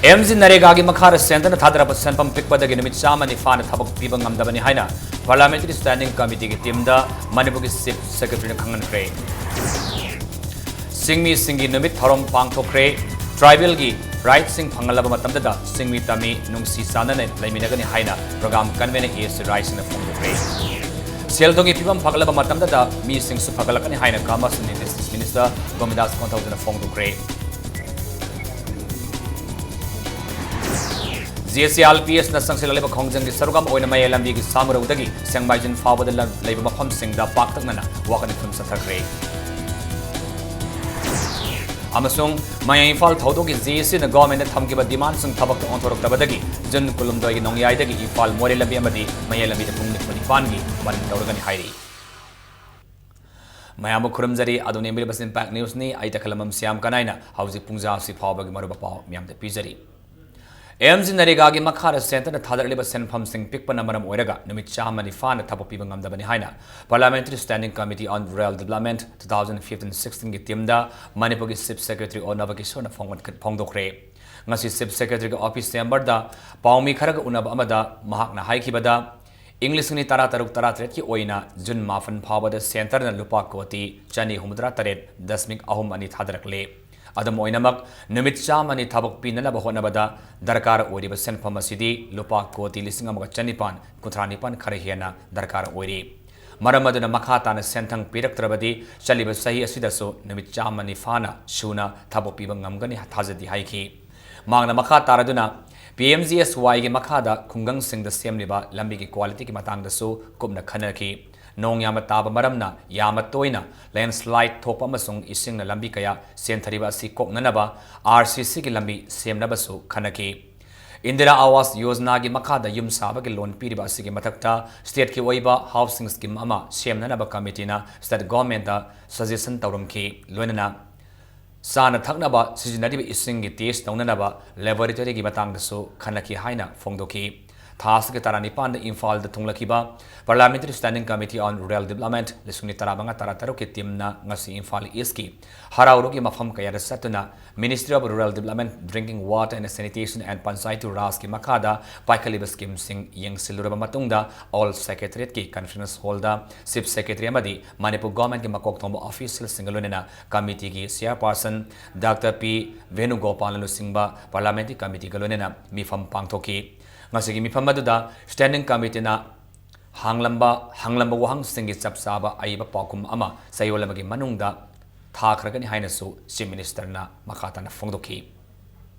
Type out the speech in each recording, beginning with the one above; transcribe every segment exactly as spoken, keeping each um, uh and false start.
M G ꯅꯔꯦꯒꯥꯒꯤ ꯃꯈꯥꯗ ꯁꯦꯟꯇꯔꯅ ꯊꯥꯗꯔꯛꯄ ꯁꯦꯟꯐꯝ ꯄꯤꯛꯄꯗꯒꯤ ꯅꯨꯃꯤꯠ ꯆꯥꯝꯃ ꯅꯤꯐꯥꯅ ꯊꯕꯛ ꯄꯤꯕ ꯉꯝꯗꯕꯅꯤ ꯍꯥꯏꯅ Parliamentary Standing Committeeꯒꯤ teamꯗ ꯃꯅꯤꯄꯨꯔꯒꯤ Chief Secretaryꯅ ꯈꯪꯍꯟꯈ꯭ꯔꯦ꯫ ꯆꯤꯡꯃꯤꯁꯤꯡꯒꯤ ꯅꯨꯃꯤꯠ ꯊꯧꯔꯝ ꯄꯥꯡꯊꯣꯛꯈ꯭ꯔꯦ꯫ Tribalꯒꯤ rightꯁꯤꯡ ꯐꯪꯍꯜꯂꯕ ꯃꯇꯝꯗꯗ ꯆꯤꯡꯃꯤ ꯇꯝꯃꯤ ꯅꯨꯡꯁꯤ ꯆꯥꯟꯅꯅ ꯂꯩꯃꯤꯟꯅꯒꯅꯤ ꯍꯥꯏꯅ program convener A S Raisingꯅ ꯐꯣꯡꯗꯣꯛꯈ꯭ꯔꯦ꯫ ꯁꯦꯜ ꯊꯨꯝꯒꯤ ꯐꯤꯕꯝ ꯐꯒꯠꯂꯕ ꯃꯇꯝꯗꯗ ꯃꯤꯁꯤꯡꯁꯨ ꯐꯒꯠꯂꯛꯀꯅꯤ ꯍꯥꯏꯅ Commerce and Industries Minister ꯒꯣꯕꯤꯟꯗꯥꯁ ꯀꯣꯟꯊꯧꯖꯅ ꯐꯣꯡꯗꯣꯛꯈ꯭ꯔꯦ꯫ G S T I L P Sꯅ ꯆꯪꯁꯤꯜꯂꯛꯂꯤꯕ ꯈꯣꯡꯖꯪꯒꯤ ꯁꯔꯨꯛ ꯑꯃ ꯑꯣꯏꯅ ꯃꯌꯥꯏ ꯂꯝꯕꯤꯒꯤ ꯁꯥꯃꯨꯔꯧꯗꯒꯤ ꯁꯦꯡꯃꯥꯏꯖꯤꯟ ꯐꯥꯎꯕꯗ ꯂꯝ-, ꯂꯩꯕ ꯃꯐꯝꯁꯤꯡꯗ ꯄꯥꯛꯇꯛꯅꯅ ꯋꯥꯀꯠ ꯏꯊꯤꯜ ꯆꯠꯊꯈ꯭ꯔꯦ꯫ ꯑꯃꯁꯨꯡ ꯃꯌꯥꯏ ꯏꯝꯐꯥꯜ ꯊꯧꯗꯣꯛꯀꯤ G S Tꯅ governmentꯅ ꯊꯝꯈꯤꯕ demandꯁꯤꯡ ꯊꯕꯛꯇ ꯑꯣꯟꯊꯣꯔꯛꯇꯕꯗꯒꯤ June ꯀꯨꯟꯍꯨꯝꯗꯣꯏꯒꯤ ꯅꯣꯡꯌꯥꯏꯗꯒꯤ ꯏꯝꯐꯥꯜ ꯃꯣꯔꯦ ꯂꯝꯕꯤ ꯑꯃꯗꯤ ꯃꯌꯥꯏ ꯂꯝꯕꯤꯗ ꯄꯨꯡ ꯅꯤꯐꯨ ꯅꯤꯄꯥꯟꯒꯤ ꯕꯟ ꯇꯧꯔꯒꯅꯤ ꯍꯥꯏꯔꯤ꯫ ꯃꯌꯥꯝꯕꯨ ꯈꯨꯔꯨꯝꯖꯔꯤ꯫ ꯑꯗꯨꯝ ꯌꯦꯡꯕꯤꯔꯤꯕꯁꯤ Impact Newsꯅꯤ꯫ ꯑꯩ ꯇꯈꯦꯂꯝꯕꯝ ꯁ꯭ꯌꯥꯝ ꯀꯅꯥꯏꯅ ꯍꯧꯖꯤꯛ ꯄꯨꯡꯖꯥꯁꯤ ꯐꯥꯎꯕꯒꯤ ꯃꯔꯨꯑꯣꯏꯕ ꯄꯥꯎ ꯃꯌꯥꯝꯗ ꯄꯤꯖꯔꯤ꯫ ꯑꯦꯝ ꯖꯤ ꯅꯔꯦꯒꯥꯒꯤ ꯃꯈꯥꯗ ꯁꯦꯟꯇꯔꯅ ꯊꯥꯗꯔꯛꯂꯤꯕ ꯁꯦꯟꯐꯝꯁꯤꯡ ꯄꯤꯛꯄꯅ ꯃꯔꯝ ꯑꯣꯏꯔꯒ ꯅꯨꯃꯤꯠ ꯆꯥꯝꯃ ꯅꯤꯐꯥꯅ ꯊꯕꯛ ꯄꯤꯕ ꯉꯝꯗꯕꯅꯤ ꯍꯥꯏꯅ Parliamentary Standing Committee on Rural Development two thousand fifteen sixteenꯒꯤ teamꯗ ꯃꯅꯤꯄꯨꯔꯒꯤ Chief Secretary ꯑꯣ ꯅꯕꯀꯤꯁꯣꯔꯅ ꯐꯣꯡ-, ꯐꯣꯡꯗꯣꯛꯈ꯭ꯔꯦ꯫ ꯉꯁꯤ Chief Secretaryꯒꯤ office chamberꯗ ꯄꯥꯎꯃꯤ ꯈꯔꯒ ꯎꯅꯕ ꯑꯃꯗ ꯃꯍꯥꯛꯅ ꯍꯥꯏꯈꯤꯕꯗ, ꯏꯪ ꯂꯤꯁꯤꯡ ꯑꯅꯤ ꯇꯔꯥꯇꯔꯨꯛ ꯇꯔꯥꯇꯔꯦꯠꯀꯤ ꯑꯣꯏꯅ June ꯃꯥꯄꯟ ꯐꯥꯎꯕꯗ ꯁꯦꯟꯇꯔꯅ ꯂꯨꯄꯥ ꯀꯣꯇꯤ ꯆꯅꯤ ꯍꯨꯝꯐꯨꯇꯔꯥ ꯇꯔꯦꯠ ꯗꯁꯃꯤꯛ ꯑꯍꯨꯝ ꯑꯅꯤ ꯊꯥꯗꯔꯛꯂꯦ꯫ ꯑꯗꯨꯝ ꯑꯣꯏꯅꯃꯛ, ꯅꯨꯃꯤꯠ ꯆꯥꯝꯃꯅꯤ ꯊꯕꯛ ꯄꯤꯅꯅꯕ ꯍꯣꯠꯅꯕꯗ ꯗꯔꯀꯥꯔ ꯑꯣꯏꯔꯤꯕ ꯁꯦꯟꯐꯝ ꯑꯁꯤꯗꯤ ꯂꯨꯄꯥ ꯀꯣꯇꯤ ꯂꯤꯁꯤꯡ ꯑꯃꯒ ꯆꯅꯤꯄꯥꯟ ꯀꯨꯟꯊ꯭ꯔꯥ ꯅꯤꯄꯥꯟ ꯈꯔ ꯍꯦꯟꯅ ꯗꯔꯀꯥꯔ ꯑꯣꯏꯔꯤ꯫ ꯃꯔꯝ ꯑꯗꯨꯅ ꯃꯈꯥ ꯇꯥꯅ ꯁꯦꯟꯊꯪ ꯄꯤꯔꯛꯇ꯭ꯔꯕꯗꯤ ꯆꯠꯂꯤꯕ ꯆꯍꯤ ꯑꯁꯤꯗꯁꯨ ꯅꯨꯃꯤꯠ ꯆꯥꯝꯃꯅꯤ ꯐꯥꯅ ꯁꯨꯅ ꯊꯕꯛ ꯄꯤꯕ ꯉꯝꯒꯅꯤ ꯊꯥꯖꯗꯦ ꯍꯥꯏꯈꯤ꯫ ꯃꯍꯥꯛꯅ ꯃꯈꯥ ꯇꯥꯔꯗꯨꯅ P M G S Yꯒꯤ ꯃꯈꯥꯗ ꯈꯨꯡꯒꯪꯁꯤꯡꯗ ꯁꯦꯝꯂꯤꯕ ꯂꯝꯕꯤꯒꯤ qualityꯒꯤ ꯃꯇꯥꯡꯗꯁꯨ ꯀꯨꯞꯅ ꯈꯟꯅꯈꯤ꯫ ꯅꯣꯡ ꯌꯥꯝꯅ ꯇꯥꯕ ꯃꯔꯝꯅ ꯌꯥꯝꯅ ꯇꯣꯏꯅ landslide ꯊꯣꯛꯄ ꯑꯃꯁꯨꯡ ꯏꯁꯤꯡꯅ ꯂꯝꯕꯤ ꯀꯌꯥ ꯆꯦꯟꯊꯔꯤꯕ ꯑꯁꯤ ꯀꯣꯛꯅꯅꯕ R C Cꯒꯤ ꯂꯝꯕꯤ ꯁꯦꯝꯅꯕꯁꯨ ꯈꯟꯅꯈꯤ꯫ ꯏꯟꯗꯤꯔꯥ ꯑꯥꯋꯥꯁ ꯌꯣꯖꯅꯥꯒꯤ ꯃꯈꯥꯗ ꯌꯨꯝ ꯁꯥꯕꯒꯤ loan ꯄꯤꯔꯤꯕ ꯑꯁꯤꯒꯤ ꯃꯊꯛꯇ stateꯀꯤ ꯑꯣꯏꯕ housing scheme ꯑꯃ ꯁꯦꯝꯅꯅꯕ committeeꯅ state governmentꯇ suggestion ꯇꯧꯔꯝꯈꯤ꯫ ꯂꯣꯏꯅꯅ ꯆꯥꯅ ꯊꯛꯅꯕ ꯁꯤꯖꯤꯟꯅꯔꯤꯕ ꯏꯁꯤꯡꯒꯤ test ꯇꯧꯅꯅꯕ laboratoryꯒꯤ ꯃꯇꯥꯡꯗꯁꯨ ꯈꯟꯅꯈꯤ ꯍꯥꯏꯅ ꯐꯣꯡꯗꯣꯛꯈꯤ꯫ ꯊꯥ ꯑꯁꯤꯒꯤ ꯇꯔꯥꯅꯤꯄꯥꯟꯗ ꯏꯝꯐꯥꯜꯗ ꯊꯨꯡꯂꯈꯤꯕ Parliamentary Standing Committee on Rural Development ꯂꯤꯁꯤꯡ ꯑꯅꯤ ꯇꯔꯥꯃꯉꯥ ꯇꯔꯥꯇꯔꯨꯛꯀꯤ ꯇꯤꯝꯅ ꯉꯁꯤ ꯏꯝꯐꯥꯜ ꯏꯁꯀꯤ ꯍꯔꯥꯎꯔꯨꯒꯤ ꯃꯐꯝ ꯀꯌꯥꯗ ꯆꯠꯇꯨꯅ Ministry of Rural Development, Drinking Water and Sanitation and Panchayati Rajꯀꯤ ꯃꯈꯥꯗ ꯄꯥꯏꯈꯠꯂꯤꯕ ꯁ꯭ꯀꯤꯝꯁꯤꯡ ꯌꯦꯡꯁꯤꯜꯂꯨꯔꯕ ꯃꯇꯨꯡꯗ ꯑꯣꯜ ꯁꯦꯀ꯭ꯔꯦꯇꯔꯤꯌꯦꯠꯀꯤ ꯀꯟꯐꯔꯦꯟꯁ ꯍꯣꯜꯗ ꯆꯤꯐ ꯁꯦꯀ꯭ꯔꯦꯇꯔꯤ ꯑꯃꯗꯤ ꯃꯅꯤꯄꯨꯔ ꯒꯣꯚꯔꯟꯃꯦꯟꯠꯀꯤ ꯃꯀꯣꯛ ꯊꯣꯡꯕ ꯑꯣꯐꯤꯁꯤꯌꯦꯜꯁꯤꯡꯒ ꯂꯣꯏꯅꯅ ꯀꯃꯤꯇꯤꯒꯤ ꯆꯦꯌꯔꯄꯥꯔꯁꯟ ꯗꯥꯛꯇꯔ ꯄꯤ ꯚꯦꯅꯨꯒꯣꯄꯥꯜꯅ ꯂꯨꯆꯤꯡꯕ ꯄꯥꯔꯂꯤꯌꯥꯃꯦꯟꯠꯀꯤ ꯀꯃꯤꯇꯤꯒ ꯂꯣꯏꯅꯅ ꯃꯤꯐꯝ ꯄꯥꯡꯊꯣꯛꯈꯤ꯫ ꯉꯁꯤꯒꯤ ꯃꯤꯐꯝ ꯑꯗꯨꯗ ꯁ꯭ꯇꯦꯟꯗꯤꯡ ꯀꯃꯤꯇꯤꯅ ꯍꯥꯡꯂꯝꯕ, ꯍꯪꯂꯝꯕ ꯋꯥꯍꯪꯁꯤꯡꯒꯤ ꯆꯞ ꯆꯥꯕ ꯑꯏꯕ ꯄꯥꯎꯈꯨꯝ ꯑꯃ ꯆꯌꯣꯜ ꯑꯃꯒꯤ ꯃꯅꯨꯡꯗ ꯊꯥꯈ꯭ꯔꯒꯅꯤ ꯍꯥꯏꯅꯁꯨ ꯆꯤꯐ ꯃꯤꯅꯤꯁꯇꯔꯅ ꯃꯈꯥ ꯇꯥꯅ ꯐꯣꯡꯗꯣꯛꯈꯤ꯫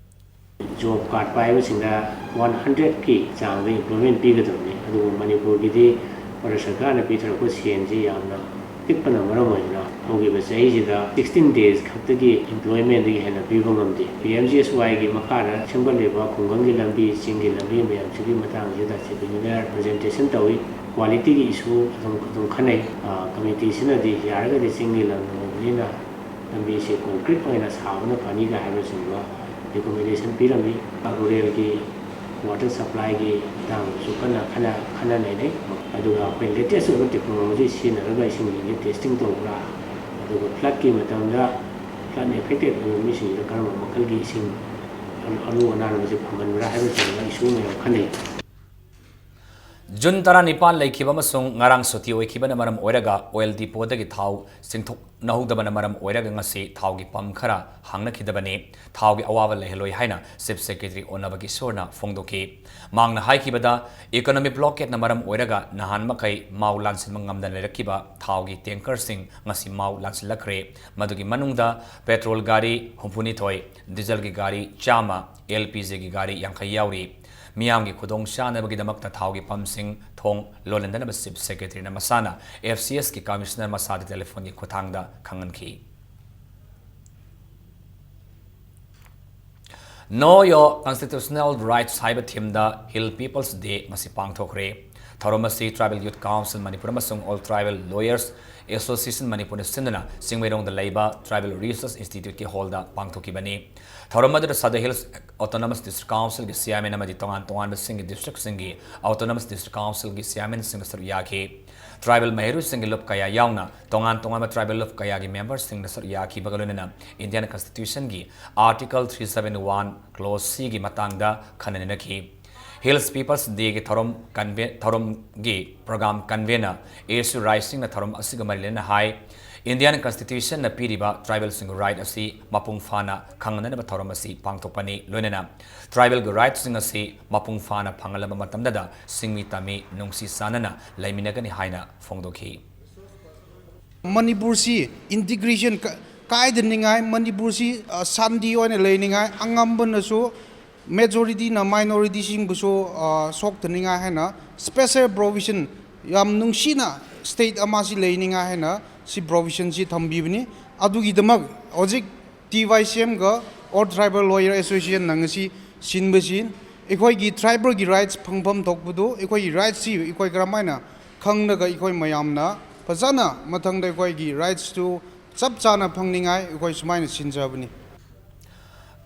ꯖꯣꯕ ꯀꯥꯔꯗ ꯄꯥꯏꯕꯁꯤꯡꯗ ꯋꯥꯟ ꯍꯟꯗ꯭ꯔꯦꯗꯀꯤ ꯆꯥꯡꯗ ꯏꯝꯄ꯭ꯂꯣꯏꯃꯦꯟ ꯄꯤꯒꯗꯕꯅꯤ꯫ ꯑꯗꯨꯕꯨ ꯃꯅꯤꯄꯨꯔꯒꯤꯗꯤ ꯚꯥꯔꯠ ꯁꯔꯀꯥꯔꯅ ꯄꯤꯊꯔꯛꯄ ꯁꯦꯟꯁꯤ ꯌꯥꯝꯅ ꯄꯤꯛꯄꯅ ꯃꯔꯝ ꯑꯣꯏꯗꯨꯅ ꯍꯧꯈꯤꯕ ꯆꯍꯤꯁꯤꯗ ꯁꯤꯛꯁꯇꯤꯟ ꯗꯦꯖ ꯈꯛꯇꯒꯤ ꯏꯝꯄ꯭ꯂꯣꯏꯃꯦꯟꯗꯒꯤ ꯍꯦꯟꯅ ꯄꯤꯕ ꯉꯝꯗꯦ꯫ ꯄꯤ ꯑꯦꯝ ꯖꯤ ꯑꯦꯁ ꯋꯥꯏꯒꯤ ꯃꯈꯥꯗ ꯁꯦꯝꯒꯠꯂꯤꯕ ꯈꯨꯡꯒꯪꯒꯤ ꯂꯝꯕꯤ, ꯆꯤꯡꯒꯤ ꯂꯝꯕꯤ ꯃꯌꯥꯝꯁꯤꯒꯤ ꯃꯇꯥꯡꯁꯤꯗ ꯆꯤꯐ ꯏꯟꯖꯤꯅꯤꯌꯥꯔ ꯄ꯭ꯔꯖꯦꯟꯇꯦꯁꯟ ꯇꯧꯏ꯫ ꯀ꯭ꯋꯥꯂꯤꯇꯤꯒꯤ ꯏꯁꯨ ꯑꯗꯨꯝ ꯑꯗꯨꯝ ꯈꯟꯅꯩ꯫ ꯑ, ꯀꯃꯤꯇꯤꯁꯤꯅꯗꯤ ꯌꯥꯔꯒꯗꯤ ꯆꯤꯡꯒꯤ ꯂꯝ ꯑꯣꯏꯕꯅꯤꯅ ꯂꯝꯕꯤꯁꯤ ꯀꯣꯟꯀ꯭ꯔꯤꯠ ꯑꯣꯏꯅ ꯁꯥꯕꯅ ꯐꯅꯤꯒ ꯍꯥꯏꯕꯁꯤꯡꯗꯣ ꯔꯤꯀꯣꯃꯦꯟꯗꯦꯁꯟ ꯄꯤꯔꯝꯃꯤ꯫ ꯔꯨꯔꯦꯜꯒꯤ ꯋꯥꯇꯔ ꯁꯄ꯭ꯂꯥꯏꯒꯤ ꯃꯇꯥꯡꯗꯁꯨ ꯀꯟꯅ ꯈꯟꯅ ꯈꯟꯅ ꯅꯩꯅꯩ꯫ ꯑꯗꯨꯒ ꯑꯩꯈꯣꯏ ꯂꯦꯇꯦꯁ ꯑꯣꯏꯕ ꯇꯦꯛꯅꯣꯂꯣꯖꯤ ꯁꯤꯖꯤꯟꯅꯔꯒ ꯏꯁꯤꯡꯁꯤꯡꯁꯦ ꯇꯦꯁꯇꯤꯡ ꯇꯧꯕ꯭ꯔꯥ, ꯑꯗꯨꯒ ꯐ꯭ꯂꯠꯀꯤ ꯃꯇꯝꯗ ꯐ꯭ꯂꯠꯅ ꯑꯦꯐꯦꯛꯇꯦꯠ ꯑꯣꯏꯕ ꯃꯤꯁꯤꯡꯁꯤꯗ ꯀꯔꯝꯕ ꯃꯈꯜꯒꯤ ꯏꯁꯤꯡ ꯑꯔꯨ ꯑꯅꯥꯟꯕꯁꯦ ꯐꯪꯍꯟꯕ꯭ꯔꯥ ꯍꯥꯏꯕꯅꯆꯤꯡꯕ ꯏꯁꯨ ꯃꯌꯥꯝ ꯈꯟꯅꯩ꯫ ꯖꯨꯟ ꯇꯔꯥꯅꯤꯄꯥꯟ ꯂꯩꯈꯤꯕ ꯑꯃꯁꯨꯡ ꯉꯔꯥꯡ ꯁꯨꯇꯤ ꯑꯣꯏꯈꯤꯕꯅ ꯃꯔꯝ ꯑꯣꯏꯔꯒ ꯑꯣꯏꯜ ꯗꯤꯄꯣꯗꯒꯤ ꯊꯥꯎ ꯆꯤꯡꯊꯣꯛꯅꯍꯧꯗꯕꯅ ꯃꯔꯝ ꯑꯣꯏꯔꯒ ꯉꯁꯤ ꯊꯥꯎꯒꯤ ꯄꯝ ꯈꯔ ꯍꯥꯡꯅꯈꯤꯗꯕꯅꯤ꯫ ꯊꯥꯎꯒꯤ ꯑꯋꯥꯕ ꯂꯩꯍꯜꯂꯣꯏ ꯍꯥꯏꯅ ꯆꯤꯐ ꯁꯦꯀ꯭ꯔꯦꯇꯔꯤ ꯑꯣꯅꯕ ꯀꯤꯁꯣꯔꯅ ꯐꯣꯡꯗꯣꯛꯈꯤ꯫ ꯃꯍꯥꯛꯅ ꯍꯥꯏꯈꯤꯕꯗ, ꯏꯀꯣꯅꯣꯃꯤꯛ ꯕ꯭ꯂꯣꯀꯦꯠꯅ ꯃꯔꯝ ꯑꯣꯏꯔꯒ ꯅꯍꯥꯟ ꯃꯈꯩ ꯃꯥꯎ ꯂꯥꯟꯁꯤꯟꯕ ꯉꯝꯗꯅ ꯂꯩꯔꯛꯈꯤꯕ ꯊꯥꯎꯒꯤ ꯇꯦꯡꯀꯔꯁꯤꯡ ꯉꯁꯤ ꯃꯥꯎ ꯂꯥꯟꯁꯤꯜꯂꯛꯈ꯭ꯔꯦ꯫ ꯃꯗꯨꯒꯤ ꯃꯅꯨꯡꯗ ꯄꯦꯇ꯭ꯔꯣꯜ ꯒꯥꯔꯤ ꯍꯨꯝꯐꯨꯅꯤꯊꯣꯏ, ꯗꯤꯖꯜꯒꯤ ꯒꯥꯔꯤ ꯆꯥꯝꯃ, ꯑꯦꯜ ꯄꯤ ꯖꯤꯒꯤ ꯒꯥꯔꯤ ꯌꯥꯡꯈꯩ ꯌꯥꯎꯔꯤ꯫ ꯃꯤꯌꯥꯝꯒꯤ ꯈꯨꯗꯣꯡꯆꯥꯅꯕꯒꯤꯗꯃꯛꯇ ꯊꯥꯎꯒꯤ ꯄꯝꯁꯤꯡ ꯊꯣꯡ ꯂꯣꯜꯍꯟꯗꯅꯕ ꯆꯤꯐ ꯁꯦꯀ꯭ꯔꯦꯇꯔꯤꯅ ꯃꯁꯥꯅ ꯑꯦꯐ ꯁꯤ ꯑꯦꯁꯀꯤ ꯀꯃꯤꯁꯅꯔ ꯃꯁꯥꯗ ꯇꯦꯂꯤꯐꯣꯟꯒꯤ ꯈꯨꯠꯊꯥꯡꯗ ꯈꯪꯍꯟꯈꯤ꯫ Know Your Constitutional Rights ꯍꯥꯏꯕ ꯊꯤꯝꯗ ꯍꯤꯜ ꯄꯤꯄꯜꯁ ꯗꯦ ꯉꯁꯤ ꯄꯥꯡꯊꯣꯛꯈ꯭ꯔꯦ꯫ ꯊꯧꯔꯝ ꯑꯁꯤ Tribal Youth Council ꯃꯅꯤꯄꯨꯔ ꯑꯃꯁꯨꯡ All Tribal Lawyers Association ꯃꯅꯤꯄꯨꯔꯅ ꯁꯤꯟꯗꯨꯅ ꯆꯤꯡꯃꯩꯔꯣꯡꯗ ꯂꯩꯕ Tribal Research Instituteꯀꯤ hallꯗ ꯄꯥꯡꯊꯣꯛꯈꯤꯕꯅꯤ꯫ ꯊꯧꯔꯝ ꯑꯗꯨꯗ Sadar Hills Autonomous District Councilꯒꯤ chairman ꯑꯃꯗꯤ ꯇꯣꯉꯥꯟ ꯇꯣꯉꯥꯟꯕꯁꯤꯡꯒꯤ districtꯁꯤꯡꯒꯤ Autonomous District Councilꯒꯤ chairmanꯁꯤꯡꯅ ꯁꯔꯨꯛ ꯌꯥꯈꯤ꯫ Tribal ꯃꯍꯩꯔꯣꯏꯁꯤꯡꯒꯤ ꯂꯨꯞ ꯀꯌꯥ ꯌꯥꯎꯅ ꯇꯣꯉꯥꯟ ꯇꯣꯉꯥꯟꯕ tribal ꯂꯨꯞ ꯀꯌꯥꯒꯤ memberꯁꯤꯡꯅ ꯁꯔꯨꯛ ꯌꯥꯈꯤꯕꯒ ꯂꯣꯏꯅꯅ Indian Constitutionꯒꯤ Article three seven one Clause Cꯒꯤ ꯃꯇꯥꯡꯗ ꯈꯟꯅ ꯅꯩꯅꯈꯤ꯫ Hills People's Dayꯒꯤ ꯊꯧꯔꯝ conve-, ꯊꯧꯔꯝꯒꯤ program convener ꯑꯦ ꯁꯨ ꯔꯥꯏ ꯁꯤꯡꯅ ꯊꯧꯔꯝ ꯑꯁꯤꯒ ꯃꯔꯤ ꯂꯩꯅꯅ ꯍꯥꯏ, Indian Constitutionꯅ ꯄꯤꯔꯤꯕ tribalꯁꯤꯡꯒꯤ right ꯑꯁꯤ ꯃꯄꯨꯡ ꯐꯥꯅ ꯈꯪꯅꯅꯕ ꯊꯧꯔꯝ ꯑꯁꯤ ꯄꯥꯡꯊꯣꯛꯄꯅꯤ꯫ ꯂꯣꯏꯅꯅ tribalꯒꯤ rightꯁꯤꯡ ꯑꯁꯤ ꯃꯄꯨꯡ ꯐꯥꯅ ꯐꯪꯍꯜꯂꯕ ꯃꯇꯝꯗꯗ ꯁꯤꯡꯃꯤ ꯇꯝꯃꯤ ꯅꯨꯡꯁꯤ ꯆꯥꯟꯅꯅ ꯂꯩꯃꯤꯟꯅꯒꯅꯤ ꯍꯥꯏꯅ ꯐꯣꯡꯗꯣꯛꯈꯤ꯫ ꯃꯅꯤꯄꯨꯔꯁꯤ integration ꯀ-, ꯀꯥꯏꯗꯅꯤꯡꯉꯥꯏ, ꯃꯅꯤꯄꯨꯔꯁꯤ, ꯑ, ꯁꯥꯟꯇꯤ ꯑꯣꯏꯅ ꯂꯩꯅꯤꯡꯉꯥꯏ, ꯑꯉꯝꯕꯅꯁꯨ majorityꯅ minorityꯁꯤꯡꯕꯨꯁꯨ, ꯑ, ꯁꯣꯛꯇꯅꯤꯡꯉꯥꯏ ꯍꯥꯏꯅ special provision ꯌꯥꯝ ꯅꯨꯡꯁꯤꯅ state ꯑꯃꯁꯤ ꯂꯩꯅꯤꯡꯉꯥꯏ ꯍꯥꯏꯅ ꯁꯤ provisionꯁꯤ ꯊꯝꯕꯤꯕꯅꯤ꯫ ꯑꯗꯨꯒꯤꯗꯃꯛ ꯍꯧꯖꯤꯛ T Y C Mꯒ All Tribal Lawyer Associationꯅ ꯉꯁꯤ ꯁꯤꯟꯕꯁꯤ ꯑꯩꯈꯣꯏꯒꯤ tribalꯒꯤ rights ꯐꯪꯐꯝ ꯊꯣꯛꯄꯗꯨ, ꯑꯩꯈꯣꯏꯒꯤ rightsꯁꯤ ꯑꯩꯈꯣꯏ ꯀꯔꯝꯍꯥꯏꯅ ꯈꯪꯂꯒ ꯑꯩꯈꯣꯏ ꯃꯌꯥꯝꯅ ꯐꯖꯅ ꯃꯊꯪꯗ ꯑꯩꯈꯣꯏꯒꯤ rightsꯇꯨ ꯆꯞ ꯆꯥꯅ ꯐꯪꯅꯤꯡꯉꯥꯏ ꯑꯩꯈꯣꯏ ꯁꯨꯃꯥꯏꯅ ꯁꯤꯟꯖꯕꯅꯤ꯫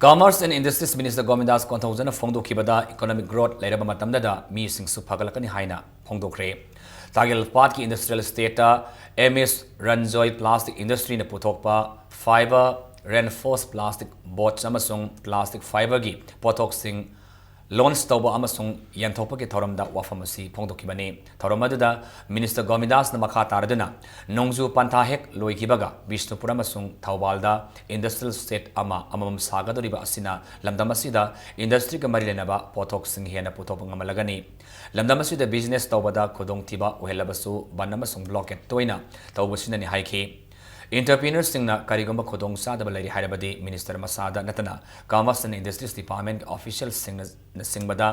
Commerce and Industries Minister ꯒꯣꯕꯤꯟꯗꯥꯁ ꯀꯣꯟꯊꯧꯖꯝꯅ ꯐꯣꯡꯗꯣꯛꯈꯤꯕꯗ economic growth ꯂꯩꯔꯕ ꯃꯇꯝꯗꯗ ꯃꯤꯁꯤꯡꯁꯨ ꯐꯒꯠꯂꯛꯀꯅꯤ ꯍꯥꯏꯅ ꯐꯣꯡꯗꯣꯛꯈ꯭ꯔꯦ꯫ ꯇꯥꯒꯦꯜ ꯄꯥꯠꯀꯤ industrial estateꯇ M S Ranjoy Plastic Industryꯅ ꯄꯨꯊꯣꯛꯄ fiber reinforced plastic boats ꯑꯃꯁꯨꯡ plastic fiberꯒꯤ ꯄꯣꯠꯊꯣꯛꯁꯤꯡ launch ꯇꯧꯕ ꯑꯃꯁꯨꯡ ꯌꯦꯟꯊꯣꯛꯄꯒꯤ ꯊꯧꯔꯝꯗ ꯋꯥꯐꯝ ꯑꯁꯤ ꯐꯣꯡꯗꯣꯛꯈꯤꯕꯅꯤ꯫ ꯊꯧꯔꯝ ꯑꯗꯨꯗ Minister ꯒꯣꯕꯤꯟꯗꯥꯁꯅ ꯃꯈꯥ ꯇꯥꯔꯗꯨꯅ, ꯅꯣꯡꯖꯨ ꯄꯟꯊꯥ ꯍꯦꯛ ꯂꯣꯏꯈꯤꯕꯒ ꯕꯤꯁꯅꯨꯄꯨꯔ ꯑꯃꯁꯨꯡ ꯊꯧꯕꯥꯜꯗ industrial estate ꯑꯃ ꯑꯃꯃꯝ ꯁꯥꯒꯗꯧꯔꯤꯕ ꯑꯁꯤꯅ ꯂꯝꯗꯝ ꯑꯁꯤꯗ industryꯒ ꯃꯔꯤ ꯂꯩꯅꯕ ꯄꯣꯠꯊꯣꯛꯁꯤꯡ ꯍꯦꯟꯅ ꯄꯨꯊꯣꯛꯄ ꯉꯝꯍꯜꯂꯒꯅꯤ꯫ ꯂꯝꯗꯝ ꯑꯁꯤꯗ business ꯇꯧꯕꯗ ꯈꯨꯗꯣꯡꯊꯤꯕ ꯑꯣꯏꯍꯜꯂꯕꯁꯨ ꯕꯟ ꯑꯃꯁꯨꯡ blockade ꯇꯣꯏꯅ ꯇꯧꯕꯁꯤꯅꯅꯤ ꯍꯥꯏꯈꯤ꯫ Entrepreneurꯁꯤꯡꯅ ꯀꯔꯤꯒꯨꯝꯕ ꯈꯨꯗꯣꯡꯆꯥꯗꯕ ꯂꯩꯔꯦ ꯍꯥꯏꯔꯕꯗꯤ Minister ꯃꯁꯥꯗ ꯅꯠꯇꯅ Commerce and Industries Department officialꯁꯤꯡꯅ ꯆꯤꯡꯕꯗ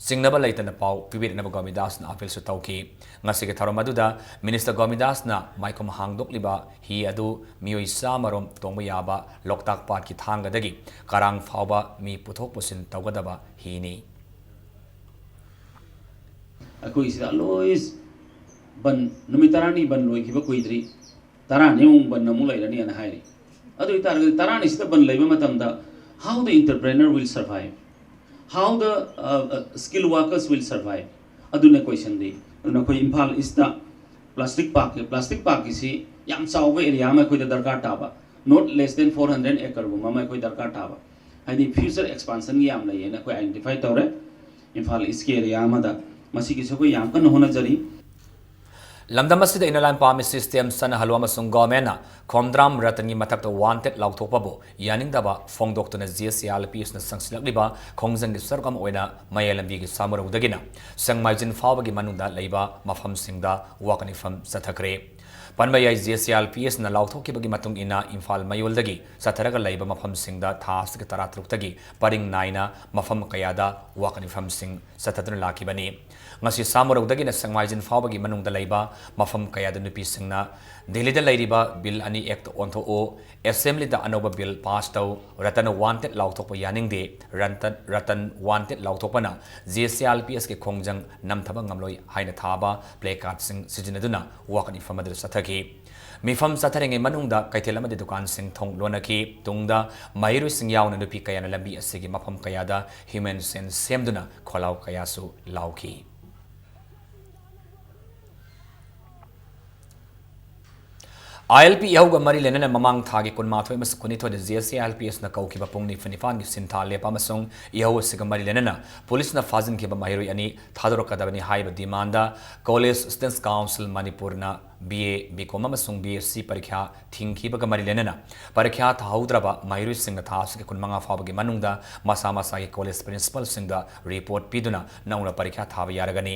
ꯆꯤꯡꯅꯕ ꯂꯩꯇꯅ ꯄꯥꯎ ꯄꯤꯕꯤꯔꯛꯅꯕ ꯒꯣꯕꯤꯟꯗꯥꯁꯅ appealꯁꯨ ꯇꯧꯈꯤ꯫ ꯉꯁꯤꯒꯤ ꯊꯧꯔꯝ ꯑꯗꯨꯗ Minister ꯒꯣꯕꯤꯟꯗꯥꯁꯅ ꯃꯥꯏꯈꯨꯝ ꯍꯥꯡꯗꯣꯛꯂꯤꯕ ꯍꯤ ꯑꯗꯨ ꯃꯤꯑꯣꯏ ꯆꯥꯝꯃ ꯔꯣꯝ ꯇꯣꯡꯕ ꯌꯥꯕ ꯂꯣꯛꯇꯥꯛ ꯄꯥꯠꯀꯤ ꯊꯥꯡꯒꯗꯒꯤ ꯀꯔꯥꯡ ꯐꯥꯎꯕ ꯃꯤ ꯄꯨꯊꯣꯛ ꯄꯨꯁꯤꯟ ꯇꯧꯒꯗꯕ ꯍꯤꯅꯤ꯫ ꯑꯩꯈꯣꯏꯒꯤꯁꯤꯗ always ꯕꯟ, ꯅꯨꯃꯤꯠ ꯇꯔꯥꯅꯤ ꯕꯟ ꯂꯣꯏꯈꯤꯕ ꯀꯨꯏꯗ꯭ꯔꯤ, ꯇꯔꯥꯅꯤꯃꯨꯛ ꯕꯟ ꯑꯃꯨꯛ ꯂꯩꯔꯅꯤꯅ ꯍꯥꯏꯔꯤ꯫ ꯑꯗꯨ ꯑꯣꯏꯇꯥꯔꯒꯗꯤ ꯇꯔꯥꯅꯤꯁꯤꯗ ꯕꯟ ꯂꯩꯕ ꯃꯇꯝꯗ, how the entrepreneur will survive, how the uh, uh, skilled workers will survive, ꯑꯗꯨꯅ question ꯗꯤ꯫ ꯑꯗꯨꯅ ꯑꯩꯈꯣꯏ Imphal east plastic park, plastic park ꯀꯤꯁꯤ ꯌꯥꯝ ꯆꯥꯎꯕ area ꯑꯃ ꯑꯩꯈꯣꯏꯗ ꯗꯔꯀꯥꯔ ꯇꯥꯕ, not less than four hundred acre ꯒꯨꯝꯕ ꯑꯃ ꯑꯩꯈꯣꯏ ꯗꯔꯀꯥꯔ ꯇꯥꯕ, ꯍꯥꯏꯗꯤ future expansion ꯒꯤ ꯌꯥꯝ ꯂꯩꯌꯦꯅ ꯑꯩꯈꯣꯏ identify ꯇꯧꯔꯦ ꯏꯝꯐꯥꯜ ꯏꯁꯀꯤ area ꯑꯃꯗ꯫ ꯃꯁꯤꯒꯤꯁꯨ ꯑꯩꯈꯣꯏ ꯌꯥꯝ ꯀꯟꯅ ꯍꯣꯠꯅꯖꯔꯤ꯫ ꯂꯝꯗꯝ ꯑꯁꯤꯗ inner line permit system ꯆꯠꯅꯍꯜꯂꯨ ꯑꯃꯁꯨꯡ ꯒꯣꯔꯃꯦꯟꯅ ꯈꯣꯝꯗ꯭ꯔꯥꯝ ꯔꯇꯟꯒꯤ ꯃꯊꯛꯇ wanted ꯂꯥꯎꯊꯣꯛꯄꯕꯨ ꯌꯥꯅꯤꯡꯗꯕ ꯐꯣꯡꯗꯣꯛꯇꯨꯅ JCILPS ꯅ ꯆꯪꯁꯤꯜꯂꯛꯂꯤꯕ ꯈꯣꯡꯖꯪꯒꯤ ꯁꯔꯨꯛ ꯑꯃ ꯑꯣꯏꯅ ꯃꯌꯥꯏ ꯂꯝꯕꯤꯒꯤ ꯁꯥꯃꯨꯔꯧꯗꯒꯤꯅ ꯁꯦꯡꯃꯥꯏꯖꯤꯟ ꯐꯥꯎꯕꯒꯤ ꯃꯅꯨꯡꯗ ꯂꯩꯕ ꯃꯐꯝꯁꯤꯡꯗ walk ꯅꯤꯐꯝ ꯆꯠꯊꯈ꯭ꯔꯦ꯫ ꯄꯟꯕ ꯌꯥꯏ, JCILPS ꯅ ꯂꯥꯎꯊꯣꯛꯈꯤꯕꯒꯤ ꯃꯇꯨꯡ ꯏꯟꯅ ꯏꯝꯐꯥꯜ ꯃꯌꯣꯜꯗꯒꯤ ꯆꯠꯊꯔꯒ ꯂꯩꯕ ꯃꯐꯝꯁꯤꯡꯗ ꯊꯥ ꯑꯁꯤꯒꯤ ꯇꯔꯥꯇꯔꯨꯛꯇꯒꯤ ꯄꯔꯤꯡ ꯅꯥꯏꯅ ꯃꯐꯝ ꯀꯌꯥꯗ walk ꯅꯤꯐꯝꯁꯤꯡ ꯆꯠꯊꯗꯨꯅ ꯂꯥꯛꯈꯤꯕꯅꯤ꯫ ꯉꯁꯤ ꯁꯥꯃꯨꯔꯧꯗꯒꯤꯅ ꯁꯦꯡꯃꯥꯏꯖꯤꯟ ꯐꯥꯎꯕꯒꯤ ꯃꯅꯨꯡꯗ ꯂꯩꯕ ꯃꯐꯝ ꯀꯌꯥꯗ ꯅꯨꯄꯤꯁꯤꯡꯅ ꯗꯤꯜꯂꯤꯗ ꯂꯩꯔꯤꯕ ꯕꯤꯜ ꯑꯅꯤ act ꯑꯣꯟꯊꯣꯛꯎ, ꯑꯦꯁꯦꯝꯕ꯭ꯂꯤꯗ ꯑꯅꯧꯕ ꯕꯤꯜ ꯄꯥꯁ ꯇꯧ, ꯔꯇꯟ wanted ꯂꯥꯎꯊꯣꯛꯄ ꯌꯥꯅꯤꯡꯗꯦ, ꯔꯇꯟ, ꯔꯇꯟ wanted ꯂꯥꯎꯊꯣꯛꯄꯅ JCILPS ꯀꯤ ꯈꯣꯡꯖꯪ ꯅꯝꯊꯕ ꯉꯝꯂꯣꯏ ꯍꯥꯏꯅ ꯊꯥꯕ placard ꯁꯤꯡ ꯁꯤꯖꯤꯟꯅꯗꯨꯅ walk ꯅꯤꯐꯝ ꯑꯗꯨꯗ ꯆꯠꯊꯈꯤ꯫ ꯃꯤꯐꯝ ꯆꯠꯊꯔꯤꯉꯩ ꯃꯅꯨꯡꯗ ꯀꯩꯊꯦꯜ ꯑꯃꯗꯤ ꯗꯨꯀꯥꯟꯁꯤꯡ ꯊꯣꯡ ꯂꯣꯟꯅꯈꯤ꯫ ꯇꯨꯡꯗ ꯃꯍꯩꯔꯣꯏꯁꯤꯡ ꯌꯥꯎꯅ ꯅꯨꯄꯤ ꯀꯌꯥꯅ ꯂꯝꯕꯤ ꯑꯁꯤꯒꯤ ꯃꯐꯝ ꯀꯌꯥꯗ human chain ꯁꯦꯝꯗꯨꯅ ꯈꯣꯜꯂꯥꯎ ꯀꯌꯥꯁꯨ ꯂꯥꯎꯈꯤ꯫ ILP ꯏꯍꯧꯒ ꯃꯔꯤ ꯂꯩꯅꯅ ꯃꯃꯥꯡ ꯊꯥꯒꯤ ꯀꯨꯟꯃꯥꯊꯣꯏ ꯑꯃꯁꯨꯡ ꯀꯨꯟꯅꯤꯊꯣꯏꯗ JCILPS ꯅ ꯀꯧꯈꯤꯕ ꯄꯨꯡ ꯅꯤꯐꯨ ꯅꯤꯄꯥꯟꯒꯤ ꯁꯤꯟꯊꯥ ꯂꯦꯞꯄ ꯑꯃꯁꯨꯡ ꯏꯍꯧ ꯑꯁꯤꯒ ꯃꯔꯤ ꯂꯩꯅꯅ ꯄꯨꯂꯤꯁꯅ ꯐꯥꯖꯤꯟꯈꯤꯕ ꯃꯍꯩꯔꯣꯏ ꯑꯅꯤ ꯊꯥꯗꯣꯔꯛꯀꯗꯕꯅꯤ ꯍꯥꯏꯕ demand ꯗ College Students' Council ꯃꯅꯤꯄꯨꯔꯅ BA, BCom ꯑꯃꯁꯨꯡ BSc ꯄꯔꯤꯈ꯭ꯌꯥ ꯊꯤꯡꯈꯤꯕꯒ ꯃꯔꯤ ꯂꯩꯅꯅ ꯄꯔꯤꯈ꯭ꯌꯥ ꯊꯥꯍꯧꯗ꯭ꯔꯕ ꯃꯍꯩꯔꯣꯏꯁꯤꯡꯅ ꯊꯥ ꯑꯁꯤꯒꯤ ꯀꯨꯟꯃꯉꯥ ꯐꯥꯎꯕꯒꯤ ꯃꯅꯨꯡꯗ ꯃꯁꯥ ꯃꯁꯥꯒꯤ college principal ꯁꯤꯡꯗ report ꯄꯤꯗꯨꯅ ꯅꯧꯅ ꯄꯔꯤꯈ꯭ꯌꯥ ꯊꯥꯕ ꯌꯥꯔꯒꯅꯤ꯫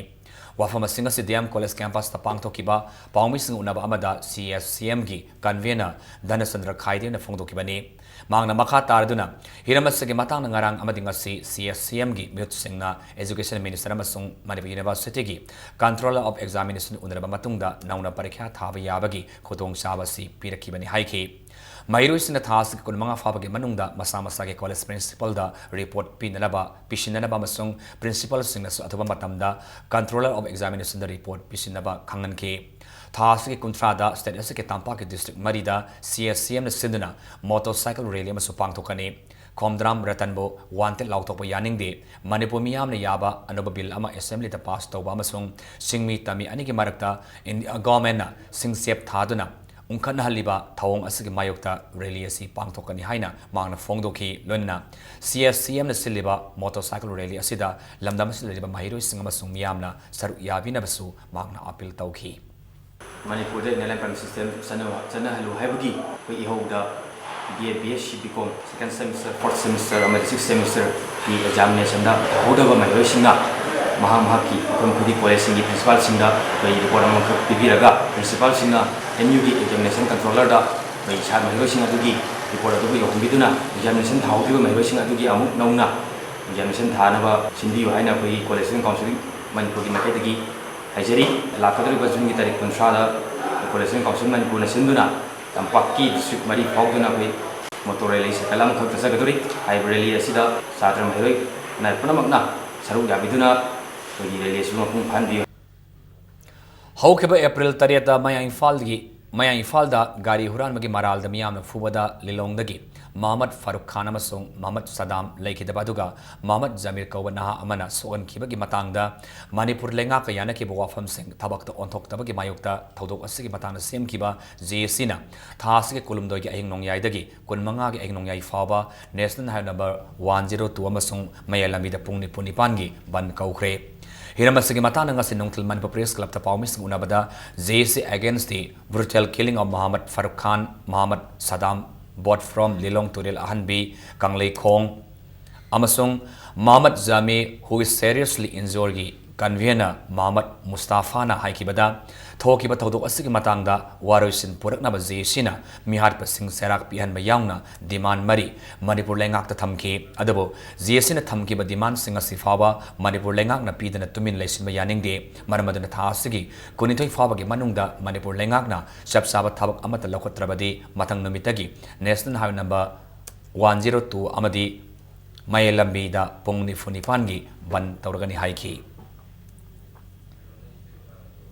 ꯋꯥꯐꯝ ꯑꯁꯤꯡ ꯑꯁꯤ DM College campus ꯇ ꯄꯥꯡꯊꯣꯛꯈꯤꯕ ꯄꯥꯎꯃꯤꯁꯤꯡ ꯎꯅꯕ ꯑꯃꯗ CSCM ꯒꯤ convener ꯙꯅꯆꯟꯗ꯭ꯔ ꯈꯥꯏꯗꯦꯅ ꯐꯣꯡꯗꯣꯛꯈꯤꯕꯅꯤ꯫ ꯃꯍꯥꯛꯅ ꯃꯈꯥ ꯇꯥꯔꯗꯨꯅ ꯍꯤꯔꯝ ꯑꯁꯤꯒꯤ ꯃꯇꯥꯡꯗ ꯉꯔꯥꯡ ꯑꯃꯗꯤ ꯉꯁꯤ CSCM ꯒꯤ ꯃꯤꯍꯨꯠꯁꯤꯡꯅ Education Minister ꯑꯃꯁꯨꯡ ꯃꯅꯤꯄꯨꯔ University ꯒꯤ Controller of Examination ꯎꯅꯔꯕ ꯃꯇꯨꯡꯗ ꯅꯧꯅ ꯄꯔꯤꯈ꯭ꯌꯥ ꯊꯥꯕ ꯌꯥꯕꯒꯤ ꯈꯨꯗꯣꯡꯆꯥꯕ ꯑꯁꯤ ꯄꯤꯔꯛꯈꯤꯕꯅꯤ ꯍꯥꯏꯈꯤ꯫ ꯃꯍꯩꯔꯣꯏꯁꯤꯡꯅ ꯊꯥ ꯑꯁꯤꯒꯤ ꯀꯨꯟꯃꯉꯥ ꯐꯥꯕꯒꯤ ꯃꯅꯨꯡꯗ ꯃꯁꯥ ꯃꯁꯥꯒꯤ ꯀꯣꯂꯦꯖ ꯄ꯭ꯔꯤꯟꯁꯤꯄꯥꯜꯗ ꯔꯤꯄꯣꯔꯠ ꯄꯤꯅꯅꯕ, ꯄꯤꯁꯤꯟꯅꯅꯕ ꯑꯃꯁꯨꯡ ꯄ꯭ꯔꯤꯟꯁꯤꯄꯥꯜꯁꯤꯡꯅꯁꯨ ꯑꯊꯨꯕ ꯃꯇꯝꯗ Controller of Examination-ꯗ ꯔꯤꯄꯣꯔꯠ ꯄꯤꯁꯤꯟꯅꯕ ꯈꯪꯍꯟꯈꯤ꯫ ꯊꯥ ꯑꯁꯤꯒꯤ ꯀꯨꯟꯊ꯭ꯔꯥꯗ ꯁ꯭ꯇꯦꯠ ꯑꯁꯤꯒꯤ ꯇꯝꯄꯥꯛꯀꯤ ꯗꯤꯁꯇ꯭ꯔꯤꯛ ꯃꯔꯤꯗ C S C M-ꯅ ꯁꯤꯟꯗꯨꯅ ꯃꯣꯇꯣꯔꯁꯥꯏꯀꯜ ꯔꯦꯂꯤ ꯑꯃꯁꯨ ꯄꯥꯡꯊꯣꯛꯀꯅꯤ꯫ ꯈꯣꯝꯗ꯭ꯔꯥꯝ ꯔꯇꯟꯕꯨ ꯋꯥꯟꯇꯦꯠ ꯂꯥꯎꯊꯣꯛꯄ ꯌꯥꯅꯤꯡꯗꯦ, ꯃꯅꯤꯄꯨꯔ ꯃꯤꯌꯥꯝꯅ ꯌꯥꯕ ꯑꯅꯧꯕ ꯕꯤꯜ ꯑꯃ ꯑꯦꯁꯦꯝꯕ꯭ꯂꯤꯗ ꯄꯥꯁ ꯇꯧꯕ ꯑꯃꯁꯨꯡ ꯁꯤꯡꯃꯤ ꯇꯝꯃꯤ ꯑꯅꯤꯒꯤ ꯃꯔꯛꯇ ꯏꯟꯗꯤꯌꯥ ꯒꯣꯔꯃꯦꯟꯅ ꯁꯤꯡꯆꯦꯞ ꯊꯥꯗꯨꯅ ꯎꯪꯈꯠꯅꯍꯜꯂꯤꯕ ꯊꯧꯑꯣꯡ ꯑꯁꯤꯒꯤ ꯃꯥꯌꯣꯛꯇ ꯔꯦꯂꯤ ꯑꯁꯤ ꯄꯥꯡꯊꯣꯛꯀꯅꯤ ꯍꯥꯏꯅ ꯃꯍꯥꯛꯅ ꯐꯣꯡꯗꯣꯛꯈꯤ꯫ ꯂꯣꯏꯅꯅ C S C M-ꯅ ꯁꯤꯜꯂꯤꯕ ꯃꯣꯇꯣꯔꯁꯥꯏꯀꯜ ꯔꯦꯂꯤ ꯑꯁꯤꯗ ꯂꯝꯗꯝ ꯑꯁꯤꯗ ꯂꯩꯔꯤꯕ ꯃꯍꯩꯔꯣꯏꯁꯤꯡ ꯑꯃꯁꯨꯡ ꯃꯤꯌꯥꯝꯅ ꯁꯔꯨꯛ ꯌꯥꯕꯤꯅꯕꯁꯨ ꯃꯍꯥꯛꯅ ꯑꯥꯄꯤꯜ ꯇꯧꯈꯤ꯫ ꯃꯅꯤꯄꯨꯔꯗ Inner Line Permit System ꯆꯠꯅꯕ, ꯆꯠꯅꯍꯜꯂꯨ ꯍꯥꯏꯕꯒꯤ ꯑꯩꯈꯣꯏ ꯏꯍꯧꯗ B A, B S C, B Com, second semester, fourth semester ꯑꯃꯗꯤ sixth semester-ꯒꯤ examination-ꯗ ꯇꯧꯍꯧꯗꯕ ꯃꯍꯩꯔꯣꯏꯁꯤꯡꯅ ꯃꯍꯥꯛ ꯃꯍꯥꯛꯀꯤ ꯃꯐꯝ ꯈꯨꯗꯤꯡ ꯀꯣꯂꯦꯖꯁꯤꯡꯒꯤ ꯄ꯭ꯔꯤꯟꯁꯤꯄꯥꯜꯁꯤꯡꯗ ꯑꯩꯈꯣꯏ ꯔꯤꯄꯣꯔꯠ ꯑꯃꯈꯛ ꯄꯤꯕꯤꯔꯒ, ꯄ꯭ꯔꯤꯟꯁꯤꯄꯥꯜꯁꯤꯡꯅ M U-ꯒꯤ examination controller-ꯗ ꯑꯩꯈꯣꯏ ꯁꯥꯇ꯭ꯔ ꯃꯍꯩꯔꯣꯏꯁꯤꯡ ꯑꯗꯨꯒꯤ ꯔꯤꯄꯣꯔꯠ ꯑꯗꯨꯕꯨ ꯌꯧꯍꯟꯕꯤꯗꯨꯅ examination ꯊꯥꯍꯧꯗ꯭ꯔꯤꯕ ꯃꯍꯩꯔꯣꯏꯁꯤꯡ ꯑꯗꯨꯒꯤ ꯑꯃꯨꯛ ꯅꯧꯅ examination ꯊꯥꯅꯕ ꯁꯤꯟꯕꯤꯌꯨ ꯍꯥꯏꯅ ꯑꯩꯈꯣꯏꯒꯤ College Student Council ꯃꯅꯤꯄꯨꯔꯒꯤ ꯃꯥꯏꯀꯩꯗꯒꯤ ꯍꯥꯏꯖꯔꯤ꯫ ꯂꯥꯛꯀꯗꯧꯔꯤꯕ ꯖꯨꯟꯒꯤ ꯇꯥꯔꯤꯛ ꯀꯨꯟꯊ꯭ꯔꯥꯗ College Student Council ꯃꯅꯤꯄꯨꯔꯅ ꯁꯤꯟꯗꯨꯅ ꯇꯝꯄꯥꯛꯀꯤ ꯗꯤꯁꯇ꯭ꯔꯤꯛ ꯃꯔꯤ ꯐꯥꯎꯗꯨꯅ ꯑꯩꯈꯣꯏ ꯃꯣꯇꯣꯔ ꯔꯦꯂꯤ ꯁꯥꯏꯀꯜ ꯑꯃꯈꯛ ꯆꯠꯆꯒꯗꯧꯔꯤ꯫ ꯍꯥꯏꯔꯤꯕ ꯔꯦꯂꯤ ꯑꯁꯤꯗ ꯁꯥꯇ꯭ꯔ ꯃꯍꯩꯔꯣꯏ ꯈꯨꯟꯅꯥꯏ ꯄꯨꯝꯅꯃꯛꯅ ꯁꯔꯨꯛ ꯌꯥꯕꯤꯗꯨꯅ ꯑꯩꯈꯣꯏꯒꯤ ꯔꯦꯂꯤ ꯑꯁꯤꯕꯨ ꯃꯄꯨꯡ ꯐꯥꯍꯟꯕꯤꯌꯨ꯫ ꯍꯧꯈꯤꯕ ꯑꯦꯄ꯭ꯔꯤꯜ ꯇꯔꯦꯠꯇ ꯃꯌꯥꯡ ꯏꯝꯐꯥꯜꯗꯒꯤ, ꯃꯌꯥꯡ ꯏꯝꯐꯥꯜꯗ ꯒꯥꯔꯤ ꯍꯨꯔꯥꯟꯕꯒꯤ ꯃꯔꯥꯜꯗ ꯃꯤꯌꯥꯝꯅ ꯐꯨꯕꯗ ꯂꯤꯂꯣꯡꯗꯒꯤ ꯃꯍꯃꯗ ꯐꯥꯔꯨꯛ ꯈꯥꯟ ꯑꯃꯁꯨꯡ ꯃꯍꯃꯗ ꯁꯗꯥꯝ ꯂꯩꯈꯤꯗꯕ ꯑꯗꯨꯒ ꯃꯍꯃꯗ ꯖꯃꯤꯔ ꯀꯧꯕ ꯅꯍꯥ ꯑꯃꯅ ꯁꯣꯛꯍꯟꯈꯤꯕꯒꯤ ꯃꯇꯥꯡꯗ ꯃꯅꯤꯄꯨꯔ ꯂꯩꯉꯥꯛꯀ ꯌꯥꯅꯈꯤꯕ ꯋꯥꯐꯝꯁꯤꯡ ꯊꯕꯛꯇ ꯑꯣꯟꯊꯣꯛꯇꯕꯒꯤ ꯃꯥꯌꯣꯛꯇ ꯊꯧꯗꯣꯛ ꯑꯁꯤꯒꯤ ꯃꯇꯥꯡꯗ ꯁꯦꯝꯈꯤꯕ J A C-ꯅ ꯊꯥ ꯑꯁꯤꯒꯤ ꯀꯨꯟꯍꯨꯝꯗꯣꯏꯒꯤ ꯑꯍꯤꯡ ꯅꯣꯡꯌꯥꯏꯗꯒꯤ ꯀꯨꯟꯃꯉꯥꯒꯤ ꯑꯍꯤꯡ ꯅꯣꯡꯌꯥꯏ ꯐꯥꯎꯕ National Highway number one zero two ꯑꯃꯁꯨꯡ ꯃꯌꯥꯏ ꯂꯝꯕꯤꯗ ꯄꯨꯡ ꯅꯤꯐꯨ ꯅꯤꯄꯥꯟꯒꯤ ꯕꯟ ꯀꯧꯈ꯭ꯔꯦ꯫ ꯍꯤꯔꯝ ꯑꯁꯤꯒꯤ ꯃꯇꯥꯡꯗ ꯉꯁꯤ ꯅꯨꯡꯊꯤꯜ Manipur Press Club-ꯇ ꯄꯥꯎꯃꯤꯁꯤꯡ ꯎꯅꯕꯗ J A C against the brutal killing of Mohammad Farooq Khan, Mohammad Saddam, both from Lilong Turel ꯑꯍꯟꯕꯤ, ꯀꯪꯂꯩꯈꯣꯡ, ꯑꯃꯁꯨꯡ Mohammad Jami, who is seriously injured-ꯒꯤ ꯀꯟꯚꯦꯅꯔ ꯃꯍꯃꯗ ꯃꯨꯁꯇꯥꯐꯥꯅ ꯍꯥꯏꯈꯤꯕꯗ, ꯊꯣꯛꯈꯤꯕ ꯊꯧꯗꯣꯛ ꯑꯁꯤꯒꯤ ꯃꯇꯥꯡꯗ ꯋꯥꯔꯣꯏꯁꯤꯟ ꯄꯨꯔꯛꯅꯕ ꯖꯦ ꯑꯦ ꯁꯤꯅ ꯃꯤꯍꯥꯠꯄꯁꯤꯡ ꯆꯩꯔꯥꯛ ꯄꯤꯍꯟꯕ ꯌꯥꯎꯅ ꯗꯤꯃꯥꯟ ꯃꯔꯤ ꯃꯅꯤꯄꯨꯔ ꯂꯩꯉꯥꯛꯇ ꯊꯝꯈꯤ꯫ ꯑꯗꯨꯕꯨ ꯖꯦ ꯑꯦ ꯁꯤꯅ ꯊꯝꯈꯤꯕ ꯗꯤꯃꯥꯟꯁꯤꯡ ꯑꯁꯤ ꯐꯥꯎꯕ ꯃꯅꯤꯄꯨꯔ ꯂꯩꯉꯥꯛꯅ ꯄꯤꯗꯅ ꯇꯨꯃꯤꯟ ꯂꯩꯁꯤꯟꯕ ꯌꯥꯅꯤꯡꯗꯦ꯫ ꯃꯔꯝ ꯑꯗꯨꯅ ꯊꯥ ꯑꯁꯤꯒꯤ ꯀꯨꯟꯅꯤꯊꯣꯏ ꯐꯥꯎꯕꯒꯤ ꯃꯅꯨꯡꯗ ꯃꯅꯤꯄꯨꯔ ꯂꯩꯉꯥꯛꯅ ꯆꯞ ꯆꯥꯕ ꯊꯕꯛ ꯑꯃꯠꯇ ꯂꯧꯈꯠꯇ꯭ꯔꯕꯗꯤ ꯃꯊꯪ ꯅꯨꯃꯤꯠꯇꯒꯤ national highway number one zero two ꯑꯃꯗꯤ ꯃꯌꯥꯏ ꯂꯝꯕꯤꯗ ꯄꯨꯡ ꯅꯤꯐꯨ ꯅꯤꯄꯥꯟꯒꯤ ꯕꯟ ꯇꯧꯔꯒꯅꯤ ꯍꯥꯏꯈꯤ꯫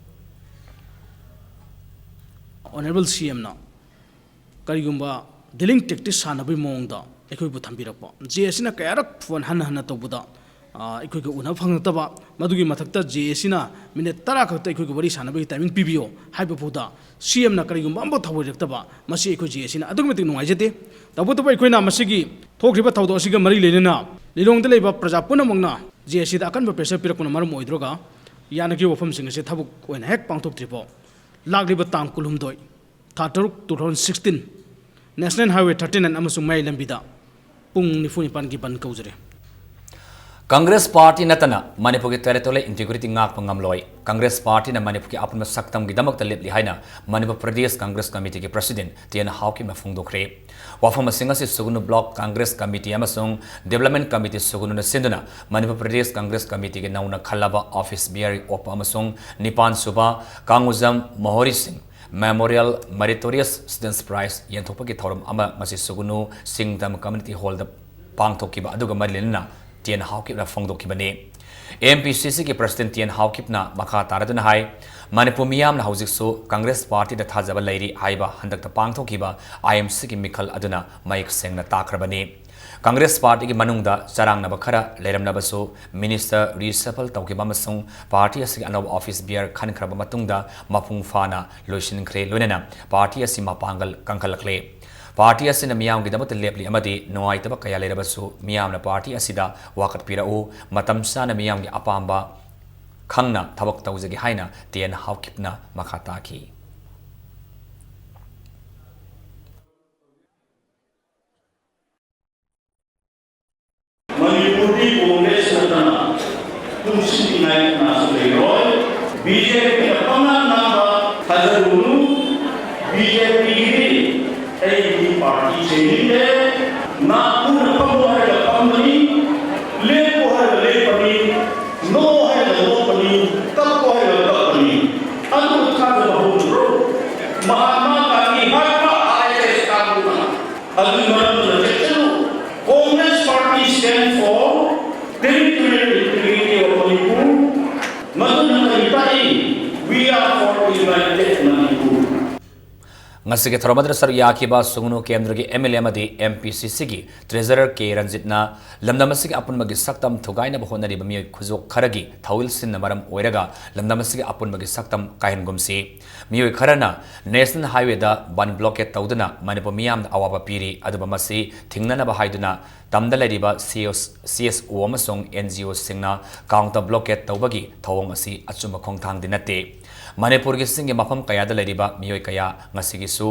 ꯑꯣꯅꯔꯦꯕꯜ ꯁꯤ ꯑꯦꯝꯅ ꯀꯔꯤꯒꯨꯝꯕ ꯗꯤꯂꯤꯡ ꯇꯦꯛꯇꯤꯛ ꯁꯥꯟꯅꯕꯒꯤ ꯃꯑꯣꯡꯗ ꯑꯩꯈꯣꯏꯕꯨ ꯊꯝꯕꯤꯔꯛꯄ, ꯖꯦ ꯑꯦ ꯁꯤꯅ ꯀꯌꯥꯔꯛ ꯐꯣꯟ ꯍꯟꯅ ꯍꯟꯅ ꯇꯧꯕꯗ, ꯑ, ꯑꯩꯈꯣꯏꯒ ꯎꯅꯕ ꯐꯪꯂꯛꯇꯕ, ꯃꯗꯨꯒꯤ ꯃꯊꯛꯇ ꯖꯦ ꯑꯦ ꯁꯤꯅ ꯃꯤꯅꯤꯠ ꯇꯔꯥ ꯈꯛꯇ ꯑꯩꯈꯣꯏꯒ ꯋꯥꯔꯤ ꯁꯥꯟꯅꯕꯒꯤ ꯇꯥꯏꯃꯤꯡ ꯄꯤꯕꯤꯌꯣ ꯍꯥꯏꯕ ꯐꯥꯎꯗ ꯁꯤ ꯑꯦꯝꯅ ꯀꯔꯤꯒꯨꯝꯕ ꯑꯃꯐꯥꯎ ꯊꯧꯑꯣꯏꯔꯛꯇꯕ, ꯃꯁꯤ ꯑꯩꯈꯣꯏ ꯖꯦ ꯑꯦ ꯁꯤꯅ ꯑꯗꯨꯛꯀꯤ ꯃꯇꯤꯛ ꯅꯨꯡꯉꯥꯏꯖꯗꯦ꯫ ꯇꯧꯕꯇꯕꯨ ꯑꯩꯈꯣꯏꯅ ꯃꯁꯤꯒꯤ ꯊꯣꯛꯈ꯭ꯔꯤꯕ ꯊꯧꯗꯣꯛ ꯑꯁꯤꯒ ꯃꯔꯤ ꯂꯩꯅꯅ ꯂꯤꯂꯣꯡꯗ ꯂꯩꯕ ꯄ꯭ꯔꯖꯥ ꯄꯨꯝꯅꯃꯛꯅ ꯖꯦ ꯑꯦ ꯁꯤꯗ ꯑꯀꯟꯕ ꯄ꯭ꯔꯦꯁꯔ ꯄꯤꯔꯛꯄꯅ ꯃꯔꯝ ꯑꯣꯏꯗ꯭ꯔꯒ ꯌꯥꯅꯈꯤꯕ ꯋꯥꯐꯝꯁꯤꯡ ꯑꯁꯤ ꯊꯕꯛ ꯑꯣꯏꯅ ꯍꯦꯛ ꯄꯥꯡꯊꯣꯛꯇ꯭ꯔꯤꯐꯥꯎ ꯂꯥꯛꯂꯤꯕ ꯇꯥꯡ ꯀꯨꯟꯍꯨꯝꯗꯣꯏ, ꯊꯥ ꯇꯔꯨꯛ, two thousand sixteen, national highway thirty nine ꯑꯃꯁꯨꯡ ꯃꯌꯥꯏ ꯂꯝꯕꯤꯗ ꯄꯨꯡ ꯅꯤꯐꯨ ꯅꯤꯄꯥꯟꯒꯤ ꯕꯟ ꯀꯧꯖꯔꯤ꯫ ꯀꯪꯒ꯭ꯔꯦꯁ ꯄꯥꯔꯇꯤ ꯅꯠꯇꯅ ꯃꯅꯤꯄꯨꯔꯒꯤ territorial integrity ꯉꯥꯛꯄ ꯉꯝꯂꯣꯏ꯫ ꯀꯪꯒ꯭ꯔꯦꯁ ꯄꯥꯔꯇꯤꯅ ꯃꯅꯤꯄꯨꯔꯒꯤ ꯑꯄꯨꯟꯕ ꯁꯛꯇꯝꯒꯤꯗꯃꯛꯇ ꯂꯦꯞꯂꯤ ꯍꯥꯏꯅ ꯃꯅꯤꯄꯨꯔ ꯄ꯭ꯔꯗꯦꯁ ꯀꯪꯒ꯭ꯔꯦꯁ ꯀꯃꯤꯇꯤꯒꯤ ꯄ꯭ꯔꯁꯤꯗꯦꯟ ꯇꯤ ꯑꯦꯟ ꯍꯥꯎꯀꯤꯞꯅ ꯐꯣꯡꯗꯣꯛꯈ꯭ꯔꯦ꯫ ꯋꯥꯐꯝ ꯑꯁꯤꯡ ꯑꯁꯤ ꯁꯨꯒꯅꯨ ꯕ꯭ꯂꯣꯛ ꯀꯪꯒ꯭ꯔꯦꯁ ꯀꯃꯤꯇꯤ ꯑꯃꯁꯨꯡ ꯗꯤꯕꯦꯂꯞꯃꯦꯟ ꯀꯃꯤꯇꯤ ꯁꯨꯒꯅꯨꯅ ꯁꯤꯟꯗꯨꯅ ꯃꯅꯤꯄꯨꯔ ꯄ꯭ꯔꯗꯦꯁ ꯀꯪꯒ꯭ꯔꯦꯁ ꯀꯃꯤꯇꯤꯒꯤ ꯅꯧꯅ ꯈꯜꯂꯕ ꯑꯣꯐꯤꯁ ꯕꯤꯌꯥꯔꯤ ꯑꯣꯛꯄ ꯑꯃꯁꯨꯡ ꯅꯤꯄꯥꯟ ꯁꯨꯕ ꯀꯥꯡꯒꯨꯖꯝ ꯃꯣꯍꯣꯔꯤ ꯁꯤꯡ Memorial Meritorious Students Prize ꯌꯦꯟꯊꯣꯛꯄꯒꯤ ꯊꯧꯔꯝ ꯑꯃ ꯉꯁꯤ ꯁꯨꯒꯅꯨ ꯁꯤꯡꯗꯝ ꯀꯝꯃ꯭ꯌꯨꯅꯤꯇꯤ ꯍꯣꯜꯗ ꯄꯥꯡꯊꯣꯛꯈꯤꯕ ꯑꯗꯨꯒ ꯃꯔꯤ ꯂꯩꯅꯅ ꯇꯤ ꯑꯦꯟ ꯍꯥꯎꯀꯤꯞꯅ ꯐꯣꯡꯗꯣꯛꯈꯤꯕꯅꯤ꯫ ꯑꯦꯝ ꯄꯤ ꯁꯤ ꯁꯤꯒꯤ ꯄ꯭ꯔꯁꯤꯗꯦꯟ ꯇꯤ ꯑꯦꯟ ꯍꯥꯎꯀꯤꯞꯅ ꯃꯈꯥ ꯇꯥꯔꯗꯨꯅ ꯍꯥꯏ, ꯃꯅꯤꯄꯨꯔ ꯃꯤꯌꯥꯝꯅ ꯍꯧꯖꯤꯛꯁꯨ ꯀꯪꯒ꯭ꯔꯦꯁ ꯄꯥꯔꯇꯤꯗ ꯊꯥꯖꯕ ꯂꯩꯔꯤ ꯍꯥꯏꯕ ꯍꯟꯗꯛꯇ ꯄꯥꯡꯊꯣꯛꯈꯤꯕ ꯑꯥꯏ ꯑꯦꯝ ꯁꯤꯒꯤ ꯃꯤꯈꯜ ꯑꯗꯨꯅ ꯃꯌꯦꯛ ꯁꯦꯡꯅ ꯇꯥꯛꯈ꯭ꯔꯕꯅꯤ꯫ ꯀꯪꯒ꯭ꯔꯦꯁ ꯄꯥꯔꯇꯤꯒꯤ ꯃꯅꯨꯡꯗ ꯆꯔꯥꯡꯅꯕ ꯈꯔ ꯂꯩꯔꯝꯂꯕꯁꯨ, ꯃꯤꯅꯤꯁꯇꯔ ꯔꯤꯁꯐꯜ ꯇꯧꯈꯤꯕ ꯑꯃꯁꯨꯡ ꯄꯥꯔꯇꯤ ꯑꯁꯤꯒꯤ ꯑꯅꯧꯕ ꯑꯣꯐꯤꯁ ꯕꯤꯌꯔ ꯈꯟꯈ꯭ꯔꯕ ꯃꯇꯨꯡꯗ ꯃꯄꯨꯡ ꯐꯥꯅ ꯂꯣꯏꯁꯤꯟꯈ꯭ꯔꯦ, ꯂꯣꯏꯅꯅ ꯄꯥꯔꯇꯤ ꯑꯁꯤ ꯃꯄꯥꯡꯒꯜ ꯀꯟꯈꯠꯂꯛꯂꯦ꯫ ꯄꯥꯔꯇꯤ ꯑꯁꯤꯅ ꯃꯤꯌꯥꯝꯒꯤꯗꯃꯛꯇ ꯂꯦꯞꯂꯤ ꯑꯃꯗꯤ ꯅꯨꯡꯉꯥꯏꯇꯕ ꯀꯌꯥ ꯂꯩꯔꯕꯁꯨ, ꯃꯤꯌꯥꯝꯅ ꯄꯥꯔꯇꯤ ꯑꯁꯤꯗ ꯋꯥꯀꯠꯄꯤꯔꯛꯎ, ꯃꯇꯝ ꯆꯥꯅ ꯃꯤꯌꯥꯝꯒꯤ ꯑꯄꯥꯝꯕ ꯈꯪꯅ ꯊꯕꯛ ꯇꯧꯖꯒꯦ ꯍꯥꯏꯅ ꯇꯤ ꯑꯦꯟ ꯍꯥꯎꯀꯤꯞꯅ ꯃꯈꯥ ꯇꯥꯈꯤ꯫ ꯃꯅꯤꯄꯨꯔꯗꯤ ꯀꯣꯡꯒ꯭ꯔꯦꯁ ꯅꯠꯇꯅ ꯄꯨꯟꯁꯤꯟꯅꯤꯡꯉꯥꯏ ꯕꯤ ꯖꯦ ꯄꯤꯅ ꯄꯪꯉꯥꯡ ꯉꯥꯡꯕ ꯊꯥꯖꯔꯨꯅꯨ꯫ ꯕꯤ ꯖꯦ ꯄꯤꯒꯤꯗꯤ ꯑꯩꯒꯤ ꯄꯥꯔꯇꯤ ꯆꯦꯟꯅꯤꯡꯗꯦ꯫ ꯅꯥꯛꯄꯨꯅ ꯐꯝꯃꯣ ꯍꯥꯏꯔꯒ ꯐꯝꯕꯅꯤ, ꯂꯦꯞꯄꯣ ꯍꯥꯏꯔꯒ ꯂꯦꯞꯄꯅꯤ, ꯅꯣꯛꯑꯣ ꯍꯥꯏꯔꯒ ꯅꯣꯛꯄꯅꯤ, ꯀꯞꯄꯣ ꯍꯥꯏꯔꯒ ꯀꯞꯄꯅꯤ꯫ ꯑꯗꯨ ꯊꯥꯖꯕ ꯍꯧꯗ꯭ꯔꯣ? ꯃꯍꯥꯠꯃꯥ ꯒꯥꯟꯙꯤ ꯍꯥꯠꯄ ꯑꯥꯏ ꯑꯦꯁ ꯀꯥꯡꯕꯨꯅ꯫ ꯑꯗꯨꯒꯤ ꯃꯔꯝꯗꯨꯅ ꯆꯦꯛꯁꯤꯜꯂꯨ꯫ Congress party stand for territorial integrity of Manipur꯫ ꯃꯗꯨꯅ ꯀꯔꯤ ꯇꯥꯛꯏ? We are for united Manipur꯫ ꯉꯁꯤꯒꯤ ꯊꯧꯔꯝ ꯑꯗꯨꯗ ꯁꯔꯨꯛ ꯌꯥꯈꯤꯕ ꯁꯨꯒꯅꯨ ꯀꯦꯟꯗ꯭ꯔꯒꯤ ꯑꯦꯝ ꯑꯦꯜ ꯑꯦ ꯑꯃꯗꯤ ꯑꯦꯝ ꯄꯤ ꯁꯤ ꯁꯤꯒꯤ ꯇ꯭ꯔꯦꯖꯔꯔ ꯀꯦ ꯔꯟꯖꯤꯠꯅ ꯂꯝꯗꯝ ꯑꯁꯤꯒꯤ ꯑꯄꯨꯟꯕꯒꯤ ꯁꯛꯇꯝ ꯊꯨꯒꯥꯏꯅꯕ ꯍꯣꯠꯅꯔꯤꯕ ꯃꯤꯑꯣꯏ ꯈꯨꯖꯣꯞ ꯈꯔꯒꯤ ꯊꯧꯑꯣꯏꯜꯁꯤꯡꯅ ꯃꯔꯝ ꯑꯣꯏꯔꯒ ꯂꯝꯗꯝ ꯑꯁꯤꯒꯤ ꯑꯄꯨꯟꯕꯒꯤ ꯁꯛꯇꯝ ꯀꯥꯏꯍꯟꯒꯨꯝꯁꯤ꯫ ꯃꯤꯑꯣꯏ ꯈꯔꯅ ꯅꯦꯁꯅꯦꯜ ꯍꯥꯏꯋꯦꯗ ꯕꯟ ꯕ꯭ꯂꯣꯀꯦꯠ ꯇꯧꯗꯨꯅ ꯃꯅꯤꯄꯨꯔ ꯃꯤꯌꯥꯝꯗ ꯑꯋꯥꯕ ꯄꯤꯔꯤ꯫ ꯑꯗꯨꯕꯨ ꯃꯁꯤ ꯊꯤꯡꯅꯅꯕ ꯍꯥꯏꯗꯨꯅ ꯇꯝꯗ ꯂꯩꯔꯤꯕ ꯁꯤ ꯑꯦꯁ ꯑꯣ ꯑꯃꯁꯨꯡ ꯑꯦꯟ ꯖꯤ ꯑꯣꯁꯤꯡꯅ ꯀꯥꯎꯟꯇꯔ ꯕ꯭ꯂꯣꯀꯦꯠ ꯇꯧꯕꯒꯤ ꯊꯧꯑꯣꯡ ꯑꯁꯤ ꯑꯆꯨꯝꯕ ꯈꯣꯡꯊꯥꯡꯗꯤ ꯅꯠꯇꯦ꯫ ꯃꯅꯤꯄꯨꯔꯒꯤ ꯆꯤꯡꯒꯤ ꯃꯐꯝ ꯀꯌꯥꯗ ꯂꯩꯔꯤꯕ ꯃꯤꯑꯣꯏ ꯀꯌꯥ ꯉꯁꯤꯒꯤꯁꯨ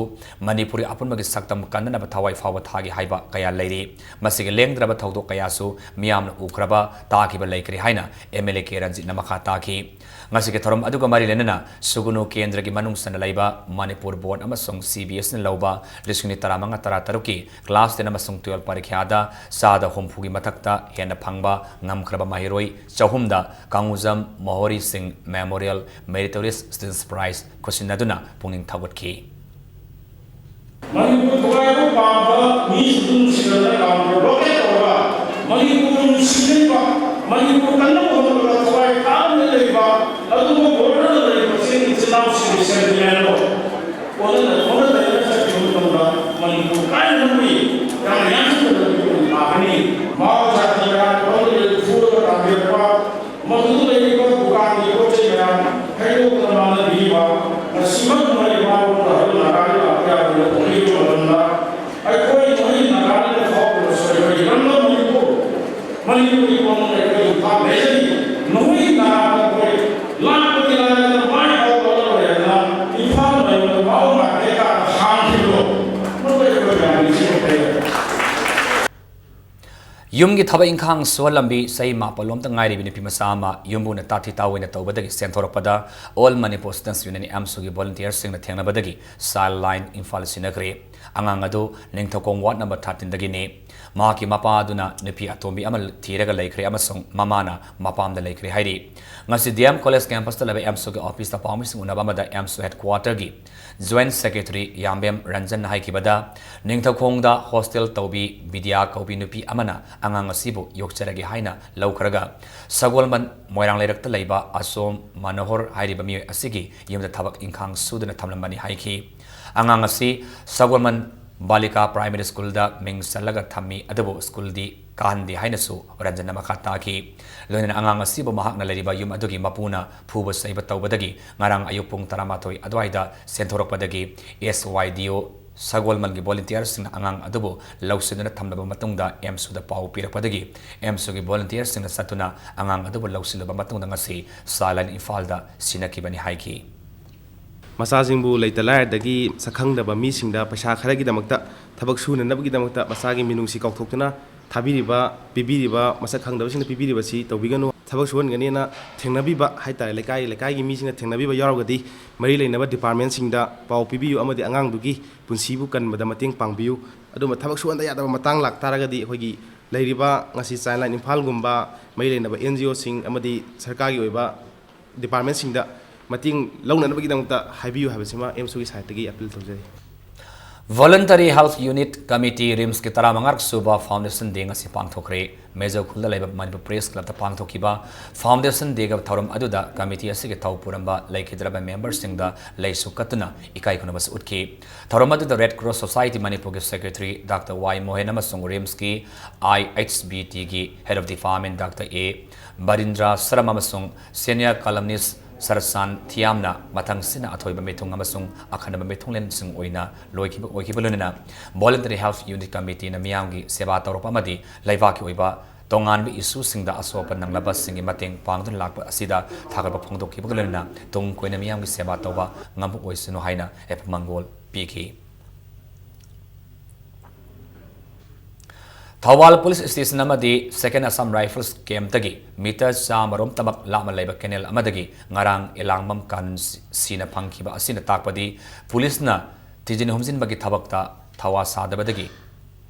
ꯃꯅꯤꯄꯨꯔꯒꯤ ꯑꯄꯨꯟꯕꯒꯤ ꯁꯛꯇꯝ ꯀꯟꯅꯅꯕ ꯊꯋꯥꯏ ꯐꯥꯎꯕ ꯊꯥꯒꯤ ꯍꯥꯏꯕ ꯀꯌꯥ ꯂꯩꯔꯤ꯫ ꯃꯁꯤꯒꯤ ꯂꯦꯡꯗ꯭ꯔꯕ ꯊꯧꯗꯣꯛ ꯀꯌꯥꯁꯨ ꯃꯤꯌꯥꯝꯅ ꯎꯈ꯭ꯔꯕ, ꯇꯥꯈꯤꯕ ꯂꯩꯈ꯭ꯔꯦ ꯍꯥꯏꯅ ꯑꯦꯝ ꯑꯦꯜ ꯑꯦ ꯀꯦ ꯔꯟꯖꯤꯠꯅ ꯃꯈꯥ ꯇꯥꯈꯤ꯫ ꯉꯁꯤꯒꯤ ꯊꯧꯔꯝ ꯑꯗꯨꯒ ꯃꯔꯤ ꯂꯩꯅꯅ ꯁꯨꯒꯨꯅꯨ ꯀꯦꯟꯗ꯭ꯔꯒꯤ ꯃꯅꯨꯡ ꯆꯟꯅ ꯂꯩꯕ ꯃꯅꯤꯄꯨꯔ ꯕꯣꯔꯗ ꯑꯃꯁꯨꯡ ꯁꯤ ꯕꯤ ꯑꯦꯁꯅ ꯂꯧꯕ ꯂꯤꯁꯤꯡ ꯇꯔꯥꯃꯉꯥ ꯇꯔꯥꯇꯔꯨꯛꯀꯤ ꯀ꯭ꯂꯥꯁ ꯇꯦꯟ ꯑꯃꯁꯨꯡ ꯇꯨꯌꯦꯜꯐ ꯄꯔꯤꯈ꯭ꯌꯥꯗ ꯆꯥꯗ ꯍꯨꯝꯐꯨꯒꯤ ꯃꯊꯛꯇ ꯍꯦꯟꯅ ꯐꯪꯕ ꯉꯝꯈ꯭ꯔꯕ ꯃꯍꯩꯔꯣꯏ ꯆꯍꯨꯝꯗ ꯀꯥꯡꯉꯨꯖꯝ ꯃꯣꯍꯣꯔꯤ ꯁꯤꯡ ꯃꯦꯃꯣꯔꯤꯌꯦꯜ ꯃꯦꯔꯤꯇꯣꯔꯤꯌꯁ ꯁ꯭ꯇꯨꯗꯦꯟꯠꯁ ꯄ꯭ꯔꯥꯏꯖ ꯈꯨꯠꯁꯤꯟꯅꯗꯨꯅ ꯄꯨꯛꯅꯤꯡ ꯊꯧꯒꯠꯈꯤ꯫ ꯃꯅꯤꯄꯨꯔ ꯊꯨꯒꯥꯏꯕ ꯄꯥꯝꯕ ꯃꯤꯁꯤꯡꯗꯨ ꯅꯨꯡꯁꯤꯅꯗꯅ ꯀꯥꯎꯟꯇꯔ ꯕ꯭ꯂꯣꯀꯦꯠ ꯇꯧꯔꯒ ꯃꯅꯤꯄꯨꯔ ꯅꯨꯡꯁꯤꯅꯔꯤꯕ, ꯃꯅꯤꯄꯨꯔ ꯀꯟꯅꯕ ꯍꯣꯠꯅꯕꯗ ꯊꯋꯥꯏ ꯇꯥꯗꯨꯅ ꯂꯩꯕ ꯑꯗꯨꯒꯨꯝꯕ ꯕꯣꯔꯗꯔꯗ ꯂꯩꯔꯤꯕ ꯆꯤꯡ ꯏꯆꯤꯜ ꯏꯅꯥꯎꯁꯤꯡꯒꯤ ꯁꯦꯟꯇꯤꯃꯦꯟꯗꯣ ꯑꯣꯟꯅ ꯑꯣꯟꯅ ꯇꯩꯅꯅ ꯆꯠꯈꯤꯕ ꯃꯇꯝꯗ ꯃꯅꯤꯄꯨꯔ ꯀꯥꯏꯅ ꯉꯝꯃꯤ꯫ ꯌꯥꯝꯅ ꯌꯥꯡꯁꯤꯟꯅꯕ ꯃꯤꯑꯣꯏ ꯂꯥꯛꯀꯅꯤ꯫ ꯃꯥꯑꯣ ꯖꯥꯇꯤ ꯀꯌꯥ ꯃꯐꯝꯗꯨꯗ ꯐꯨꯔꯒ ꯇꯥꯟꯊꯔꯛꯄ, ꯃꯗꯨꯗ ꯂꯩꯔꯤꯕ ꯗꯨꯀꯥꯟꯒꯤ ꯄꯣꯠ ꯆꯩ ꯃꯌꯥꯝ ꯍꯩꯗꯣꯛꯇꯨꯅ ꯃꯥꯡꯍꯟꯕꯤꯔꯤꯕ, ꯉꯁꯤꯃꯛ ꯃꯔꯤ ꯃꯥꯡꯂꯣꯝꯗ ꯍꯧꯖꯤꯛ ꯅꯥꯒꯥꯂꯦꯟ ꯂꯥꯛꯄ ꯌꯥꯗꯅ ꯊꯣꯛꯂꯤꯕ ꯃꯇꯝꯗ ꯑꯩꯈꯣꯏ ꯃꯣꯏ ꯅꯥꯒꯥꯂꯦꯟꯗ ꯐꯥꯎꯗꯨꯅ ꯁꯣꯏꯗꯅ ꯏꯔꯝꯗꯝ ꯃꯅꯤꯄꯨꯔ, ꯃꯅꯤꯄꯨꯔꯒꯤ ꯃꯃꯜ ꯑꯩꯈꯣꯏ ꯏꯝꯐꯥꯜ ꯂꯩꯖꯔꯤ꯫ ꯅꯈꯣꯏ ꯅꯥꯒꯥ ꯑꯩꯈꯣꯏ ꯂꯥꯛꯄꯒꯤ ꯂꯥꯏꯅ ꯃꯥꯏ ꯄꯥꯛꯄ ꯂꯧꯔꯦ ꯍꯥꯏꯗꯅ ꯏꯝꯐꯥꯜ ꯃꯌꯣꯟꯗ ꯃꯥꯎ ꯃꯥꯔꯀꯦꯠꯀ ꯍꯥꯡꯈꯤꯕꯗꯣ ꯃꯗꯨ ꯑꯩꯈꯣꯏ ꯃꯌꯥꯝ ꯅꯤꯡꯁꯤꯡꯕ ꯐꯩ꯫ ꯌꯨꯝꯒꯤ ꯊꯕꯛ ꯏꯪꯈꯥꯡ ꯁꯨꯍꯜꯂꯝꯕꯤ ꯆꯍꯤ ꯃꯥꯄꯜ ꯂꯣꯝꯇ ꯉꯥꯏꯔꯤꯕꯤ ꯅꯨꯄꯤ ꯃꯆꯥ ꯑꯃ ꯌꯨꯝꯕꯨꯅ ꯇꯥꯊꯤ ꯇꯥꯑꯣꯏꯅ ꯇꯧꯕꯗꯒꯤ ꯆꯦꯟꯊꯣꯔꯛꯄꯗ All Manipur Students Union, AMSU ꯒꯤ ꯚꯣꯂꯨꯟꯇꯤꯌꯔꯁꯤꯡꯅ ꯊꯦꯡꯅꯕꯗꯒꯤ ꯆꯥꯏꯜ ꯂꯥꯏꯟ ꯏꯝꯐꯥꯜ ꯁꯤꯟꯅꯈ꯭ꯔꯦ꯫ ꯑꯉꯥꯡ ꯑꯗꯨ ꯅꯤꯡꯊꯧꯈꯣꯡ ꯋꯥꯔꯗ ꯅꯝꯕꯔ ꯊꯥꯔꯇꯤꯟꯗꯒꯤꯅꯤ꯫ ꯃꯍꯥꯛꯀꯤ ꯃꯄꯥ ꯑꯗꯨꯅ ꯅꯨꯄꯤ ꯑꯇꯣꯝꯕꯤ ꯑꯃ ꯊꯤꯔꯒ ꯂꯩꯈ꯭ꯔꯦ ꯑꯃꯁꯨꯡ ꯃꯃꯥꯅ ꯃꯄꯥꯝꯗ ꯂꯩꯈ꯭ꯔꯦ ꯍꯥꯏꯔꯤ꯫ ꯉꯁꯤ ꯗꯤ ꯑꯦꯝ ꯀꯣꯂꯦꯖ ꯀꯦꯝꯄꯁꯇ ꯂꯩꯕ AMSU ꯒꯤ ꯑꯣꯐꯤꯁꯇ ꯄꯥꯎꯃꯤꯁꯤꯡ ꯎꯅꯕ ꯑꯃꯗ AMSU ꯍꯦꯗꯀ꯭ꯋꯥꯇꯔꯒꯤ ꯖꯣꯏꯟꯠ ꯁꯦꯀ꯭ꯔꯦꯇꯔꯤ ꯌꯥꯝꯕꯦꯝ ꯔꯟꯖꯟꯅ ꯍꯥꯏꯈꯤꯕꯗ, ꯅꯤꯡꯊꯧꯈꯣꯡꯗ ꯍꯣꯁꯇꯦꯜ ꯇꯧꯕꯤ ꯕꯤꯗ꯭ꯌꯥ ꯀꯧꯕꯤ ꯅꯨꯄꯤ ꯑꯃꯅ ꯑꯉꯥꯡ ꯑꯁꯤꯕꯨ ꯌꯣꯛꯆꯔꯒꯦ ꯍꯥꯏꯅ ꯂꯧꯈ꯭ꯔꯒ, ꯁꯒꯣꯜꯕꯟ ꯃꯣꯏꯔꯥꯡ ꯂꯩꯔꯛꯇ ꯂꯩꯕ ꯑꯁꯣꯝ ꯃꯅꯣꯍꯔ ꯍꯥꯏꯔꯤꯕ ꯃꯤꯑꯣꯏ ꯑꯁꯤꯒꯤ ꯌꯨꯝꯗ ꯊꯕꯛ ꯏꯪꯈꯥꯡ ꯁꯨꯗꯨꯅ ꯊꯝꯂꯝꯕꯅꯤ ꯍꯥꯏꯈꯤ꯫ ꯑꯉꯥꯡ ꯑꯁꯤ ꯁꯒꯣꯜꯕꯟ ꯕꯥꯂꯤꯀꯥ ꯄ꯭ꯔꯥꯏꯃꯥꯔꯤ ꯁ꯭ꯀꯨꯜꯗ ꯃꯤꯡ ꯆꯜꯂꯒ ꯊꯝꯃꯤ, ꯑꯗꯨꯕꯨ ꯁ꯭ꯀꯨꯜꯗꯤ ꯀꯥꯍꯟꯗꯦ ꯍꯥꯏꯅꯁꯨ ꯔꯟꯖꯟꯅ ꯃꯈꯥ ꯇꯥꯈꯤ꯫ ꯂꯣꯏꯅꯅ ꯑꯉꯥꯡ ꯑꯁꯤꯕꯨ ꯃꯍꯥꯛꯅ ꯂꯩꯔꯤꯕ ꯌꯨꯝ ꯑꯗꯨꯒꯤ ꯃꯄꯨꯅ ꯐꯨꯕ ꯆꯩꯕ ꯇꯧꯕꯗꯒꯤ ꯉꯔꯥꯡ ꯑꯌꯨꯛ ꯄꯨꯡ ꯇꯔꯥꯃꯥꯊꯣꯏ ꯑꯗꯨꯋꯥꯏꯗ ꯆꯦꯟꯊꯣꯔꯛꯄꯗꯒꯤ ꯑꯦꯁ ꯋꯥꯏ ꯗꯤ ꯑꯣ ꯁꯒꯣꯜꯕꯟꯒꯤ ꯚꯣꯂꯨꯟꯇꯤꯌꯔꯁꯤꯡꯅ ꯑꯉꯥꯡ ꯑꯗꯨꯕꯨ ꯂꯧꯁꯤꯟꯗꯨꯅ ꯊꯝꯂꯕ ꯃꯇꯨꯡꯗ AMSU ꯗ ꯄꯥꯎ ꯄꯤꯔꯛꯄꯗꯒꯤ AMSU ꯒꯤ ꯚꯣꯂꯨꯟꯇꯤꯌꯔꯁꯤꯡꯅ ꯆꯠꯇꯨꯅ ꯑꯉꯥꯡ ꯑꯗꯨꯕꯨ ꯂꯧꯁꯤꯜꯂꯕ ꯃꯇꯨꯡꯗ ꯉꯁꯤ ꯆꯥꯏꯜ ꯂꯥꯏꯟ ꯏꯝꯐꯥꯜꯗ ꯁꯤꯟꯅꯈꯤꯕꯅꯤ ꯍꯥꯏꯈꯤ꯫ ꯃꯆꯥꯁꯤꯡꯕꯨ ꯂꯩꯇ ꯂꯥꯏꯔꯗꯒꯤ ꯁꯛ ꯈꯪꯗꯕ ꯃꯤꯁꯤꯡꯗ ꯄꯩꯁꯥ ꯈꯔꯒꯤꯗꯃꯛꯇ, ꯊꯕꯛ ꯁꯨꯅꯅꯕꯒꯤꯗꯃꯛꯇ ꯃꯆꯥꯒꯤ ꯃꯤꯅꯨꯡꯁꯤ ꯀꯥꯎꯊꯣꯛꯇꯨꯅ ꯊꯥꯕꯤꯔꯤꯕ, ꯄꯤꯕꯤꯔꯤꯕ ꯃꯁꯛ ꯈꯪꯗꯕꯁꯤꯡꯅ ꯄꯤꯕꯤꯔꯤꯕꯁꯤ ꯇꯧꯕꯤꯒꯅꯨ꯫ ꯊꯕꯛ ꯁꯨꯍꯟꯒꯅꯤꯅ ꯊꯦꯡꯅꯕꯤꯕ ꯍꯥꯏꯇꯥꯔꯦ, ꯂꯩꯀꯥꯏ ꯂꯩꯀꯥꯏꯒꯤ ꯃꯤꯁꯤꯡꯅ ꯊꯦꯡꯅꯕꯤꯕ ꯌꯥꯎꯔꯒꯗꯤ ꯃꯔꯤ ꯂꯩꯅꯕ ꯗꯤꯄꯥꯔꯠꯃꯦꯟꯁꯤꯡꯗ ꯄꯥꯎ ꯄꯤꯕꯤꯌꯨ ꯑꯃꯗꯤ ꯑꯉꯥꯡꯗꯨꯒꯤ ꯄꯨꯟꯁꯤꯕꯨ ꯀꯟꯕꯗ ꯃꯇꯦꯡ ꯄꯥꯡꯕꯤꯌꯨ꯫ ꯑꯗꯨꯝꯕ ꯊꯕꯛ ꯁꯨꯍꯟꯗ ꯌꯥꯗꯕ ꯃꯇꯥꯡ ꯂꯥꯛꯇꯥꯔꯒꯗꯤ ꯑꯩꯈꯣꯏꯒꯤ ꯂꯩꯔꯤꯕ ꯉꯁꯤ ꯆꯥꯏꯜ ꯂꯥꯏꯟ ꯏꯝꯐꯥꯜꯒꯨꯝꯕ ꯃꯔꯤ ꯂꯩꯅꯕ ꯑꯦꯟ ꯖꯤ ꯑꯣꯁꯤꯡ ꯑꯃꯗꯤ ꯁꯔꯀꯥꯔꯒꯤ ꯑꯣꯏꯕ ꯗꯤꯄꯥꯔꯠꯃꯦꯟꯁꯤꯡꯗ ꯃꯇꯦꯡ ꯂꯧꯅꯅꯕꯒꯤꯗꯃꯛꯇ ꯍꯥꯏꯕꯤꯌꯨ ꯍꯥꯏꯕꯁꯤꯃ AMSU ꯒꯤ ꯁꯥꯏꯠꯇꯒꯤ ꯑꯄꯤꯜ ꯇꯧꯖꯔꯤ꯫ Voluntary Health Unit Committee, ꯔꯤꯝꯁꯀꯤ ꯇꯔꯥꯃꯉꯥꯔꯛ ꯁꯨꯕ Foundation Day ꯉꯁꯤ ꯄꯥꯡꯊꯣꯛꯈ꯭ꯔꯦ꯫ ꯃꯦꯖꯣ ꯈꯨꯜꯗ ꯂꯩꯕ ꯃꯅꯤꯄꯨꯔ ꯄ꯭ꯔꯦꯁ ꯀ꯭ꯂꯕꯇ ꯄꯥꯡꯊꯣꯛꯈꯤꯕ Foundation Day ꯒꯤ ꯊꯧꯔꯝ ꯑꯗꯨꯗ ꯀꯃꯤꯇꯤ ꯑꯁꯤꯒꯤ ꯊꯧ ꯄꯨꯔꯝꯕ ꯂꯩꯈꯤꯗ꯭ꯔꯕ ꯃꯦꯝꯕꯔꯁꯤꯡꯗ ꯂꯩꯁꯨ ꯀꯠꯇꯨꯅ ꯏꯀꯥꯏ ꯈꯨꯝꯅꯕꯁꯨ ꯎꯠꯈꯤ꯫ ꯊꯧꯔꯝ ꯑꯗꯨꯗ Red Cross Society ꯃꯅꯤꯄꯨꯔꯒꯤ ꯁꯦꯀ꯭ꯔꯦꯇꯔꯤ ꯗꯥꯛꯇꯔ ꯋꯥꯏ ꯃꯣꯍꯦꯟ ꯑꯃꯁꯨꯡ ꯔꯤꯝꯁꯀꯤ ꯑꯥꯏ ꯑꯩꯆ ꯕꯤ ꯇꯤꯒꯤ Head of Department ꯗꯥꯛꯇꯔ ꯑꯦ ꯕꯔꯤꯟꯗ꯭ꯔ ꯁꯔꯝ ꯑꯃꯁꯨꯡ senior columnist ꯁꯔꯁꯥꯟ ꯊꯤꯌꯥꯝꯅ ꯃꯊꯪꯁꯤꯠꯅ ꯑꯊꯣꯏꯕ ꯃꯤꯊꯨꯡ ꯑꯃꯁꯨꯡ ꯑꯈꯟꯅꯕ ꯃꯤꯊꯨꯡꯂꯦꯟꯁꯤꯡ ꯑꯣꯏꯅ ꯂꯣꯏꯈꯤꯕ ꯑꯣꯏꯈꯤꯕ ꯂꯣꯏꯅꯅ Voluntary Health Unit Committee ꯅ ꯃꯤꯌꯥꯝꯒꯤ ꯁꯦꯕꯥ ꯇꯧꯔꯛꯄ ꯑꯃꯗꯤ ꯂꯩꯕꯥꯛꯀꯤ ꯑꯣꯏꯕ ꯇꯣꯉꯥꯟꯕ ꯏꯁꯨꯁꯤꯡꯗ ꯑꯁꯣꯛꯄ ꯅꯪꯂꯕꯁꯤꯡꯒꯤ ꯃꯇꯦꯡ ꯄꯥꯡꯗꯨꯅ ꯂꯥꯛꯄ ꯑꯁꯤꯗ ꯊꯥꯒꯠꯄ ꯐꯣꯡꯗꯣꯛꯈꯤꯕꯒ ꯂꯣꯏꯅꯅ ꯇꯨꯡ ꯀꯣꯏꯅ ꯃꯤꯌꯥꯝꯒꯤ ꯁꯦꯕꯥ ꯇꯧꯕ ꯉꯝꯕ ꯑꯣꯏꯁꯅꯨ ꯍꯥꯏꯅ ꯌꯥꯏꯐ ꯃꯪꯒꯣꯜ ꯄꯤꯈꯤ꯫ ꯊꯧꯕꯥꯜ ꯄꯨꯂꯤꯁ ꯁ꯭ꯇꯦꯁꯟ ꯑꯃꯗꯤ Second Assam Rifles ꯀꯦꯝꯞꯇꯒꯤ ꯃꯤꯇꯔ ꯆꯥꯝꯃ ꯔꯣꯝꯇꯃꯛ ꯂꯥꯞꯅ ꯂꯩꯕ ꯀꯦꯅꯦꯜ ꯑꯃꯗꯒꯤ ꯉꯔꯥꯡ ꯏꯂꯥꯡꯕꯝ ꯀꯥꯅꯟ ꯁꯤꯅ ꯐꯪꯈꯤꯕ ꯑꯁꯤꯅ ꯇꯥꯛꯄꯗꯤ ꯄꯨꯂꯤꯁꯅ ꯊꯤꯖꯤꯟ ꯍꯨꯝꯖꯤꯟꯕꯒꯤ ꯊꯕꯛꯇ ꯊꯋꯥ ꯁꯥꯗꯕꯗꯒꯤ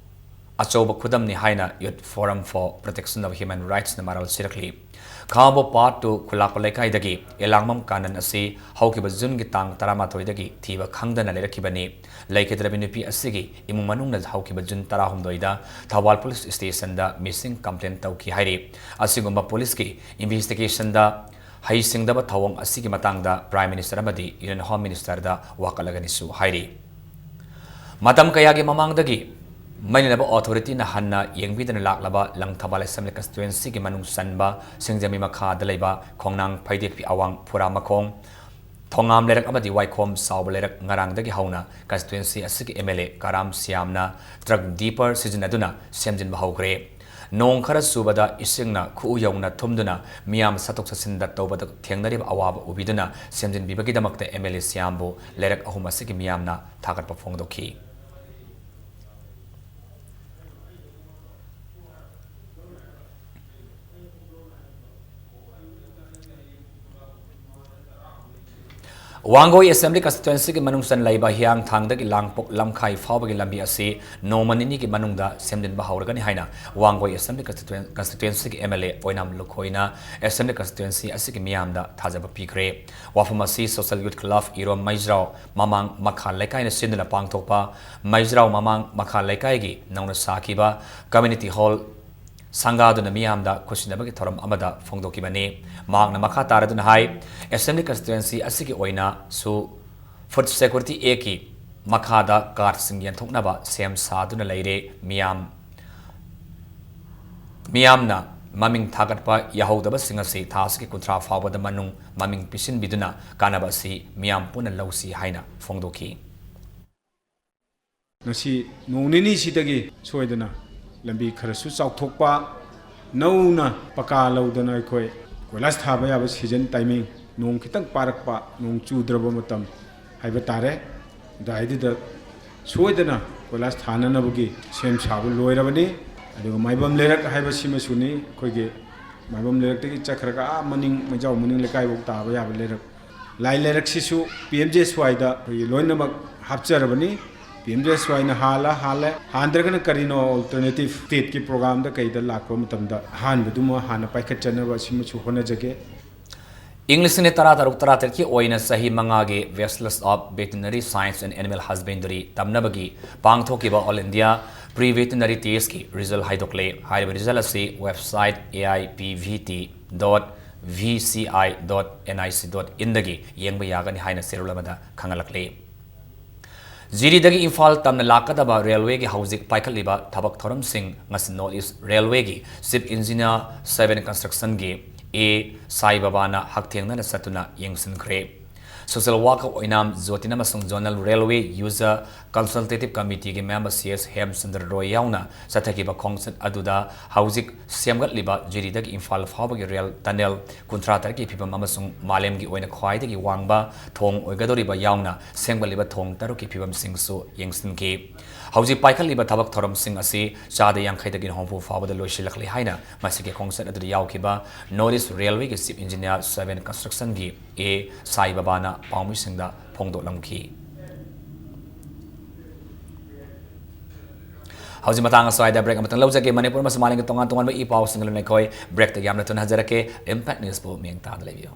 ꯑꯆꯧꯕ ꯈꯨꯗꯝꯅꯤ ꯍꯥꯏꯅ Youth Forum for Protection of Human Rightsꯅ ꯃꯔꯥꯜ ꯁꯤꯔꯛꯂꯤ꯫ ꯈꯥꯉꯕꯣꯛ Part two ꯈꯨꯂꯥꯛꯄ ꯂꯩꯀꯥꯏꯗꯒꯤ ꯏꯂꯥꯡꯕꯝ ꯀꯥꯅꯟ ꯑꯁꯤ ꯍꯧꯈꯤꯕ ꯖꯨꯟꯒꯤ ꯇꯥꯡ ꯇꯔꯥꯃꯥꯊꯣꯏꯗꯒꯤ ꯊꯤꯕ ꯈꯪꯗꯅ ꯂꯩꯔꯛꯈꯤꯕꯅꯤ꯫ ꯂꯩꯈꯤꯗ꯭ꯔꯕꯤ ꯅꯨꯄꯤ ꯑꯁꯤꯒꯤ ꯏꯃꯨꯡ ꯃꯅꯨꯡꯅ ꯍꯧꯈꯤꯕ ꯖꯨꯟ ꯇꯔꯥꯍꯨꯝꯗꯣꯏꯗ ꯊꯧꯕꯥꯜ ꯄꯨꯂꯤꯁ ꯁ꯭ꯇꯦꯁꯟꯗ missing complaint ꯇꯧꯈꯤ ꯍꯥꯏꯔꯤ꯫ ꯑꯁꯤꯒꯨꯝꯕ ꯄꯨꯂꯤꯁꯀꯤ investigationꯗ ꯍꯩꯁꯤꯡꯗꯕ ꯊꯧꯑꯣꯡ ꯑꯁꯤꯒꯤ ꯃꯇꯥꯡꯗ Prime Minister ꯑꯃꯗꯤ Union Home Ministerꯗ ꯋꯥꯀꯠꯂꯒꯅꯤꯁꯨ ꯍꯥꯏꯔꯤ꯫ ꯃꯇꯝ ꯀꯌꯥꯒꯤ ꯃꯃꯥꯡꯗꯒꯤ ꯃꯩ ꯂꯩꯅꯕ authorityꯅ ꯍꯟꯅ ꯌꯦꯡꯕꯤꯗꯅ ꯂꯥꯛꯂꯕ ꯂꯪꯊꯕꯥꯜ Assembly Constituencyꯒꯤ ꯃꯅꯨꯡ ꯆꯟꯕ ꯁꯤꯡꯖꯃꯩ ꯃꯈꯥꯗ ꯂꯩꯕ ꯈꯣꯡꯅꯥꯡ ꯐꯩꯗꯦꯛꯄꯤ ꯑꯋꯥꯡ ꯐꯨꯔꯥ ꯃꯈꯣꯡ ꯊꯣꯉꯥꯝ ꯂꯩꯔꯛ ꯑꯃꯗꯤ ꯋꯥꯏꯈꯣꯝ ꯆꯥꯎꯕ ꯂꯩꯔꯛ ꯉꯔꯥꯡꯗꯒꯤ ꯍꯧꯅ constituency ꯑꯁꯤꯒꯤ MLA ꯀꯔꯥꯝ ꯁ꯭ꯌꯥꯝꯅ truck dipper ꯁꯤꯖꯤꯟꯅꯗꯨꯅ ꯁꯦꯝꯖꯤꯟꯕ ꯍꯧꯈ꯭ꯔꯦ꯫ ꯅꯣꯡ ꯈꯔ ꯆꯨꯕꯗ ꯏꯁꯤꯡꯅ ꯈꯨꯎ ꯌꯧꯅ ꯊꯨꯝꯗꯨꯅ ꯃꯤꯌꯥꯝ ꯆꯠꯊꯣꯛ ꯆꯠꯁꯤꯟꯗ ꯇꯧꯕꯗ ꯊꯦꯡꯅꯔꯤꯕ ꯑꯋꯥꯕ ꯎꯕꯤꯗꯨꯅ ꯁꯦꯝꯖꯤꯟꯕꯤꯕꯒꯤꯗꯃꯛꯇ MLA ꯁ꯭ꯌꯥꯝꯕꯨ ꯂꯩꯔꯛ ꯑꯍꯨꯝ ꯑꯁꯤꯒꯤ ꯃꯤꯌꯥꯝꯅ ꯊꯥꯒꯠꯄ ꯐꯣꯡꯗꯣꯛꯈꯤ꯫ ꯋꯥꯡꯒꯣꯏ Assembly Constituencyꯒꯤ ꯃꯅꯨꯡ ꯆꯟ ꯂꯩꯕ ꯍꯤꯌꯥꯡꯊꯥꯡꯗꯒꯤ ꯂꯥꯡꯄꯣꯛ ꯂꯝꯈꯥꯏ ꯐꯥꯎꯕꯒꯤ ꯂꯝꯕꯤ ꯑꯁꯤ ꯅꯣꯡꯃ ꯅꯤꯅꯤꯒꯤ ꯃꯅꯨꯡꯗ ꯁꯦꯝꯖꯤꯟꯕ ꯍꯧꯔꯒꯅꯤ ꯍꯥꯏꯅ ꯋꯥꯡꯒꯣꯏ Assembly Constituen-, Constituencyꯒꯤ MLA ꯑꯣꯏꯅꯥꯝ ꯂꯨꯈꯣꯏꯅ Assembly Constituency ꯑꯁꯤꯒꯤ ꯃꯤꯌꯥꯝꯗ ꯊꯥꯖꯕ ꯄꯤꯈ꯭ꯔꯦ꯫ ꯋꯥꯐꯝ ꯑꯁꯤ Social Youth Club ꯏꯔꯣꯝ ꯃꯩꯖ꯭ꯔꯥꯎ ꯃꯃꯥꯡ ꯃꯈꯥ ꯂꯩꯀꯥꯏꯅ ꯁꯤꯟꯗꯨꯅ ꯄꯥꯡꯊꯣꯛꯄ ꯃꯩꯖ꯭ꯔꯥꯎ ꯃꯃꯥꯡ ꯃꯈꯥ ꯂꯩꯀꯥꯏꯒꯤ ꯅꯧꯅ ꯁꯥꯈꯤꯕ community hall ꯁꯪꯒꯥꯗꯨꯅ ꯃꯤꯌꯥꯝꯗ ꯈꯨꯠꯁꯤꯟꯅꯕꯒꯤ ꯊꯧꯔꯝ ꯑꯃꯗ ꯐꯣꯡꯗꯣꯛꯈꯤꯕꯅꯤ꯫ ꯃꯍꯥꯛꯅ ꯃꯈꯥ ꯇꯥꯔꯗꯨꯅ ꯍꯥꯏ, Assembly Constituency ꯑꯁꯤꯒꯤ ꯑꯣꯏꯅꯁꯨ Food Security Actꯀꯤ ꯃꯈꯥꯗ cardꯁꯤꯡ ꯌꯦꯟꯊꯣꯛꯅꯕ ꯁꯦꯝ ꯁꯥꯗꯨꯅ ꯂꯩꯔꯦ꯫ ꯃꯤꯌꯥꯝ, ꯃꯤꯌꯥꯝꯅ ꯃꯃꯤꯡ ꯊꯥꯒꯠꯄ ꯌꯥꯍꯧꯗꯕꯁꯤꯡ ꯑꯁꯤ ꯊꯥ ꯑꯁꯤꯒꯤ ꯀꯨꯟꯊ꯭ꯔꯥ ꯐꯥꯎꯕꯗ ꯃꯅꯨꯡ ꯃꯃꯤꯡ ꯄꯤꯁꯤꯟꯕꯤꯗꯨꯅ ꯀꯥꯟꯅꯕ ꯑꯁꯤ ꯃꯤꯌꯥꯝ ꯄꯨꯟꯅ ꯂꯧꯁꯤ ꯍꯥꯏꯅ ꯐꯣꯡꯗꯣꯛꯈꯤ꯫ ꯉꯁꯤ ꯅꯣꯡ ꯅꯤꯅꯤꯁꯤꯗꯒꯤ ꯁꯣꯏꯗꯅ ꯂꯝꯕꯤ ꯈꯔꯁꯨ ꯆꯥꯎꯊꯣꯛꯄ, ꯅꯧꯅ ꯄꯀꯥ ꯂꯧꯗꯅ ꯑꯩꯈꯣꯏ ꯀꯣꯏꯂꯥꯁ ꯊꯥꯕ ꯌꯥꯕ season timing, ꯅꯣꯡ ꯈꯤꯇꯪ ꯄꯥꯔꯛꯄ, ꯅꯣꯡ ꯆꯨꯗ꯭ꯔꯕ ꯃꯇꯝ ꯍꯥꯏꯕ ꯇꯥꯔꯦ, ꯑꯗꯨꯋꯥꯏꯗꯨꯗ ꯁꯣꯏꯗꯅ ꯀꯣꯏꯂꯥꯁ ꯊꯥꯅꯅꯕꯒꯤ ꯁꯦꯝ ꯁꯥꯕ ꯂꯣꯏꯔꯕꯅꯤ꯫ ꯑꯗꯨꯒ ꯃꯥꯏꯕꯝ ꯂꯩꯔꯛ ꯍꯥꯏꯕꯁꯤꯃꯁꯨꯅꯤ, ꯑꯩꯈꯣꯏꯒꯤ ꯃꯥꯏꯕꯝ ꯂꯩꯔꯛꯇꯒꯤ ꯆꯠꯈ꯭ꯔꯒ ꯑꯥ ꯃꯅꯤꯡ, ꯃꯩꯖꯥꯎ ꯃꯅꯤꯡ ꯂꯩꯀꯥꯏꯐꯥꯎ ꯇꯥꯕ ꯌꯥꯕ ꯂꯩꯔꯛ꯫ ꯂꯥꯏ ꯂꯩꯔꯛꯁꯤꯁꯨ ꯄꯤ ꯑꯦꯝ ꯖꯤ ꯑꯦꯁ ꯋꯥꯏꯗ ꯑꯩꯈꯣꯏꯒꯤ ꯂꯣꯏꯅꯃꯛ ꯍꯥꯞꯆꯔꯕꯅꯤ꯫ ꯄꯤ ꯑꯦꯝ ꯖꯤ ꯑꯦꯁ ꯋꯥꯏꯅ ꯍꯥꯜꯂ ꯍꯥꯜꯂꯦ, ꯍꯥꯟꯗ꯭ꯔꯒꯅ ꯀꯔꯤꯅꯣ, ꯑꯜꯇꯔꯅꯦꯇꯤꯚ ꯁ꯭ꯇꯦꯠꯀꯤ ꯄ꯭ꯔꯣꯒ꯭ꯔꯥꯝꯗ ꯀꯩꯗ ꯂꯥꯛꯄ ꯃꯇꯝꯗ ꯑꯍꯥꯟꯕꯗꯨꯃ ꯍꯥꯟꯅ ꯄꯥꯏꯈꯠꯆꯅꯕ ꯑꯁꯤꯃꯁꯨ ꯍꯣꯠꯅꯖꯒꯦ꯫ ꯏꯪ ꯂꯤꯁꯤꯡ ꯑꯅꯤ ꯇꯔꯥ ꯇꯔꯨꯛ ꯇꯔꯥ ꯇꯔꯦꯠꯀꯤ ꯑꯣꯏꯅ ꯆꯍꯤ ꯃꯉꯥꯒꯤ Bachelors of Veterinary Science and Animal Husbandry ꯇꯝꯅꯕꯒꯤ ꯄꯥꯡꯊꯣꯛꯈꯤꯕ All India Pre Veterinary Testꯀꯤ result ꯍꯥꯏꯗꯣꯛꯂꯦ꯫ ꯍꯥꯏꯔꯤꯕ result ꯑꯁꯤ website A I P V T dot V C I dot N I C dot inꯗꯒꯤ ꯌꯦꯡꯕ ꯌꯥꯒꯅꯤ ꯍꯥꯏꯅ ꯆꯦꯔꯣꯜ ꯑꯃꯗ ꯈꯪꯍꯜꯂꯛꯂꯤ꯫ ꯖꯤꯔꯤꯗꯒꯤ ꯏꯝꯐꯥꯜ ꯇꯝꯅ ꯂꯥꯛꯀꯗꯕ ꯔꯦꯜꯋꯦꯒꯤ ꯍꯧꯖꯤꯛ ꯄꯥꯏꯈꯠꯂꯤꯕ ꯊꯕꯛ ꯊꯧꯔꯝꯁꯤꯡ ꯉꯁꯤ North East Railwayꯒꯤ Chief Engineer Seven Constructionꯒꯤ ꯑꯦ ꯁꯥꯏ ꯕꯥꯕꯥꯅ ꯍꯛꯊꯦꯡꯅꯅ ꯆꯠꯇꯨꯅ ꯌꯦꯡꯁꯤꯟꯈ꯭ꯔꯦ꯫ Social worker ꯑꯣꯏꯅꯥꯝ ꯖꯣꯇꯤꯟ ꯑꯃꯁꯨꯡ Zonal Railway User Consultative Committeeꯒꯤ member C S ꯍꯦꯝꯆꯟꯗ꯭ꯔ ꯔꯣꯏ ꯌꯥꯎꯅ ꯆꯠꯊꯈꯤꯕ ꯈꯣꯡꯆꯠ ꯑꯗꯨꯗ ꯍꯧꯖꯤꯛ ꯁꯦꯝꯒꯠꯂꯤꯕ ꯖꯤꯔꯤꯗꯒꯤ ꯏꯝꯐꯥꯜ ꯐꯥꯎꯕꯒꯤ ꯔꯦꯜ ꯇꯅꯦꯜ ꯀꯨꯟꯊ꯭ꯔꯥ ꯇꯔꯦꯠꯀꯤ ꯐꯤꯕꯝ ꯑꯃꯁꯨꯡ ꯃꯥꯂꯦꯝꯒꯤ ꯑꯣꯏꯅ ꯈ꯭ꯋꯥꯏꯗꯒꯤ ꯋꯥꯡꯕ ꯊꯣꯡ ꯑꯣꯏꯒꯗꯧꯔꯤꯕ ꯌꯥꯎꯅ ꯁꯦꯝꯒꯠꯂꯤꯕ ꯊꯣꯡ ꯇꯔꯨꯛꯀꯤ ꯐꯤꯕꯝꯁꯤꯡꯁꯨ ꯌꯦꯡꯁꯤꯟꯈꯤ꯫ ꯍꯧꯖꯤꯛ ꯄꯥꯏꯈꯠꯂꯤꯕ ꯊꯕꯛ ꯊꯧꯔꯝꯁꯤꯡ ꯑꯁꯤ ꯆꯥꯗ ꯌꯥꯡꯈꯩꯗꯒꯤ ꯍꯨꯝꯐꯨ ꯐꯥꯎꯕꯗ ꯂꯣꯏꯁꯤꯜꯂꯛꯂꯦ ꯍꯥꯏꯅ ꯃꯁꯤꯒꯤ ꯈꯣꯡꯆꯠ ꯑꯗꯨꯗ ꯌꯥꯎꯈꯤꯕ North East Railwayꯒꯤ Chief Engineer Seven Constructionꯒꯤ ꯑꯦ ꯁꯥꯏ ꯕꯥꯕꯥꯅ ꯄꯥꯎꯃꯤꯁꯤꯡꯗ ꯐꯣꯡꯗꯣꯛꯂꯝꯈꯤ꯫ ꯍꯧꯖꯤꯛ ꯃꯇꯥꯡ ꯑꯁ꯭ꯋꯥꯏꯗ break ꯑꯃꯇꯪ ꯂꯧꯖꯒꯦ꯫ ꯃꯅꯤꯄꯨꯔ ꯑꯃꯁꯨꯡ ꯃꯥꯂꯦꯝꯒꯤ ꯇꯣꯉꯥꯟ ꯇꯣꯉꯥꯟꯕ ꯏ ꯄꯥꯎꯁꯤꯡ ꯂꯣꯏꯅ ꯑꯩꯈꯣꯏ breakꯇ ꯌꯥꯝꯅ ꯊꯨꯅ ꯍꯟꯖꯔꯛꯀꯦ꯫ Impact Newsꯄꯨ ꯃꯤꯠꯌꯦꯡ ꯇꯥꯗꯨꯅ ꯂꯩꯕꯤꯌꯨ꯫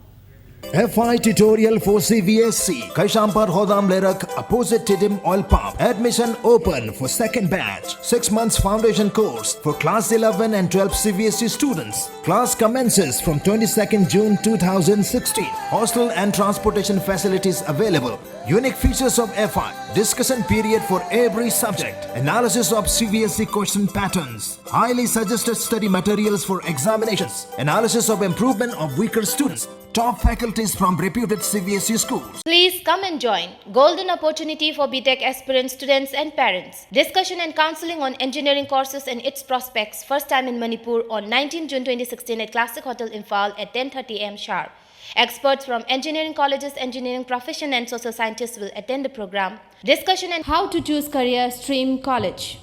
F I tutorial for C B S E, Kaishampad Hodam Lerak, opposite Tiddim Oil Pump. Admission open for second batch. Six months foundation course for class eleven and twelve C B S E students. Class commences from twenty-second June two thousand sixteen. Hostel and transportation facilities available. Unique features of F I: discussion period for every subject, analysis of C B S E question patterns, highly suggested study materials for examinations, analysis of improvement of weaker students, top faculties from reputed C B S E schools. Please come and join. Golden opportunity for B Tech aspirants, students and parents. Discussion and counseling on engineering courses and its prospects. First time in Manipur on nineteenth June twenty sixteen at Classic Hotel Imphal at ten thirty A M sharp. Experts from engineering colleges, engineering profession and social scientists will attend the program. Discussion and how to choose career, stream, college.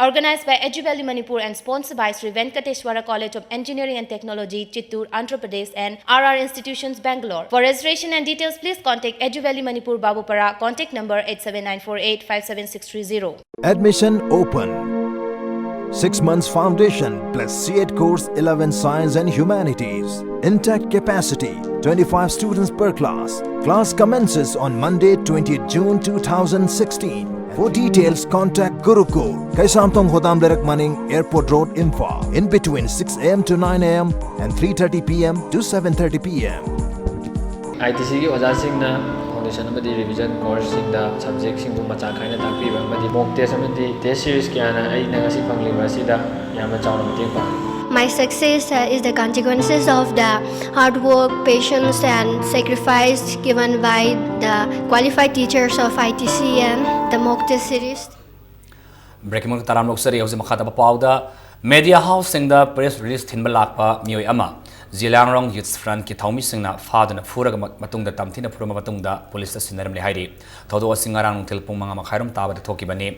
Organized by Edu Valley Manipur and sponsored by Sri Venkateshwara College of Engineering and Technology, Chittoor, Andhra Pradesh, and R R Institutions, Bangalore. For registration and details, please contact Edu Valley Manipur, Babupara, contact number eight seven nine four eight five seven six three zero. Admission open. Six months foundation plus C E T course, eleven Science and Humanities. Intact capacity, twenty-five students per class. Class commences on Monday, twentieth June two thousand sixteen. For details, contact Gurukul, Kaisamthong Khodam Leirak Maning, Airport Road, Imphal, in between six a m to nine a m and three thirty p m to seven thirty p m. I T ꯁꯤꯒꯤ ꯑꯣꯖꯥꯁꯤꯡꯅ foundation ꯑꯃꯗꯤ revision ꯀꯣꯔꯁꯁꯤꯡꯗ ꯁꯕꯖꯦꯛꯁꯤꯡꯕꯨ ꯃꯆꯥ ꯈꯥꯏꯅ ꯇꯥꯛꯄꯤꯕ ꯑꯃꯗꯤ ꯃꯣꯛ test ꯑꯃꯗꯤ test series ꯀꯌꯥꯅ ꯑꯩꯅ ꯉꯁꯤ ꯐꯪꯂꯤꯕ ꯑꯁꯤꯗ ꯌꯥꯝꯅ ꯆꯥꯎꯅ ꯃꯇꯦꯡ ꯄꯥꯡꯂꯤ꯫ My success uh, is the consequences of the hard work, patience, and sacrifice given by the qualified teachers of I T C and the mock test series. Braking ꯃꯈꯥ ꯇꯔꯥꯝꯅ ꯂꯧꯖꯔꯤ꯫ ꯍꯧꯖꯤꯛ ꯃꯈꯥ ꯇꯥꯕ ꯄꯥꯎꯗ, ꯃꯦꯗꯤꯌꯥ ꯍꯥꯎꯁꯁꯤꯡꯗ ꯄ꯭ꯔꯦꯁ ꯔꯤꯂꯤꯁ ꯊꯤꯟꯕ ꯂꯥꯛꯄ ꯃꯤꯑꯣꯏ ꯑꯃ ꯖꯤꯂꯥꯡꯔꯣꯡ ꯌꯨꯠꯁ ꯐ꯭ꯔꯟꯠꯀꯤ ꯊꯧꯃꯤꯁꯤꯡꯅ ꯐꯥꯗꯨꯅ ꯐꯨꯔꯒ ꯃ- ꯃꯇꯨꯡꯗ ꯇꯝꯊꯤꯅ ꯐꯨꯔꯕ ꯃꯇꯨꯡꯗ ꯄꯨꯂꯤꯁꯇ ꯁꯤꯟꯅꯔꯝꯂꯦ ꯍꯥꯏꯔꯤ꯫ ꯊꯧꯗꯣꯛ ꯑꯁꯤ ꯉꯔꯥꯡ ꯅꯨꯡꯊꯤꯜ ꯄꯨꯡ ꯃꯉꯥ ꯃꯈꯥꯏꯔꯣꯝ ꯇꯥꯕꯗ ꯊꯣꯛꯈꯤꯕꯅꯤ꯫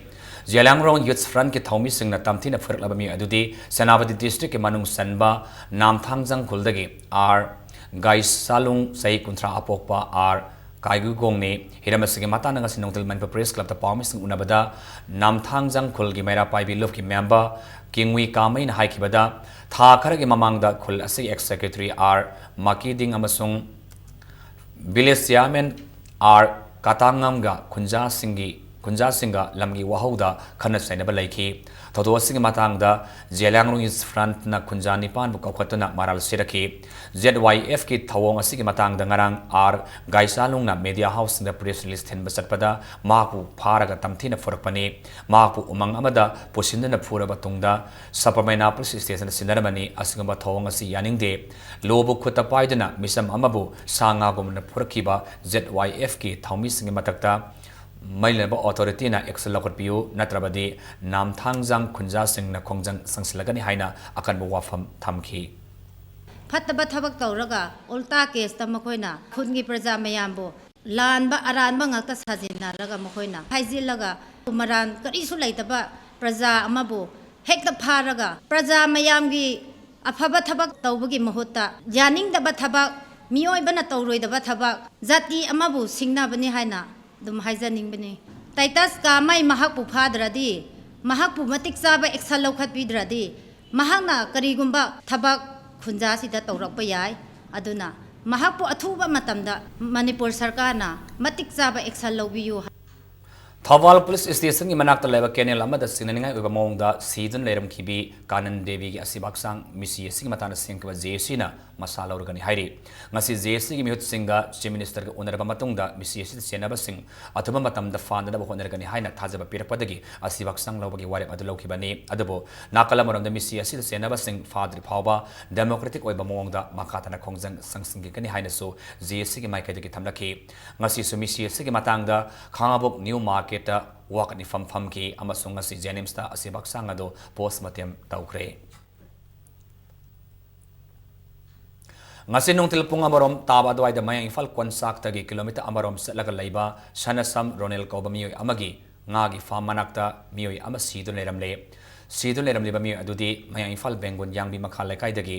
ꯖꯤꯂꯥꯡꯔꯣꯡ ꯌꯨꯠꯁ ꯐ꯭ꯔꯟꯠꯀꯤ ꯊꯧꯃꯤꯁꯤꯡꯅ ꯇꯝꯊꯤꯅ ꯐꯨꯔꯛꯂꯕ ꯃꯤꯑꯣꯏ ꯑꯗꯨꯗꯤ ꯁꯦꯅꯥꯄꯇꯤ ꯗꯤꯁꯇ꯭ꯔꯤꯛꯀꯤ ꯃꯅꯨꯡ ꯆꯟꯕ ꯅꯥꯝꯊꯥꯡꯖꯪ ꯈꯨꯜꯗꯒꯤ ꯑꯥꯔ ꯒꯥꯏꯁꯥꯂꯨꯡ, ꯆꯍꯤ ꯀꯨꯟꯊ꯭ꯔꯥ ꯑꯄꯣꯛꯄ ꯑꯥꯔ ꯀꯥꯏꯒꯨꯒꯣꯡꯅꯤ꯫ ꯍꯤꯔꯝ ꯑꯁꯤꯒꯤ ꯃꯇꯥꯡꯗ ꯉꯁꯤ ꯅꯨꯡꯊꯤꯜ ꯃꯅꯤꯄꯨꯔ ꯄ꯭ꯔꯦꯁ ꯀ꯭ꯂꯕꯇ ꯄꯥꯎꯃꯤꯁꯤꯡ ꯎꯅꯕꯗ ꯅꯥꯝꯊꯥꯡꯖꯪ ꯈꯨꯜꯒꯤ ꯃꯩꯔꯥ ꯄꯥꯏꯕꯤ ꯂꯨꯞꯀꯤ ꯃꯦꯝꯕꯔ ꯀꯤꯡꯋꯤ ꯀꯥꯃꯩꯅ ꯍꯥꯏꯈꯤꯕꯗ, ꯊꯥ ꯈꯔꯒꯤ ꯃꯃꯥꯡꯗ ꯈꯨꯜ ꯑꯁꯤꯒꯤ ꯑꯦꯛꯁ ꯁꯦꯀ꯭ꯔꯦꯇꯔꯤ ꯑꯥꯔ ꯃꯀꯤꯗꯤꯡ ꯑꯃꯁꯨꯡ ꯚꯤꯂꯦꯖ ꯆꯤꯌꯥꯔꯃꯦꯟ ꯑꯥꯔ ꯀꯥꯇꯥꯉꯝꯒ ꯈꯨꯟꯖꯥꯁꯤꯡꯒꯤ ꯈꯨꯟꯖꯥꯁꯤꯡꯒ ꯂꯝꯒꯤ ꯋꯥꯍꯧꯗ ꯈꯠꯅ ꯆꯩꯅꯕ ꯂꯩꯈꯤ꯫ ꯊꯧꯗꯣꯛ ꯑꯁꯤꯒꯤ ꯃꯇꯥꯡꯗ ꯖꯦꯂꯤꯌꯥꯡꯔꯣꯡ ꯌꯨꯠꯁ ꯐ꯭ꯔꯟꯠꯅ ꯈꯨꯟꯖꯥ ꯅꯤꯄꯥꯟꯕꯨ ꯀꯧꯈꯠꯇꯨꯅ ꯃꯔꯥꯜ ꯁꯤꯔꯛꯈꯤ꯫ ꯖꯦꯗ ꯋꯥꯏ ꯑꯦꯐꯀꯤ ꯊꯧꯑꯣꯡ ꯑꯁꯤꯒꯤ ꯃꯇꯥꯡꯗ ꯉꯔꯥꯡ ꯑꯥꯔ ꯒꯥꯏꯁꯥꯂꯨꯡꯅ ꯃꯦꯗꯤꯌꯥ ꯍꯥꯎꯁꯁꯤꯡꯗ ꯄ꯭ꯔꯦꯁ ꯔꯤꯂꯤꯁ ꯊꯤꯟꯕ ꯆꯠꯄꯗ ꯃꯍꯥꯛꯄꯨ ꯐꯥꯔꯒ ꯇꯝꯊꯤꯅ ꯐꯨꯔꯛꯄꯅꯤ꯫ ꯃꯍꯥꯛꯄꯨ ꯎꯃꯪ ꯑꯃꯗ ꯄꯨꯁꯤꯟꯗꯨꯅ ꯐꯨꯔꯕ ꯇꯨꯡꯗ ꯁꯕꯔꯃꯩꯅꯥ ꯄꯨꯂꯤꯁ ꯁ꯭ꯇꯦꯁꯟꯗ ꯁꯤꯟꯅꯔꯝꯕꯅꯤ꯫ ꯑꯁꯤꯒꯨꯝꯕ ꯊꯧꯑꯣꯡ ꯑꯁꯤ ꯌꯥꯅꯤꯡꯗꯦ꯫ ꯂꯣꯕꯨ ꯈꯨꯠꯇ ꯄꯥꯏꯗꯨꯅ ꯃꯤꯆꯝ ꯑꯃꯕꯨ ꯁꯥ ꯉꯥꯒꯨꯝꯅ ꯐꯨꯔꯛꯈꯤꯕ ꯖꯦꯗ ꯋꯥꯏ ꯑꯦꯐꯀꯤ ꯊꯧꯃꯤꯁꯤꯡꯒꯤ ꯃꯊꯛꯇ ꯃꯔꯤ ꯂꯩꯅꯕ ꯑꯣꯊꯣꯔꯤꯇꯤꯅ ꯑꯦꯛꯁꯟ ꯂꯧꯈꯠꯄꯤꯌꯨ, ꯅꯠꯇ꯭ꯔꯕꯗꯤ ꯅꯥꯝꯊꯥꯡꯖꯥꯡ ꯈꯨꯟꯖꯥꯁꯤꯡꯅ ꯈꯣꯡꯖꯪ ꯆꯪꯁꯤꯜꯂꯒꯅꯤ ꯍꯥꯏꯅ ꯑꯀꯟꯕ ꯋꯥꯐꯝ ꯊꯝꯈꯤ꯫ ꯐꯠꯇꯕ ꯊꯕꯛ ꯇꯧꯔꯒ ꯎꯜꯇꯥ ꯀꯦꯁꯇ ꯃꯈꯣꯏꯅ ꯈꯨꯟꯒꯤ ꯄ꯭ꯔꯖꯥ ꯃꯌꯥꯝꯕꯨ ꯂꯥꯟꯕ ꯑꯔꯥꯟꯕ ꯉꯥꯛꯇ ꯁꯥꯖꯤꯟꯅꯔꯒ ꯃꯈꯣꯏꯅ ꯍꯥꯏꯖꯤꯜꯂꯒ ꯃꯔꯥꯟ ꯀꯔꯤꯁꯨ ꯂꯩꯇꯕ ꯄ꯭ꯔꯖꯥ ꯑꯃꯕꯨ ꯍꯦꯛꯇ ꯐꯥꯔꯒ ꯄ꯭ꯔꯖꯥ ꯃꯌꯥꯝꯒꯤ ꯑꯐꯕ ꯊꯕꯛ ꯇꯧꯕꯒꯤ ꯃꯍꯨꯠꯇ ꯌꯥꯅꯤꯡꯗꯕ ꯊꯕꯛ, ꯃꯤꯑꯣꯏꯕꯅ ꯇꯧꯔꯣꯏꯗꯕ ꯊꯕꯛ, ꯖꯥꯇꯤ ꯑꯃꯕꯨ ꯁꯤꯡꯅꯕꯅꯤ ꯍꯥꯏꯅ ꯑꯗꯨꯝ ꯍꯥꯏꯖꯅꯤꯡꯕꯅꯤ꯫ ꯇꯥꯏꯇꯁ ꯀꯥꯃꯩ ꯃꯍꯥꯛꯄꯨ ꯐꯥꯗ꯭ꯔꯗꯤ, ꯃꯍꯥꯛꯄꯨ ꯃꯇꯤꯛ ꯆꯥꯕ action ꯂꯧꯈꯠꯄꯤꯗ꯭ꯔꯗꯤ, ꯃꯍꯥꯛꯅ ꯀꯔꯤꯒꯨꯝꯕ ꯊꯕꯛ ꯈꯨꯟꯖꯥꯁꯤꯗ ꯇꯧꯔꯛꯄ ꯌꯥꯏ꯫ ꯑꯗꯨꯅ ꯃꯍꯥꯛꯄꯨ ꯑꯊꯨꯕ ꯃꯇꯝꯗ ꯃꯅꯤꯄꯨꯔ ꯁꯔꯀꯥꯔꯅ ꯃꯇꯤꯛ ꯆꯥꯕ action ꯂꯧꯕꯤꯌꯨ꯫ ꯊꯧꯕꯥꯜ ꯄꯨꯂꯤꯁ ꯁ꯭ꯇꯦꯁꯟꯒꯤ ꯃꯅꯥꯛꯇ ꯂꯩꯕ ꯀꯦꯅꯦꯜ ꯑꯃꯗ ꯆꯤꯡꯅꯅꯤꯡꯉꯥꯏ ꯑꯣꯏꯕ ꯃꯑꯣꯡꯗ ꯁꯤꯗꯨꯅ ꯂꯩꯔꯝꯈꯤꯕꯤ ꯀꯥꯅꯟ ꯗꯦꯕꯤꯒꯤ ꯑꯁꯤꯕ ꯍꯛꯆꯥꯡ ꯃꯤꯁꯤ ꯑꯁꯤꯒꯤ ꯃꯇꯥꯡꯗ ꯁꯦꯝꯈꯤꯕ ꯖꯦ ꯑꯦ ꯁꯤꯅ ꯃꯁꯥ ꯂꯧꯔꯒꯅꯤ ꯍꯥꯏꯔꯤ꯫ ꯉꯁꯤ ꯖꯦ ꯑꯦ ꯁꯤꯒꯤ ꯃꯤꯍꯨꯠꯁꯤꯡꯒ ꯆꯤꯐ ꯃꯤꯅꯤꯁꯇꯔꯒ ꯎꯅꯔꯕ ꯃꯇꯨꯡꯗ ꯃꯤꯁꯤ ꯑꯁꯤꯗ ꯆꯦꯟꯅꯕꯁꯤꯡ ꯑꯊꯨꯕ ꯃꯇꯝꯗ ꯐꯥꯅꯅꯕ ꯍꯣꯠꯅꯔꯒꯅꯤ ꯍꯥꯏꯅ ꯊꯥꯖꯕ ꯄꯤꯔꯛꯄꯗꯒꯤ ꯑꯁꯤꯕ ꯍꯛꯆꯥꯡ ꯂꯧꯕꯒꯤ ꯋꯥꯔꯦꯞ ꯑꯗꯨ ꯂꯧꯈꯤꯕꯅꯤ꯫ ꯑꯗꯨꯕꯨ ꯅꯥꯀꯜ ꯑꯃꯔꯣꯝꯗ ꯃꯤꯁꯤ ꯑꯁꯤꯗ ꯆꯦꯟꯅꯕꯁꯤꯡ ꯐꯥꯗ꯭ꯔꯤ ꯐꯥꯎꯕ democratic ꯑꯣꯏꯕ ꯃꯑꯣꯡꯗ ꯃꯈꯥ ꯇꯥꯅ ꯈꯣꯡꯖꯪ ꯆꯪꯁꯤꯟꯈꯤꯒꯅꯤ ꯍꯥꯏꯅꯁꯨ ꯖꯦ ꯑꯦ ꯁꯤꯒꯤ ꯃꯥꯏꯀꯩꯗꯒꯤ ꯊꯝꯂꯛꯈꯤ꯫ ꯉꯁꯤꯁꯨ ꯃꯤꯁꯤ ꯑꯁꯤꯒꯤ ꯃꯇꯥꯡꯗ ꯈꯥꯉꯕꯣꯛ ꯅ꯭ꯌꯨ ꯃꯥꯔꯀꯦꯠꯇ ꯋꯥꯀꯠ ꯃꯤꯐꯝ ꯐꯝꯈꯤ ꯑꯃꯁꯨꯡ ꯉꯁꯤ ꯖꯦꯅꯤꯝꯁꯇ ꯑꯁꯤꯕ ꯍꯛꯆꯥꯡ ꯑꯗꯨ ꯄꯣꯁꯃꯣꯔꯇꯦꯝ ꯇꯧꯈ꯭ꯔꯦ꯫ ꯉꯁꯤ ꯅꯨꯡꯊꯤꯜ ꯄꯨꯡ ꯑꯃꯔꯣꯝ ꯇꯥꯕ ꯑꯗꯨꯋꯥꯏꯗ ꯃꯌꯥꯡ ꯏꯝꯐꯥꯜ ꯀꯣꯟꯁꯥꯛꯇꯒꯤ ꯀꯤꯂꯣꯃꯤꯇꯔ ꯑꯃꯔꯣꯝ ꯆꯠꯂꯒ ꯂꯩꯕ ꯁꯅꯁꯝ ꯔꯣꯅꯦꯜ ꯀꯧꯕ ꯃꯤꯑꯣꯏ ꯑꯃꯒꯤ ꯉꯥꯒꯤ ꯐꯥꯝ ꯃꯅꯥꯛꯇ ꯃꯤꯑꯣꯏ ꯑꯃ ꯁꯤꯗꯨꯅ ꯂꯩꯔꯝꯂꯦ꯫ ꯁꯤꯗꯨꯅ ꯂꯩꯔꯝꯂꯤꯕ ꯃꯤꯑꯣꯏ ꯑꯗꯨꯗꯤ ꯃꯌꯥꯡ ꯏꯝꯐꯥꯜ ꯕꯦꯡꯒꯨꯟ ꯌꯥꯡꯕꯤ ꯃꯈꯥ ꯂꯩꯀꯥꯏꯗꯒꯤ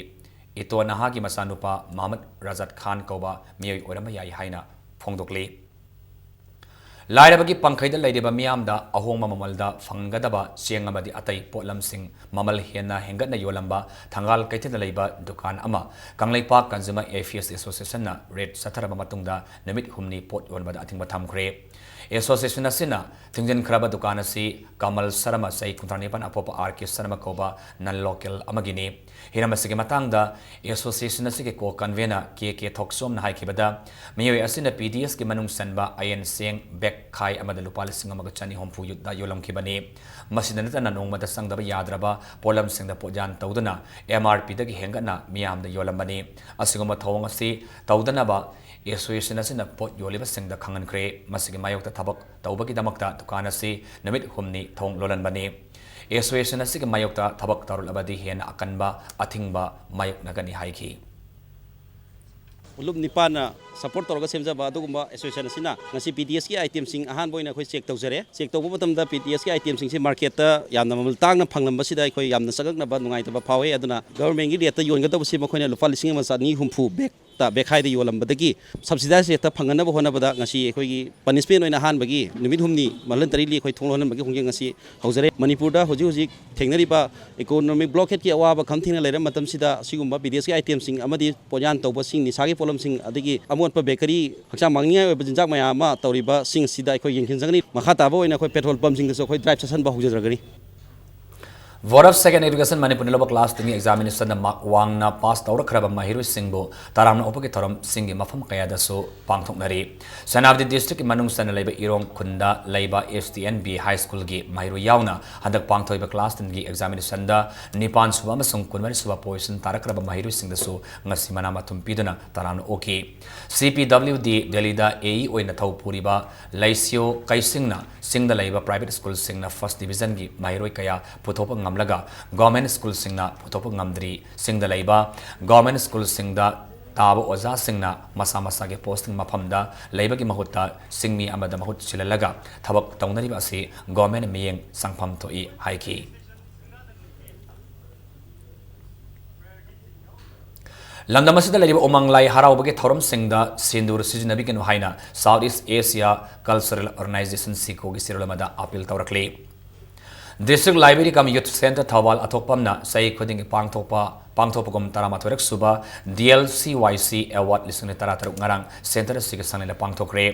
ꯏꯇꯣ ꯅꯍꯥꯒꯤ ꯃꯆꯥꯅꯨꯄꯥ ꯃꯍꯃꯗ ꯔꯥꯖꯥꯠ ꯈꯥꯟ ꯀꯧꯕ ꯃꯤꯑꯣꯏ ꯑꯣꯏꯔꯝꯕ ꯌꯥꯏ ꯍꯥꯏꯅ ꯐꯣꯡꯗꯣꯛꯂꯤ꯫ ꯂꯥꯏꯔꯕꯒꯤ ꯄꯪꯈꯩꯗ ꯂꯩꯔꯤꯕ ꯃꯤꯌꯥꯝꯗ ꯑꯍꯣꯡꯕ ꯃꯃꯜꯗ ꯐꯪꯒꯗꯕ ꯆꯦꯡ ꯑꯃꯗꯤ ꯑꯇꯩ ꯄꯣꯠꯂꯝꯁꯤꯡ ꯃꯃꯜ ꯍꯦꯟꯅ ꯍꯦꯟꯒꯠꯅ ꯌꯣꯜꯂꯝꯕ ꯊꯪꯒꯥꯜ ꯀꯩꯊꯦꯜꯗ ꯂꯩꯕ ꯗꯨꯀꯥꯟ ꯑꯃ ꯀꯪꯂꯩꯄꯥꯛ Consumer Affairs Associationꯅ ꯔꯦꯗ ꯆꯠꯊꯔꯕ ꯃꯇꯨꯡꯗ ꯅꯨꯃꯤꯠ ꯍꯨꯝꯅꯤ ꯄꯣꯠ ꯌꯣꯟꯕꯗ ꯑꯊꯤꯡꯕ ꯊꯝꯈ꯭ꯔꯦ꯫ Association ꯑꯁꯤꯅ ꯊꯤꯡꯖꯤꯟꯈ꯭ꯔꯕ ꯗꯨꯀꯥꯟ ꯑꯁꯤ ꯀꯃꯜ ꯁꯔꯃ, ꯆꯍꯤ ꯀꯨꯟꯊ꯭ꯔꯥ ꯅꯤꯄꯥꯟ, ꯑꯄꯣꯛꯄ ꯑꯥꯔ ꯀꯦ ꯁꯔꯃ ꯀꯧꯕ non local ꯑꯃꯒꯤꯅꯤ꯫ ꯍꯤꯔꯝ ꯑꯁꯤꯒꯤ ꯃꯇꯥꯡꯗ association ꯑꯁꯤꯒꯤ co-convener ꯀꯦ ꯀꯦ ꯊꯣꯛꯆꯣꯝꯅ ꯍꯥꯏꯈꯤꯕꯗ, ꯃꯤꯑꯣꯏ ꯑꯁꯤꯅ ꯄꯤ ꯗꯤ ꯑꯦꯁꯀꯤ ꯃꯅꯨꯡ ꯆꯟꯕ ꯑꯌꯦꯟ ꯆꯦꯡ bag ꯈꯥꯏ ꯑꯃꯗ ꯂꯨꯄꯥ ꯂꯤꯁꯤꯡ ꯑꯃꯒ ꯆꯅꯤ ꯍꯨꯝꯐꯨ ꯌꯨꯠꯇ ꯌꯣꯜꯂꯝꯈꯤꯕꯅꯤ꯫ ꯃꯁꯤꯗ ꯅꯠꯇꯅ ꯅꯣꯡꯃꯗ ꯆꯪꯗꯕ ꯌꯥꯗ꯭ꯔꯕ ꯄꯣꯠꯂꯝꯁꯤꯡꯗ ꯄꯣꯠꯌꯥꯟ ꯇꯧꯗꯨꯅ ꯑꯦꯝ ꯑꯥꯔ ꯄꯤꯗꯒꯤ ꯍꯦꯟꯒꯠꯅ ꯃꯤꯌꯥꯝꯗ ꯌꯣꯜꯂꯝꯕꯅꯤ꯫ ꯑꯁꯤꯒꯨꯝꯕ ꯊꯧꯑꯣꯡ ꯑꯁꯤ ꯇꯧꯗꯅꯕ association ꯑꯁꯤꯅ ꯄꯣꯠ ꯌꯣꯜꯂꯤꯕꯁꯤꯡꯗ ꯈꯪꯍꯟꯈ꯭ꯔꯦ꯫ ꯃꯁꯤꯒꯤ ꯃꯥꯌꯣꯛꯇ ꯊꯕꯛ ꯇꯧꯕꯒꯤꯗꯃꯛꯇ ꯗꯨꯀꯥꯟ ꯑꯁꯤ ꯅꯨꯃꯤꯠ ꯍꯨꯝꯅꯤ ꯊꯣꯡ ꯂꯣꯜꯍꯟꯕꯅꯤ꯫ Association ꯑꯁꯤꯒꯤ ꯃꯥꯌꯣꯛꯇ ꯊꯕꯛ ꯇꯧꯔꯛꯂꯕꯗꯤ ꯍꯦꯟꯅ ꯑꯀꯟꯕ ꯑꯊꯤꯡꯕ ꯃꯥꯌꯣꯛꯅꯒꯅꯤ ꯍꯥꯏꯈꯤ꯫ ꯐꯨꯂꯨꯞ ꯅꯤꯄꯥꯟꯅ ꯁꯄꯣꯔꯠ ꯇꯧꯔꯒ ꯁꯦꯝꯖꯕ ꯑꯗꯨꯒꯨꯝꯕ ꯑꯦꯁꯣꯁꯤꯌꯦꯁꯟ ꯑꯁꯤꯅ ꯉꯁꯤ ꯄꯤ ꯗꯤ ꯑꯦꯁꯀꯤ ꯑꯥꯏꯇꯦꯝꯁꯤꯡ ꯑꯍꯥꯟꯕ ꯑꯣꯏꯅ ꯑꯩꯈꯣꯏ ꯆꯦꯛ ꯇꯧꯖꯔꯦ꯫ ꯆꯦꯛ ꯇꯧꯕ ꯃꯇꯝꯗ ꯄꯤ ꯗꯤ ꯑꯦꯁꯀꯤ ꯑꯥꯏꯇꯦꯝꯁꯤꯡꯁꯤ ꯃꯥꯔꯀꯦꯠꯇ ꯌꯥꯝꯅ ꯃꯃꯜ ꯇꯥꯡꯅ ꯐꯪꯂꯝꯕꯁꯤꯗ ꯑꯩꯈꯣꯏ ꯌꯥꯝꯅ ꯆꯉꯛꯅꯕ ꯅꯨꯡꯉꯥꯏꯇꯕ ꯐꯥꯎꯏ꯫ ꯑꯗꯨꯅ ꯒꯚꯔꯟꯃꯦꯟꯒꯤ ꯔꯦꯠꯇ ꯌꯣꯟꯒꯗꯧꯕꯁꯤ ꯃꯈꯣꯏꯅ ꯂꯨꯄꯥ ꯂꯤꯁꯤꯡ ꯑꯃ ꯆꯅꯤ ꯍꯨꯝꯐꯨ ꯕꯦꯛꯇ, ꯕꯦꯛꯈꯥꯏꯗ ꯌꯣꯜꯂꯝꯕꯗꯒꯤ ꯁꯕꯁꯤꯗꯥꯏꯁ ꯔꯦꯠꯇ ꯐꯪꯍꯟꯅꯕ ꯍꯣꯠꯅꯕꯗ ꯉꯁꯤ ꯑꯩꯈꯣꯏꯒꯤ ꯄꯅꯤꯁꯃꯦꯟ ꯑꯣꯏꯅ ꯑꯍꯥꯟꯕꯒꯤ ꯅꯨꯃꯤꯠ ꯍꯨꯝꯅꯤ, ꯃꯍꯜ ꯇꯔꯦꯠꯂꯤ ꯑꯩꯈꯣꯏ ꯊꯣꯡ ꯂꯣꯟꯍꯟꯕꯒꯤ ꯈꯣꯡꯖꯪ ꯑꯁꯤ ꯍꯧꯖꯔꯦ꯫ ꯃꯅꯤꯄꯨꯔꯗ ꯍꯧꯖꯤꯛ ꯍꯧꯖꯤꯛ ꯊꯦꯡꯅꯔꯤꯕ ꯏꯀꯣꯅꯣꯃꯤꯛ ꯕ꯭ꯂꯣꯀꯦꯠꯀꯤ ꯑꯋꯥꯕ ꯈꯝ ꯊꯦꯡꯅ ꯂꯩꯔꯕ ꯃꯇꯝꯁꯤꯗ ꯑꯁꯤꯒꯨꯝꯕ ꯄꯤ ꯗꯤ ꯑꯦꯁꯀꯤ ꯑꯥꯏꯇꯦꯝꯁꯤꯡ ꯑꯃꯗꯤ ꯄꯣꯠꯌꯥꯟ ꯇꯧꯕꯁꯤꯡ, ꯅꯤꯁꯥꯒꯤ ꯄꯣꯠꯂꯝꯁꯤꯡ, ꯑꯗꯒꯤ ꯑꯃꯣꯠꯄ ꯕꯦꯀꯔꯤ, ꯍꯛꯆꯥꯡ ꯃꯥꯡꯅꯤꯡꯉꯥꯏ ꯑꯣꯏꯕ ꯆꯤꯟꯖꯥꯛ ꯃꯌꯥꯝ ꯑꯃ ꯇꯧꯔꯤꯕꯁꯤꯡ ꯑꯁꯤꯗ ꯑꯩꯈꯣꯏ ꯌꯦꯡꯁꯤꯟꯖꯒꯅꯤ꯫ ꯃꯈꯥ ꯇꯥꯕ ꯑꯣꯏꯅ ꯑꯩꯈꯣꯏ ꯄꯦꯇ꯭ꯔꯣꯜ ꯄꯝꯁꯤꯡꯗꯁꯨ ꯑꯩꯈꯣꯏ drive ꯆꯠꯁꯤꯟꯕ ꯍꯧꯖꯔꯒꯅꯤ꯫ Board of Second Education ꯃꯅꯤꯄꯨꯔꯅ ꯂꯧꯕ ꯀ꯭ꯂꯥꯁ ꯇꯦꯟꯒꯤ ꯑꯦꯛꯖꯥꯃꯤꯅꯦꯁꯟꯗ ꯃꯥꯔꯛ ꯋꯥꯡꯅ ꯄꯥꯁ ꯇꯧꯔꯛꯈ꯭ꯔꯕ ꯃꯍꯩꯔꯣꯏꯁꯤꯡꯕꯨ ꯇꯔꯥꯝꯅ ꯑꯣꯛꯄꯒꯤ ꯊꯧꯔꯝꯁꯤꯡꯒꯤ ꯃꯐꯝ ꯀꯌꯥꯗꯁꯨ ꯄꯥꯡꯊꯣꯛꯅꯔꯤ꯫ ꯁꯦꯅꯥꯄꯇꯤ ꯗꯤꯁꯇ꯭ꯔꯤꯛꯀꯤ ꯃꯅꯨꯡ ꯆꯟꯅ ꯂꯩꯕ ꯏꯔꯣꯡ ꯈꯨꯟꯗ ꯂꯩꯕ ꯑꯦꯁ ꯇꯤ ꯑꯦꯟ ꯕꯤ ꯍꯥꯏ ꯁ꯭ꯀꯨꯜꯒꯤ ꯃꯍꯩꯔꯣꯏ ꯌꯥꯎꯅ ꯍꯟꯗꯛ ꯄꯥꯡꯊꯣꯛꯏꯕ ꯀ꯭ꯂꯥꯁ ꯇꯦꯟꯒꯤ ꯑꯦꯛꯖꯥꯃꯤꯅꯦꯁꯟꯗ ꯅꯤꯄꯥꯟ ꯁꯨꯕ ꯑꯃꯁꯨꯡ ꯀꯨꯟꯃꯔꯤ ꯁꯨꯕ ꯄꯣꯖꯤꯁꯟ ꯇꯥꯔꯛꯈ꯭ꯔꯕ ꯃꯍꯩꯔꯣꯏꯁꯤꯡꯗꯁꯨ ꯉꯁꯤ ꯃꯅꯥ ꯃꯊꯨꯝ ꯄꯤꯗꯨꯅ ꯇꯔꯥꯝꯅ ꯑꯣꯛꯈꯤ꯫ ꯁꯤ ꯄꯤ ꯗꯕ꯭ꯂꯤꯎ ꯗꯤ ꯗꯦꯜꯂꯤꯗ ꯑꯦ ꯏ ꯑꯣꯏꯅ ꯊꯧ ꯄꯨꯔꯤꯕ ꯂꯩꯁꯤꯌꯣ ꯀꯩꯁꯤꯡꯅ ꯆꯤꯡꯗ ꯂꯩꯕ ꯄ꯭ꯔꯥꯏꯚꯦꯠ ꯁ꯭ꯀꯨꯜꯁꯤꯡꯅ ꯐꯥꯔꯁ ꯗꯤꯕꯤꯖꯟꯒꯤ ꯃꯍꯩꯔꯣꯏ ꯀꯌꯥ ꯄꯨꯊꯣꯛꯄ ꯉꯝꯂꯒ ꯒꯣꯔꯃꯦꯟ ꯁ꯭ꯀꯨꯜꯁꯤꯡꯅ ꯄꯨꯊꯣꯛꯄ ꯉꯝꯗ꯭ꯔꯤ꯫ ꯆꯤꯡꯗ ꯂꯩꯕ ꯒꯣꯔꯃꯦꯟ ꯁ꯭ꯀꯨꯜꯁꯤꯡꯗ ꯇꯥꯕ ꯑꯣꯖꯥꯁꯤꯡꯅ ꯃꯁꯥ ꯃꯁꯥꯒꯤ ꯄꯣꯁꯇꯤꯡ ꯃꯐꯝꯗ ꯂꯩꯕꯒꯤ ꯃꯍꯨꯠꯇ ꯆꯤꯡꯃꯤ ꯑꯃꯗ ꯃꯍꯨꯠ ꯁꯤꯜꯍꯜꯂꯒ ꯊꯕꯛ ꯇꯧꯅꯔꯤꯕ ꯑꯁꯤ ꯒꯣꯔꯃꯦꯟ ꯃꯤꯠꯌꯦꯡ ꯆꯪꯐꯝ ꯊꯣꯛꯏ ꯍꯥꯏꯈꯤ꯫ ꯂꯝꯗꯝ ꯑꯁꯤꯗ ꯂꯩꯔꯤꯕ ꯎꯃꯪ ꯂꯥꯏ ꯍꯔꯥꯎꯕꯒꯤ ꯊꯧꯔꯝꯁꯤꯡꯗ ꯁꯤꯟꯗꯨꯔ ꯁꯤꯖꯤꯟꯅꯕꯤꯒꯅꯨ ꯍꯥꯏꯅ South East Asia Cultural Organization, ꯁꯤꯀꯣꯒꯤ ꯆꯦꯔꯣꯜ ꯑꯃꯗ ꯑꯥꯄꯤꯜ ꯇꯧꯔꯛꯂꯤ꯫ District Library cum Youth Centre Thoubal ꯑꯊꯣꯛꯄꯝꯅ ꯆꯍꯤ ꯈꯨꯗꯤꯡꯒꯤ ꯄꯥꯡꯊꯣꯛꯄ, ꯄꯥꯡꯊꯣꯛꯄꯒꯨꯝ ꯇꯔꯥꯃꯥꯊꯣꯏꯔꯛ ꯁꯨꯕ ꯗꯤ ꯑꯦꯜ ꯁꯤ ꯋꯥꯏ ꯁꯤ ꯑꯦꯋꯥꯔꯗ ꯂꯤꯁꯤꯡ ꯑꯅꯤ ꯇꯔꯥꯇꯔꯨꯛ ꯉꯔꯥꯡ ꯁꯦꯟꯇꯔ ꯑꯁꯤꯒꯤ ꯁꯪꯂꯦꯟꯗ ꯄꯥꯡꯊꯣꯛꯈ꯭ꯔꯦ꯫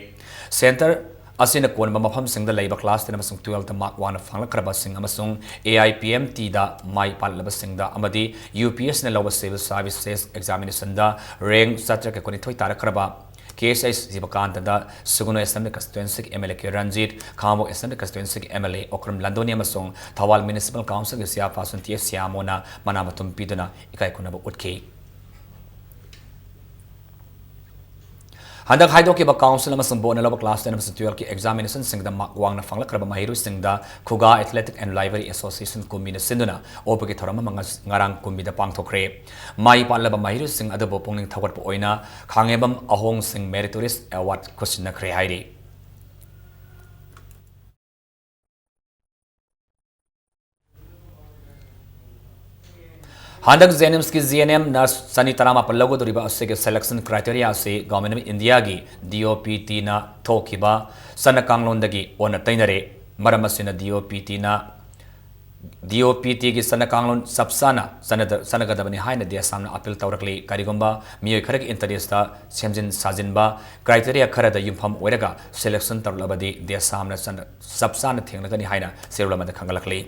ꯁꯦꯟꯇꯔ ꯑꯁꯤꯅ ꯀꯣꯟꯕ ꯃꯐꯝꯁꯤꯡꯗ ꯂꯩꯕ ꯀ꯭ꯂꯥꯁ ꯇꯦꯟ ꯑꯃꯁꯨꯡ ꯇꯨꯋꯦꯜꯐꯇ ꯃꯥꯔꯛ ꯋꯥꯡꯅ ꯐꯪꯂꯛꯈ꯭ꯔꯕꯁꯤꯡ ꯑꯃꯁꯨꯡ ꯑꯦ ꯑꯥꯏ ꯄꯤ ꯑꯦꯝ ꯇꯤꯗ ꯃꯥꯏ ꯄꯥꯛꯂꯕꯁꯤꯡꯗ ꯑꯃꯗꯤ ꯌꯨ ꯄꯤ ꯑꯦꯁ ꯁꯤꯅ ꯂꯧꯕ ꯁꯤꯚꯤꯜ ꯁꯥꯔꯚꯤꯁꯦꯁ ꯑꯦꯛꯖꯥꯃꯤꯅꯦꯁꯟꯗ ꯔꯦꯡꯛ ꯆꯥꯇ꯭ꯔꯦꯠꯀ ꯀꯨꯟꯅꯤꯊꯣꯏ ꯇꯥꯔꯛꯈ꯭ꯔꯕ ꯀꯦ ꯑꯦꯁ ꯑꯩꯆ ꯖꯤꯕꯀꯥꯟꯇꯗ ꯁꯨꯒꯨꯅꯨ ꯑꯦꯁꯦꯝꯕ꯭ꯂꯤ ꯀꯟꯁꯇꯤꯇ꯭ꯋꯦꯟꯁꯤꯒꯤ M L A K Ranjit, Khangabok assembly ꯀꯟꯁꯇꯤꯇ꯭ꯋꯦꯟꯁꯤꯒꯤ ꯑꯦꯝ ꯑꯦꯜ ꯑꯦ ꯑꯣꯀ꯭ꯔꯝ ꯂꯟꯗꯣꯅꯤ ꯑꯃꯁꯨꯡ ꯊꯧꯕꯥꯜ ꯃ꯭ꯌꯨꯅꯤꯁꯤꯄꯥꯜ ꯀꯥꯎꯟꯁꯤꯜꯒꯤ ꯆꯤꯌꯥꯔꯄꯥꯔꯁꯟ ꯇꯤ ꯑꯦꯁ ꯁꯤꯌꯥꯃꯣꯅ ꯃꯅꯥ ꯃꯊꯨꯝ ꯄꯤꯗꯨꯅ ꯏꯀꯥꯏ ꯈꯨꯝꯅꯕ ꯎꯠꯈꯤ꯫ ꯍꯟꯗꯛ ꯍꯥꯏꯗꯣꯛꯈꯤꯕ council ꯑꯃꯁꯨꯡ boardꯅ ꯂꯧꯕ class ten ꯑꯃꯁꯨꯡ twelveꯀꯤ examinationꯁꯤꯡꯗ mark ꯋꯥꯡꯅ ꯐꯪꯂꯛꯈ꯭ꯔꯕ ꯃꯍꯩꯔꯣꯏꯁꯤꯡꯗ ꯈꯨꯒꯥ Athletic and Library Association ꯀꯨꯝꯕꯤꯅ ꯁꯤꯟꯗꯨꯅ ꯑꯣꯛꯄꯒꯤ ꯊꯧꯔꯝ ꯑꯃ ꯉꯁ-, ꯉꯔꯥꯡ ꯀꯨꯝꯕꯤꯗ ꯄꯥꯡꯊꯣꯛꯈ꯭ꯔꯦ꯫ ꯃꯥꯏ ꯄꯥꯛꯂꯕ ꯃꯍꯩꯔꯣꯏꯁꯤꯡ ꯑꯗꯨꯕꯨ ꯄꯨꯛꯅꯤꯡ ꯊꯧꯒꯠꯄ ꯑꯣꯏꯅ ꯈꯥꯉꯦꯝꯕꯝ ꯑꯍꯣꯡ ꯁꯤꯡ Meritorious Award ꯈꯨꯠꯁꯤꯟꯅꯈ꯭ꯔꯦ ꯍꯥꯏꯔꯤ꯫ ꯍꯟꯗꯛ JNIMSꯀꯤ GNM nurse ꯆꯅꯤ ꯇꯔꯥꯃꯥꯄꯟ ꯂꯧꯒꯗꯧꯔꯤꯕ ꯑꯁꯤꯒꯤ selection criteria ꯑꯁꯤ Government of Indiaꯒꯤ DOPTꯅ ꯊꯣꯛꯈꯤꯕ ꯆꯠꯅ ꯀꯥꯡꯂꯣꯟꯗꯒꯤ ꯑꯣꯟꯅ ꯇꯩꯅꯔꯦ꯫ ꯃꯔꯝ ꯑꯁꯤꯅ DOPTꯅ, DOPTꯒꯤ ꯆꯠꯅ ꯀꯥꯡꯂꯣꯟ ꯆꯞ ꯆꯥꯅ ꯆꯠꯅꯗ-, ꯆꯠꯅꯒꯗꯕꯅꯤ ꯍꯥꯏꯅ DESAMꯅ appeal ꯇꯧꯔꯛꯂꯤ꯫ ꯀꯔꯤꯒꯨꯝꯕ ꯃꯤꯑꯣꯏ ꯈꯔꯒꯤ interestꯇ ꯁꯦꯝꯖꯤꯟ ꯁꯥꯖꯤꯟꯕ criteria ꯈꯔꯗ ꯌꯨꯝꯐꯝ ꯑꯣꯏꯔꯒ selection ꯇꯧꯔꯛꯂꯕꯗꯤ DESAMꯅ ꯆꯠꯅ-, ꯆꯞ ꯆꯥꯅ ꯊꯦꯡꯅꯒꯅꯤ ꯍꯥꯏꯅ ꯆꯦꯔꯣꯜ ꯑꯃꯗ ꯈꯪꯒꯠꯂꯛꯂꯤ꯫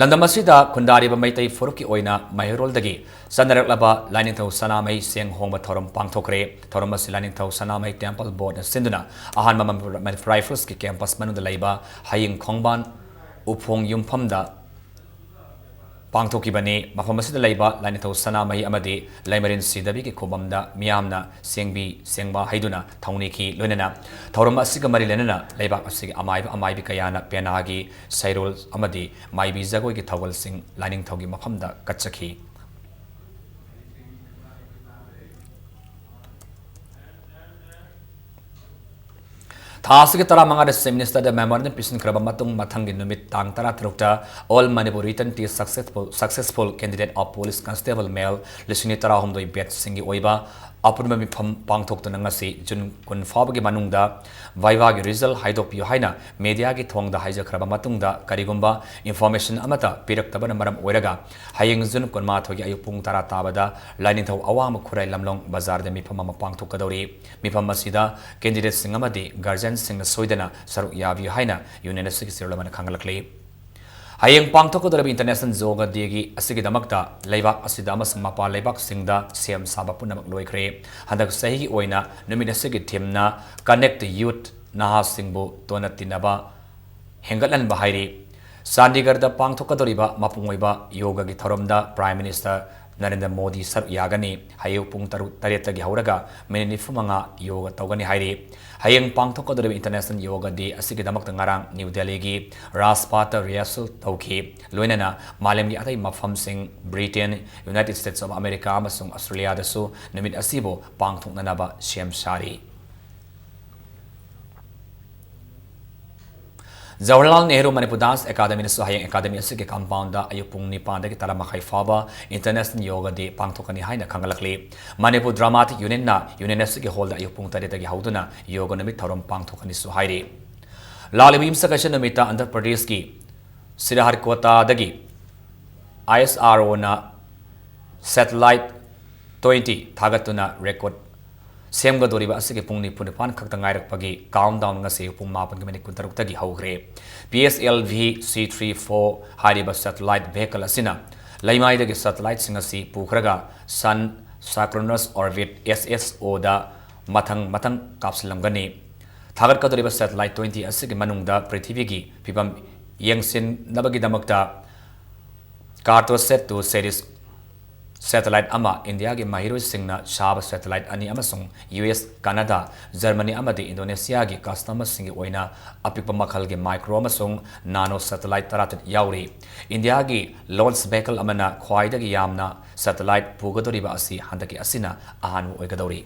ꯂꯝꯗꯝ ꯑꯁꯤꯗ ꯈꯨꯟꯗꯥꯔꯤꯕ ꯃꯩꯇꯩ ꯐꯨꯔꯨꯞꯀꯤ ꯑꯣꯏꯅ ꯃꯩꯍꯩꯔꯣꯜꯗꯒꯤ ꯆꯠꯅꯔꯛꯂꯕ ꯂꯥꯏꯅꯤꯡꯊꯧ ꯁꯅꯥꯃꯍꯤ ꯆꯦꯡ ꯍꯣꯡꯕ ꯊꯧꯔꯝ ꯄꯥꯡꯊꯣꯛꯈ꯭ꯔꯦ꯫ ꯊꯧꯔꯝ ꯑꯁꯤ ꯂꯥꯏꯅꯤꯡꯊꯧ ꯁꯅꯥꯃꯍꯤ Temple Boardꯅ ꯁꯤꯟꯗꯨꯅ ꯑꯍꯥꯟꯕ ꯃꯅꯤꯄꯨꯔ, ꯃꯅꯤꯄꯨꯔ Riflesꯀꯤ campus ꯃꯅꯨꯡꯗ ꯂꯩꯕ ꯍꯌꯤꯡ ꯈꯣꯡꯕꯥꯟ ꯎꯐꯣꯡ ꯌꯨꯝꯐꯝꯗ ꯄꯥꯡꯊꯣꯛꯈꯤꯕꯅꯤ꯫ ꯃꯐꯝ ꯑꯁꯤꯗ ꯂꯩꯕ ꯂꯥꯏꯅꯤꯡꯊꯧ ꯁꯅꯥꯃꯍꯤ ꯑꯃꯗꯤ ꯂꯩꯃꯔꯦꯟ ꯁꯤꯗꯕꯤꯒꯤ ꯈꯨꯕꯝꯗ ꯃꯤꯌꯥꯝꯅ ꯁꯦꯡꯕꯤ ꯁꯦꯡꯕ ꯍꯩꯗꯨꯅ ꯊꯧꯅꯤꯈꯤ꯫ ꯂꯣꯏꯅꯅ ꯊꯧꯔꯝ ꯑꯁꯤꯒ ꯃꯔꯤ ꯂꯩꯅꯅ ꯂꯩꯕꯥꯛ ꯑꯁꯤꯒꯤ ꯑꯃꯥꯏꯕ ꯑꯃꯥꯏꯕꯤ ꯀꯌꯥꯅ ꯄꯦꯅꯥꯒꯤ ꯁꯩꯔꯣꯜ ꯑꯃꯗꯤ ꯃꯥꯏꯕꯤ ꯖꯒꯣꯏꯒꯤ ꯊꯧꯒꯜꯁꯤꯡ ꯂꯥꯏꯅꯤꯡꯊꯧꯒꯤ ꯃꯐꯝꯗ ꯀꯠꯆꯈꯤ꯫ ꯊꯥ ꯑꯁꯤꯒꯤ ꯇꯔꯥꯃꯉꯥꯗ Chief Ministerꯗ memorandum ꯄꯤꯁꯤꯟꯈ꯭ꯔꯕ ꯃꯇꯨꯡ, ꯃꯊꯪꯒꯤ ꯅꯨꯃꯤꯠ ꯇꯥꯡ ꯇꯔꯥꯇꯔꯨꯛꯇ All Manipur Written Test Successful, Successful Candidate of Police Constable Male ꯂꯤꯁꯤꯡ ꯑꯅꯤ ꯇꯔꯥꯍꯨꯝꯗꯣꯏ batchꯁꯤꯡꯒꯤ ꯑꯣꯏꯕ ꯑꯄꯨꯟꯕ ꯃꯤꯐꯝ ꯄꯥꯡꯊꯣꯛꯇꯨꯅ ꯉꯁꯤ June ꯀꯨꯟ ꯐꯥꯎꯕꯒꯤ ꯃꯅꯨꯡꯗ VIVAꯒꯤ result ꯍꯥꯏꯗꯣꯛꯄꯤꯌꯨ ꯍꯥꯏꯅ mediaꯒꯤ ꯊꯣꯡꯗ ꯍꯥꯏꯖꯈ꯭ꯔꯕ ꯃꯇꯨꯡꯗ, ꯀꯔꯤꯒꯨꯝꯕ information ꯑꯃꯠꯇ ꯄꯤꯔꯛꯇꯕꯅ ꯃꯔꯝ ꯑꯣꯏꯔꯒ, ꯍꯌꯦꯡ June ꯀꯨꯟꯃꯥꯊꯣꯏꯒꯤ ꯑꯌꯨꯛ ꯄꯨꯡ ꯇꯔꯥ ꯇꯥꯕꯗ ꯂꯥꯏꯅꯤꯡꯊꯧ ꯑꯋꯥꯡꯕ ꯈꯨꯔꯥꯏ ꯂꯝꯂꯣꯡ ꯕꯖꯥꯔꯗ ꯃꯤꯐꯝ ꯑꯃ ꯄꯥꯡꯊꯣꯛꯀꯗꯧꯔꯤ꯫ ꯃꯤꯐꯝ ꯑꯁꯤꯗ candidateꯁꯤꯡ ꯑꯃꯗꯤ guardianꯁꯤꯡꯅ ꯁꯣꯏꯗꯅ ꯁꯔꯨꯛ ꯌꯥꯕꯤꯌꯨ ꯍꯥꯏꯅ union ꯑꯁꯤꯒꯤ ꯆꯦꯔꯣꯜ ꯑꯃꯅ ꯈꯪꯍꯜꯂꯛꯂꯤ꯫ ꯍꯌꯦꯡ ꯄꯥꯡꯊꯣꯛꯀꯗꯧꯔꯤꯕ International Yoga Dayꯒꯤ ꯑꯁꯤꯒꯤꯗꯃꯛꯇ ꯂꯩꯕꯥꯛ ꯑꯁꯤꯗ ꯑꯃꯁꯨꯡ ꯃꯄꯥꯟ ꯂꯩꯕꯥꯛꯁꯤꯡꯗ ꯁꯦꯝ ꯁꯥꯕ ꯄꯨꯝꯅꯃꯛ ꯂꯣꯏꯈ꯭ꯔꯦ꯫ ꯍꯟꯗꯛ ꯆꯍꯤꯒꯤ ꯑꯣꯏꯅ ꯅꯨꯃꯤꯠ ꯑꯁꯤꯒꯤ themeꯅ Connect Youth, ꯅꯍꯥꯁꯤꯡꯕꯨ ꯇꯣꯟꯅ ꯇꯤꯟꯅꯕ ꯍꯦꯟꯒꯠꯍꯟꯕ ꯍꯥꯏꯔꯤ꯫ ꯆꯥꯟꯗꯤꯒꯔꯗ ꯄꯥꯡꯊꯣꯛꯀꯗꯧꯔꯤꯕ ꯃꯄꯨꯡ ꯑꯣꯏꯕ ꯌꯣꯒꯒꯤ ꯊꯧꯔꯝꯗ Prime Minister ꯅꯔꯦꯟꯗ꯭ꯔ ꯃꯣꯗꯤ ꯁꯔꯨꯛ ꯌꯥꯒꯅꯤ꯫ ꯍꯌꯦꯡ ꯄꯨꯡ ꯇꯔꯨꯛ, ꯇꯔꯦꯠꯇꯒꯤ ꯍꯧꯔꯒ ꯃꯤꯅꯤꯠ ꯅꯤꯐꯨ ꯃꯉꯥ ꯌꯣꯒ ꯇꯧꯒꯅꯤ ꯍꯥꯏꯔꯤ꯫ ꯍꯌꯦꯡ ꯄꯥꯡꯊꯣꯛꯀꯗꯧꯔꯤꯕ International Yoga Day ꯑꯁꯤꯒꯤꯗꯃꯛꯇ ꯉꯔꯥꯡ ꯅ꯭ꯌꯨ ꯗꯦꯜꯂꯤꯒꯤ ꯔꯥꯖꯄꯥꯠꯇ rehearsal ꯇꯧꯈꯤ꯫ ꯂꯣꯏꯅꯅ ꯃꯥꯂꯦꯝꯒꯤ ꯑꯇꯩ ꯃꯐꯝꯁꯤꯡ, Britain, United States of America ꯑꯃꯁꯨꯡ Australia ꯗꯁꯨ ꯅꯨꯃꯤꯠ ꯑꯁꯤꯕꯨ ꯄꯥꯡꯊꯣꯛꯅꯅꯕ ꯁꯦꯝ ꯁꯥꯔꯤ꯫ ꯖꯋꯥꯍꯔꯂꯥꯜ ꯅꯦꯍꯔꯨ ꯃꯅꯤꯄꯨꯔ Dance Academy ꯅꯁꯨ ꯍꯌꯦꯡ academy ꯑꯁꯤꯒꯤ compound ꯗ ꯑꯌꯨꯛ ꯄꯨꯡ ꯅꯤꯄꯥꯟꯗꯒꯤ ꯇꯔꯥ ꯃꯈꯥꯏ ꯐꯥꯎꯕ International Yoga Day ꯄꯥꯡꯊꯣꯛꯀꯅꯤ ꯍꯥꯏꯅ ꯈꯪꯍꯜꯂꯛꯂꯤ꯫ ꯃꯅꯤꯄꯨꯔ Dramatic Union ꯅ union ꯑꯁꯤꯒꯤ hall ꯗ ꯑꯌꯨꯛ ꯄꯨꯡ ꯇꯔꯦꯠꯇꯒꯤ ꯍꯧꯗꯨꯅ ꯌꯣꯒ ꯅꯨꯃꯤꯠ ꯊꯧꯔꯝ ꯄꯥꯡꯊꯣꯛꯀꯅꯤꯁꯨ ꯍꯥꯏꯔꯤ꯫ ꯂꯥꯛꯂꯤꯕ ꯌꯨꯝꯁꯀꯩꯁ ꯅꯨꯃꯤꯠꯇ ꯑꯟꯙ꯭ꯔ ꯄ꯭ꯔꯗꯦꯁꯀꯤ ꯁ꯭ꯔꯤꯍꯔꯤꯀꯣꯇꯥꯗꯒꯤ ISRO ꯅ satellite twenty ꯊꯥꯒꯠꯇꯨꯅ record ꯁꯦꯝꯒꯗꯧꯔꯤꯕ ꯑꯁꯤꯒꯤ ꯄꯨꯡ ꯅꯤꯐꯨ ꯅꯤꯄꯥꯟ ꯈꯛꯇ ꯉꯥꯏꯔꯛꯄꯒꯤ countdown ꯉꯁꯤ ꯄꯨꯡ ꯃꯥꯄꯟꯒꯤ ꯃꯤꯅꯤꯠ ꯀꯨꯟꯇꯔꯨꯛꯇꯒꯤ ꯍꯧꯈ꯭ꯔꯦ꯫ P S L V C three four ꯍꯥꯏꯔꯤꯕ satellite vehicle ꯑꯁꯤꯅ ꯂꯩꯃꯥꯏꯗꯒꯤ satellite ꯁꯤꯡ ꯑꯁꯤ ꯄꯨꯈ꯭ꯔꯒ Sun Synchronous Orbit, S S O, ꯗ ꯃꯊꯪ ꯃꯊꯪ ꯀꯥꯞꯁꯤꯜꯂꯝꯒꯅꯤ꯫ ꯊꯥꯒꯠꯀꯗꯧꯔꯤꯕ satellite twenty ꯑꯁꯤꯒꯤ ꯃꯅꯨꯡꯗ ꯄ꯭ꯔꯤꯊꯤꯕꯤꯒꯤ ꯐꯤꯕꯝ ꯌꯦꯡꯁꯤꯟꯅꯕꯒꯤꯗꯃꯛꯇ Cartosat two series satellite ꯑꯃ, ꯏꯟꯗꯤꯌꯥꯒꯤ ꯃꯍꯩꯔꯣꯏꯁꯤꯡꯅ ꯁꯥꯕ satellite ꯑꯅꯤ ꯑꯃꯁꯨꯡ U S, ꯀꯅꯥꯗꯥ, ꯖꯔꯃꯅꯤ ꯑꯃꯗꯤ ꯏꯟꯗꯣꯅꯦꯁꯤꯌꯥꯒꯤ customerꯁꯤꯡꯒꯤ ꯑꯣꯏꯅ ꯑꯄꯤꯛꯄ ꯃꯈꯜꯒꯤ micro ꯑꯃꯁꯨꯡ nano satellite ꯇꯔꯥꯇꯔꯦꯠ ꯌꯥꯎꯔꯤ꯫ ꯏꯟꯗꯤꯌꯥꯒꯤ launch vehicle ꯑꯃꯅ ꯈ꯭ꯋꯥꯏꯗꯒꯤ ꯌꯥꯝꯅ satellite ꯄꯨꯒꯗꯧꯔꯤꯕ ꯑꯁꯤ ꯍꯟꯗꯛꯀꯤ ꯑꯁꯤꯅ ꯑꯍꯥꯟꯕ ꯑꯣꯏꯒꯗꯧꯔꯤ꯫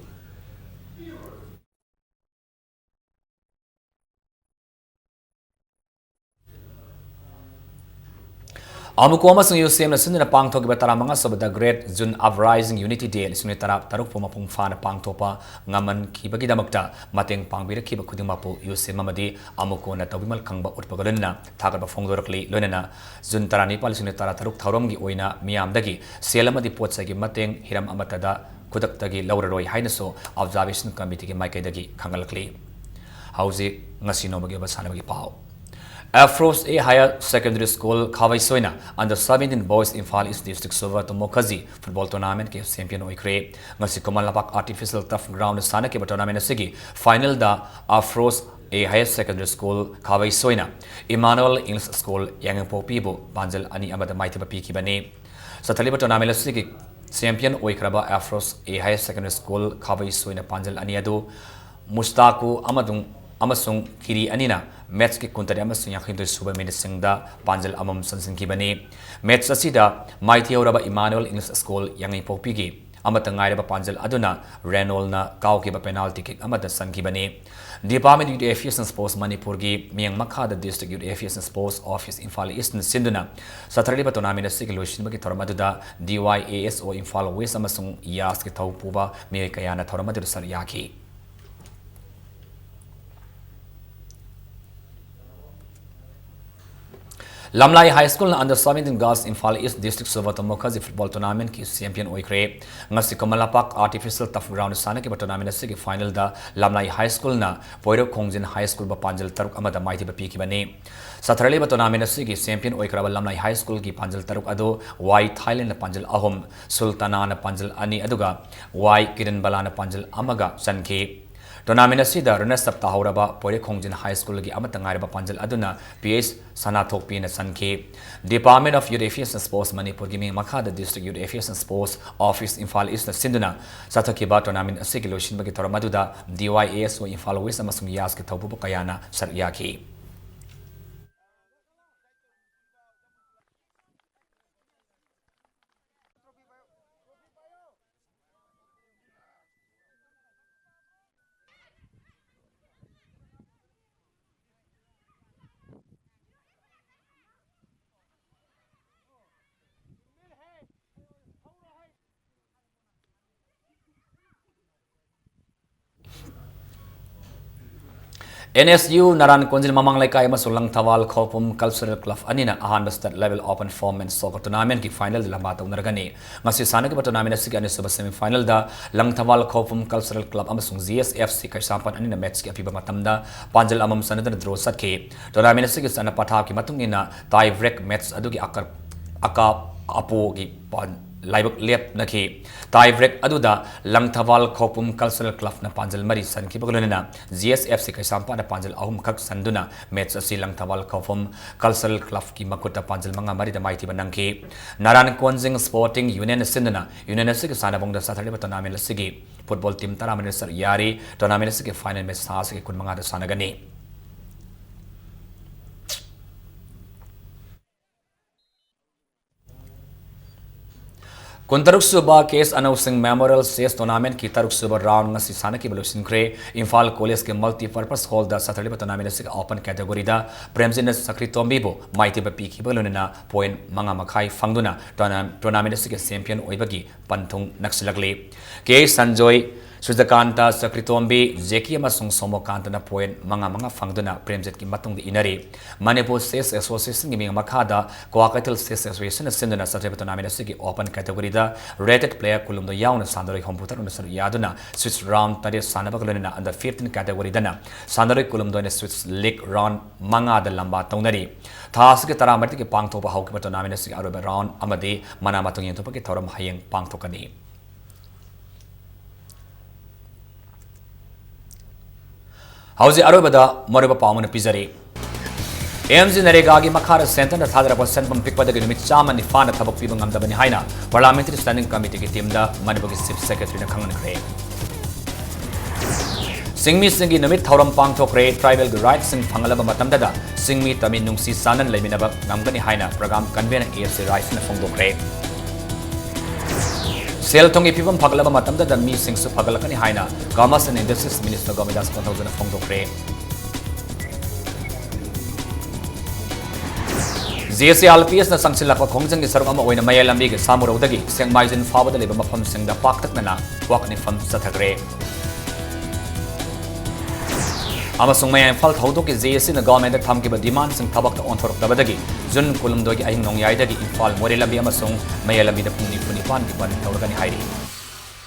ꯑꯃꯨꯀꯣ ꯑꯃꯁꯨꯡ UCM ꯅ ꯁꯤꯟꯗꯨꯅ ꯄꯥꯡꯊꯣꯛꯈꯤꯕ ꯇꯔꯥꯃꯉꯥ ꯁꯨꯕ The Great June Uprising Unity Day ꯂꯤꯁꯤꯡ ꯑꯅꯤ ꯇꯔꯥ ꯇꯔꯨꯛꯄꯨ ꯃꯄꯨꯡ ꯐꯥꯅ ꯄꯥꯡꯊꯣꯛꯄ ꯉꯝꯍꯟꯈꯤꯕꯒꯤꯗꯃꯛꯇ ꯃꯇꯦꯡ ꯄꯥꯡꯕꯤꯔꯛꯈꯤꯕ ꯈꯨꯗꯤꯡꯃꯛꯄꯨ UCM ꯑꯃꯗꯤ ꯑꯃꯨꯀꯣꯅ ꯇꯧꯕꯤꯃꯜ ꯈꯪꯕ ꯎꯠꯄꯒ ꯂꯣꯏꯅꯅ ꯊꯥꯒꯠꯄ ꯐꯣꯡꯗꯣꯔꯛꯂꯤ꯫ ꯂꯣꯏꯅꯅ June ꯇꯔꯥꯅꯤꯄꯥꯜ, ꯂꯤꯁꯤꯡ ꯑꯅꯤ ꯇꯔꯥ ꯇꯔꯨꯛ ꯊꯧꯔꯝꯒꯤ ꯑꯣꯏꯅ ꯃꯤꯌꯥꯝꯗꯒꯤ ꯁꯦꯜ ꯑꯃꯗꯤ ꯄꯣꯠ ꯆꯩꯒꯤ ꯃꯇꯦꯡ ꯍꯤꯔꯝ ꯑꯃꯠꯇꯗ ꯈꯨꯗꯛꯇꯒꯤ ꯂꯧꯔꯔꯣꯏ ꯍꯥꯏꯅꯁꯨ Observation Committeeꯒꯤ ꯃꯥꯏꯀꯩꯗꯒꯤ ꯈꯪꯒꯠꯂꯛꯂꯤ꯫ ꯍꯧꯖꯤꯛ ꯉꯁꯤ ꯅꯣꯡꯃꯒꯤ ꯑꯣꯏꯕ ꯁꯥꯟꯅꯕꯒꯤ ꯄꯥꯎ꯫ Afros A Higher Secondary School ꯈꯥꯕꯩꯁꯣꯏꯅ Under seventeen Boys Imphal East District Subrata Mukherjee football tournamentꯀꯤ champion ꯑꯣꯏꯈ꯭ꯔꯦ꯫ ꯉꯁꯤ Khuman Lampak artificial turf ground ꯁꯥꯟꯅꯈꯤꯕ tournament ꯑꯁꯤꯒꯤ finalꯗ Afros A Higher Secondary School ꯈꯥꯕꯩꯁꯣꯏꯅ Emmanuel English School ꯌꯥꯏꯉꯪꯄꯣꯛꯄꯤꯕꯨ ꯄꯥꯟꯖꯜ ꯑꯅꯤ ꯑꯃꯗ ꯃꯥꯏꯊꯤꯕ ꯄꯤꯈꯤꯕꯅꯤ꯫ ꯆꯠꯊꯔꯤꯕ tournament ꯑꯁꯤꯒꯤ champion ꯑꯣꯏꯈ꯭ꯔꯕ Afros A Higher Secondary School ꯈꯥꯕꯩꯁꯣꯏꯅ ꯄꯥꯟꯖꯜ ꯑꯅꯤ ꯑꯗꯨ ꯃꯨꯁꯇꯥꯀꯨ ꯑꯃꯗꯨꯡ-, ꯑꯃꯁꯨꯡ ꯀꯤꯔꯤ ꯑꯅꯤꯅ matchꯀꯤ ꯀꯨꯟꯇꯔꯦꯠ ꯑꯃꯁꯨꯡ ꯌꯥꯡꯈꯩꯍꯨꯝꯗꯣꯏ ꯁꯨꯕ minuteꯁꯤꯡꯗ ꯄꯥꯟꯖꯜ ꯑꯃꯃꯝ ꯆꯟꯁꯤꯟꯈꯤꯕꯅꯤ꯫ Match ꯑꯁꯤꯗ ꯃꯥꯏꯊꯤꯍꯧꯔꯕ Emmanuel English School ꯌꯥꯏꯉꯪꯄꯣꯛꯄꯤꯒꯤ ꯑꯃꯠꯇ ꯉꯥꯏꯔꯕ ꯄꯥꯟꯖꯜ ꯑꯗꯨꯅ ꯔꯦꯅꯣꯜꯅ ꯀꯥꯎꯈꯤꯕ penalty kick ꯑꯃꯗ ꯆꯟꯈꯤꯕꯅꯤ꯫ Department Youth Affairs and Sports ꯃꯅꯤꯄꯨꯔꯒꯤ ꯃꯤꯠꯌꯦꯡ ꯃꯈꯥꯗ District Youth Affairs and Sports Office Imphal Eastꯅ ꯁꯤꯟꯗꯨꯅ ꯆꯠꯊꯔꯤꯕ tournamentꯅ ꯁꯤꯒꯤ ꯂꯣꯏꯁꯤꯟꯕꯒꯤ ꯊꯧꯔꯝ ꯑꯗꯨꯗ D Y A S O Imphal West ꯑꯃꯁꯨꯡ ꯌꯥꯁꯀꯤ ꯊꯧ ꯄꯨꯕ ꯃꯤꯑꯣꯏ ꯀꯌꯥꯅ ꯊꯧꯔꯝ ꯑꯗꯨꯗ ꯁꯔꯨꯛ ꯌꯥꯈꯤ꯫ ꯂꯝꯂꯥꯏ High Schoolꯅ Under seventeen Girls Imphal East District Subrata Mukherjee Football Tournamentꯀꯤ champion ꯑꯣꯏꯈ꯭ꯔꯦ꯫ ꯉꯁꯤ Khuman Lampak Artificial Turf Ground ꯁꯥꯟꯅꯈꯤꯕ tournament ꯑꯁꯤꯒꯤ finalꯗ ꯂꯝꯂꯥꯏ High Schoolꯅ ꯄꯣꯏꯔꯧ ꯈꯣꯡꯖꯤꯟ High Schoolꯕꯨ ꯄꯥꯟꯖꯜ ꯇꯔꯨꯛ ꯑꯃꯗ ꯃꯥꯏꯊꯤꯕ ꯄꯤꯈꯤꯕꯅꯤ꯫ ꯆꯠꯊꯔꯛꯂꯤꯕ tournament ꯑꯁꯤꯒꯤ champion ꯑꯣꯏꯈ꯭ꯔꯕ ꯂꯝꯂꯥꯏ High Schoolꯒꯤ ꯄꯥꯟꯖꯜ ꯇꯔꯨꯛ ꯑꯗꯨ ꯋꯥꯏ ꯊꯥꯏꯂꯦꯟꯅ ꯄꯥꯟꯖꯜ ꯑꯍꯨꯝ, ꯁꯨꯜꯇꯥꯅꯥꯅ ꯄꯥꯟꯖꯜ ꯑꯅꯤ, ꯑꯗꯨꯒ ꯋꯥꯏ ꯀꯤꯔꯟꯕꯂꯥꯅ ꯄꯥꯟꯖꯜ ꯑꯃꯒ ꯆꯟꯈꯤ꯫ Tournament ꯑꯁꯤꯗ runners up ꯇꯥꯍꯧꯔꯕ ꯄꯣꯏꯔꯩ ꯈꯣꯡꯖꯤꯟ High Schoolꯒꯤ ꯑꯃꯠꯇ ꯉꯥꯏꯔꯕ ꯄꯥꯟꯖꯜ ꯑꯗꯨꯅ P H ꯁꯅꯥꯊꯣꯛꯄꯤꯅ ꯆꯟꯈꯤ꯫ Department of Youth Affairs and Sports ꯃꯅꯤꯄꯨꯔꯒꯤ ꯃꯤꯡ ꯃꯈꯥꯗ District Youth Affairs and Sports Office Imphal Eastꯅ ꯁꯤꯟꯗꯨꯅ ꯆꯠꯊꯈꯤꯕ tournament ꯑꯁꯤꯒꯤ ꯂꯣꯏꯁꯤꯟꯕꯒꯤ ꯊꯧꯔꯝ ꯑꯗꯨꯗ D Y A S O Imphal West ꯑꯃꯁꯨꯡ ꯌꯥꯁꯀꯤ ꯊꯧꯄꯨꯕ ꯀꯌꯥꯅ ꯁꯔꯨꯛ ꯌꯥꯈꯤ꯫ N S U ꯅꯔꯥꯟ ꯀꯣꯟꯖꯤꯜ ꯃꯃꯥꯡ ꯂꯩꯀꯥꯏ ꯑꯃꯁꯨꯡ ꯂꯪꯊꯕꯥꯜ ꯈꯧꯄꯨꯝ Cultural Club ꯑꯅꯤꯅ ꯑꯍꯥꯟꯕ State Level Open Four Men Soccer Tournamentꯀꯤ finalꯗ ꯂꯝꯕꯥ ꯇꯧꯅꯔꯒꯅꯤ꯫ ꯉꯁꯤ ꯁꯥꯟꯅꯈꯤꯕ tournament ꯑꯁꯤꯒꯤ ꯑꯅꯤꯁꯨꯕ semifinalꯗ ꯂꯪꯊꯕꯥꯜ ꯈꯧꯄꯨꯝ Cultural Club ꯑꯃꯁꯨꯡ G S F C ꯀꯩꯁꯥꯝꯄꯥꯠ ꯑꯅꯤꯅ matchꯀꯤ ꯑꯄꯤꯕ ꯃꯇꯝꯗ ꯄꯥꯟꯖꯜ ꯑꯃꯃꯝ ꯆꯟꯅꯗꯨꯅ draw ꯆꯠꯈꯤ꯫ Tournament ꯑꯁꯤꯒꯤ ꯆꯠꯅ ꯄꯊꯥꯞꯀꯤ ꯃꯇꯨꯡ ꯏꯟꯅ tie break match ꯑꯗꯨꯒꯤ ꯑꯀꯔ-, ꯑꯀꯥꯞ ꯑꯄꯣꯒꯤ ꯄꯥꯟ-, ꯂꯥꯏꯕꯛ ꯂꯦꯞꯅꯈꯤ꯫ ꯇꯥꯏ ꯕ꯭ꯔꯦꯛ ꯑꯗꯨꯗ ꯂꯪꯊꯕꯥꯜ ꯈꯧꯄꯨꯝ ꯀꯜꯆꯔꯦꯜ ꯀ꯭ꯂꯕꯅ ꯄꯥꯟꯖꯜ ꯃꯔꯤ ꯆꯟꯈꯤꯕꯒ ꯂꯣꯏꯅꯅ ꯖꯤ ꯑꯦꯁ ꯑꯦꯐ ꯁꯤ ꯀꯩꯁꯥꯝꯄꯥꯠꯅ ꯄꯥꯟꯖꯜ ꯑꯍꯨꯝꯈꯛ ꯆꯟꯗꯨꯅ ꯃꯦꯆ ꯑꯁꯤ ꯂꯪꯊꯕꯥꯜ ꯈꯧꯄꯨꯝ ꯀꯜꯆꯔꯦꯜ ꯀ꯭ꯂꯕꯀꯤ ꯃꯈꯨꯠꯇ ꯄꯥꯟꯖꯜ ꯃꯉꯥ ꯃꯔꯤꯗ ꯃꯥꯏꯊꯤꯕ ꯅꯪꯈꯤ꯫ ꯅꯥꯔꯥꯟ ꯀꯣꯟꯖꯤꯡ ꯁ꯭ꯄꯣꯔꯇꯤꯡ ꯌꯨꯅꯤꯌꯟꯅ ꯁꯤꯟꯗꯨꯅ ꯌꯨꯅꯤꯌꯟ ꯑꯁꯤꯒꯤ ꯁꯥꯟꯅꯕꯨꯡꯗ ꯆꯠꯊꯔꯤꯕ ꯇꯣꯔꯅꯥꯃꯦꯟ ꯑꯁꯤꯒꯤ ꯐꯨꯠꯕꯣꯜ ꯇꯤꯝ ꯇꯔꯥꯃꯔꯤꯅ ꯁꯔꯨꯛ ꯌꯥꯔꯤ꯫ ꯇꯣꯔꯅꯥꯃꯦꯟ ꯑꯁꯤꯒꯤ ꯐꯥꯏꯅꯦꯜ ꯃꯦꯆ ꯊꯥ ꯑꯁꯤꯒꯤ ꯀꯨꯟꯃꯉꯥꯗ ꯁꯥꯟꯅꯒꯅꯤ꯫ ꯀꯨꯟꯇꯔꯨꯛ ꯁꯨꯕ ꯀꯦ ꯑꯦꯁ ꯑꯅꯧ ꯁꯤꯡ ꯃꯦꯃꯣꯔꯤꯌꯦꯜ ꯆꯦꯁ ꯇꯣꯔꯅꯥꯃꯦꯟꯠꯀꯤ ꯇꯔꯨꯛ ꯁꯨꯕ ꯔꯥꯎꯟ ꯉꯁꯤ ꯁꯥꯟꯅꯈꯤꯕ ꯂꯣꯏꯁꯤꯟꯈ꯭ꯔꯦ꯫ ꯏꯝꯐꯥꯜ ꯀꯣꯂꯦꯖꯀꯤ ꯃꯜꯇꯤꯄꯔꯄꯁ ꯍꯣꯜꯗ ꯆꯠꯊꯔꯤꯕ ꯇꯣꯔꯅꯥꯃꯦꯟ ꯑꯁꯤꯒꯤ ꯑꯣꯄꯟ ꯀꯦꯇꯦꯒꯣꯔꯤꯗ ꯄ꯭ꯔꯦꯝꯖꯤꯠꯅ ꯁꯀ꯭ꯔꯤꯇꯣꯝꯕꯤꯕꯨ ꯃꯥꯏꯊꯤꯕ ꯄꯤꯈꯤꯕꯒ ꯂꯣꯏꯅꯅ ꯄꯣꯏꯟꯠ ꯃꯉꯥ ꯃꯈꯥꯏ ꯐꯪꯗꯨꯅ ꯇꯣꯔꯅꯥ-, ꯇꯣꯔꯅꯥꯃꯦꯟ ꯑꯁꯤꯒꯤ ꯆꯦꯝꯄꯤꯌꯟ ꯑꯣꯏꯕꯒꯤ ꯄꯟꯊꯨꯡ ꯅꯛꯁꯤꯜꯂꯛꯂꯤ꯫ ꯀꯦ ꯁꯟꯖꯣꯏ, ꯁꯨꯖꯀꯥꯟꯇ ꯆꯀ꯭ꯔꯤꯇꯣꯝꯕꯤ, ꯖꯦꯀꯤ ꯑꯃꯁꯨꯡ ꯁꯣꯃꯣꯀꯥꯟꯇꯅ ꯄꯣꯏꯟꯠ ꯃꯉꯥ ꯃꯉꯥ ꯐꯪꯗꯨꯅ ꯄ꯭ꯔꯦꯝꯖꯤꯠꯀꯤ ꯃꯇꯨꯡꯗ ꯏꯟꯅꯔꯤ꯫ ꯃꯅꯤꯄꯨꯔ ꯆꯦꯁ ꯑꯦꯁꯣꯁꯤꯌꯦꯁꯟꯒꯤ ꯃꯤꯡ ꯃꯈꯥꯗ ꯀ꯭ꯋꯥꯀꯩꯊꯦꯜ ꯆꯦꯁ ꯑꯦꯁꯣꯁꯤꯌꯦꯁꯟꯅ ꯁꯤꯟꯗꯨꯅ ꯆꯠꯊꯔꯤꯕ ꯇꯣꯔꯅꯥꯃꯦꯟ ꯑꯁꯤꯒꯤ ꯑꯣꯄꯟ ꯀꯦꯇꯦꯒꯣꯔꯤꯗ ꯔꯦꯇꯦꯗ ꯄ꯭ꯂꯦꯌꯔ ꯀꯨꯟꯍꯨꯝꯗꯣꯏ ꯌꯥꯎꯅ ꯁꯥꯟꯅꯔꯣꯏ ꯍꯨꯝꯐꯨꯇꯔꯨꯛꯅ ꯁꯔꯨꯛ ꯌꯥꯗꯨꯅ ꯁ꯭ꯋꯤꯁ ꯔꯥꯎꯟ ꯇꯔꯦꯠ ꯁꯥꯟꯅꯕꯒ ꯂꯣꯏꯅꯅ ꯑꯟꯗꯔ ꯐꯤꯐꯇꯤꯟ ꯀꯦꯇꯦꯒꯣꯔꯤꯗꯅ ꯁꯥꯟꯅꯔꯣꯏ ꯀꯨꯟꯍꯨꯝꯗꯣꯏꯅ ꯁ꯭ꯋꯤꯁ ꯂꯤꯒ ꯔꯥꯎꯟ ꯃꯉꯥꯗ ꯂꯝꯕꯥ ꯇꯧꯅꯔꯤ꯫ ꯊꯥ ꯑꯁꯤꯒꯤ ꯇꯔꯥꯃꯔꯤꯗꯒꯤ ꯄꯥꯡꯊꯣꯛꯄ ꯍꯧꯈꯤꯕ ꯇꯣꯔꯅꯥꯃꯦꯟ ꯑꯁꯤꯒꯤ ꯑꯔꯣꯏꯕ ꯔꯥꯎꯟ ꯑꯃꯗꯤ ꯃꯅꯥ ꯃꯊꯨꯝ ꯌꯦꯟꯊꯣꯛꯄꯒꯤ ꯊꯧꯔꯝ ꯍꯌꯦꯡ ꯄꯥꯡꯊꯣꯛꯀꯅꯤ꯫ ꯍꯧꯖꯤꯛ ꯑꯔꯣꯏꯕꯗ ꯃꯔꯨꯑꯣꯏꯕ ꯄꯥꯎ ꯑꯃꯅ ꯄꯤꯖꯔꯤ꯫ ꯑꯦꯝ ꯖꯤ ꯅꯔꯦꯒꯥꯒꯤ ꯃꯈꯥꯗ ꯁꯦꯟꯇꯔꯅ ꯊꯥꯗꯔꯛꯄ ꯁꯦꯟꯐꯝ ꯄꯤꯛꯄꯗꯒꯤ ꯅꯨꯃꯤꯠ ꯆꯥꯝꯃ ꯅꯤꯄꯥꯟꯗ ꯊꯕꯛ ꯄꯤꯕ ꯉꯝꯗꯕꯅꯤ ꯍꯥꯏꯅ ꯄꯥꯔꯂꯤꯌꯥꯃꯦꯟꯇꯔꯤ ꯁ꯭ꯇꯦꯟꯗꯤꯡ ꯀꯃꯤꯇꯤꯒꯤ ꯇꯤꯝꯗ ꯃꯅꯤꯄꯨꯔꯒꯤ ꯆꯤꯐ ꯁꯦꯀ꯭ꯔꯦꯇꯔꯤꯅ ꯈꯪꯍꯟꯈ꯭ꯔꯦ꯫ ꯁꯤꯡꯃꯤꯁꯤꯡꯒꯤ ꯅꯨꯃꯤꯠ ꯊꯧꯔꯝ ꯄꯥꯡꯊꯣꯛꯈ꯭ꯔꯦ꯫ ꯇ꯭ꯔꯥꯏꯕꯦꯜꯒꯤ ꯔꯥꯏꯠꯁꯤꯡ ꯐꯪꯍꯜꯂꯕ ꯃꯇꯝꯗꯗ ꯁꯤꯡꯃꯤ ꯇꯝꯃꯤ ꯅꯨꯡꯁꯤ ꯆꯥꯟꯅꯅ ꯂꯩꯃꯤꯟꯅꯕ ꯉꯝꯒꯅꯤ ꯍꯥꯏꯅ programme convener A S C ꯔꯥꯏꯁꯅ ꯐꯣꯡꯗꯣꯛꯈ꯭ꯔꯦ꯫ ꯁꯦꯜ ꯊꯨꯝꯒꯤ ꯐꯤꯕꯝ ꯐꯒꯠꯂꯕ ꯃꯇꯝꯗꯗ ꯃꯤꯁꯤꯡꯁꯨ ꯐꯒꯠꯂꯛꯀꯅꯤ ꯍꯥꯏꯅ Commerce and Industries Minister Govindas ꯄꯟꯊꯧꯖꯅ ꯐꯣꯡꯗꯣꯛꯈ꯭ꯔꯦ꯫ ꯖꯤ ꯑꯦꯁ ꯁꯤ ꯑꯥꯔ ꯄꯤ ꯑꯦꯁꯅ ꯆꯪꯁꯤꯜꯂꯛꯄ ꯈꯣꯡꯖꯪꯒꯤ ꯁꯔꯨꯛ ꯑꯃ ꯑꯣꯏꯅ ꯃꯌꯥꯏ ꯂꯝꯕꯤꯒꯤ ꯁꯥꯃꯨꯔꯧꯗꯒꯤ ꯁꯦꯛꯃꯥꯏꯖꯤꯟ ꯐꯥꯎꯕꯗ ꯂꯩꯕ ꯃꯐꯝꯁꯤꯡꯗ ꯄꯥꯛꯇꯛꯅꯅ ꯋꯥꯛ ꯅꯤꯐꯝ ꯆꯠꯊꯈ꯭ꯔꯦ꯫ ꯑꯃꯁꯨꯡ ꯃꯌꯥꯏ ꯏꯝꯐꯥꯜ ꯊꯧꯗꯣꯛꯀꯤ ꯖꯦ ꯑꯦ ꯁꯤꯅ ꯒꯣꯔꯃꯦꯟꯗ ꯊꯝꯈꯤꯕ ꯗꯤꯃꯥꯟꯁꯤꯡ ꯊꯕꯛꯇ ꯑꯣꯟꯊꯣꯔꯛꯇꯕꯗꯒꯤ ꯖꯨꯟ ꯀꯨꯟꯍꯨꯝꯗꯣꯏꯒꯤ ꯑꯍꯤꯡ ꯅꯣꯡꯌꯥꯏꯗꯒꯤ ꯏꯝꯐꯥꯜ ꯃꯣꯔꯦ ꯂꯝꯕꯤ ꯑꯃꯁꯨꯡ ꯃꯌꯥꯏ ꯂꯝꯕꯤꯗ ꯄꯨꯡ ꯅꯤꯐꯨ ꯅꯤꯄꯥꯟꯒꯤ ꯕꯟ ꯇꯧꯔꯒꯅꯤ ꯍꯥꯏꯔꯤ꯫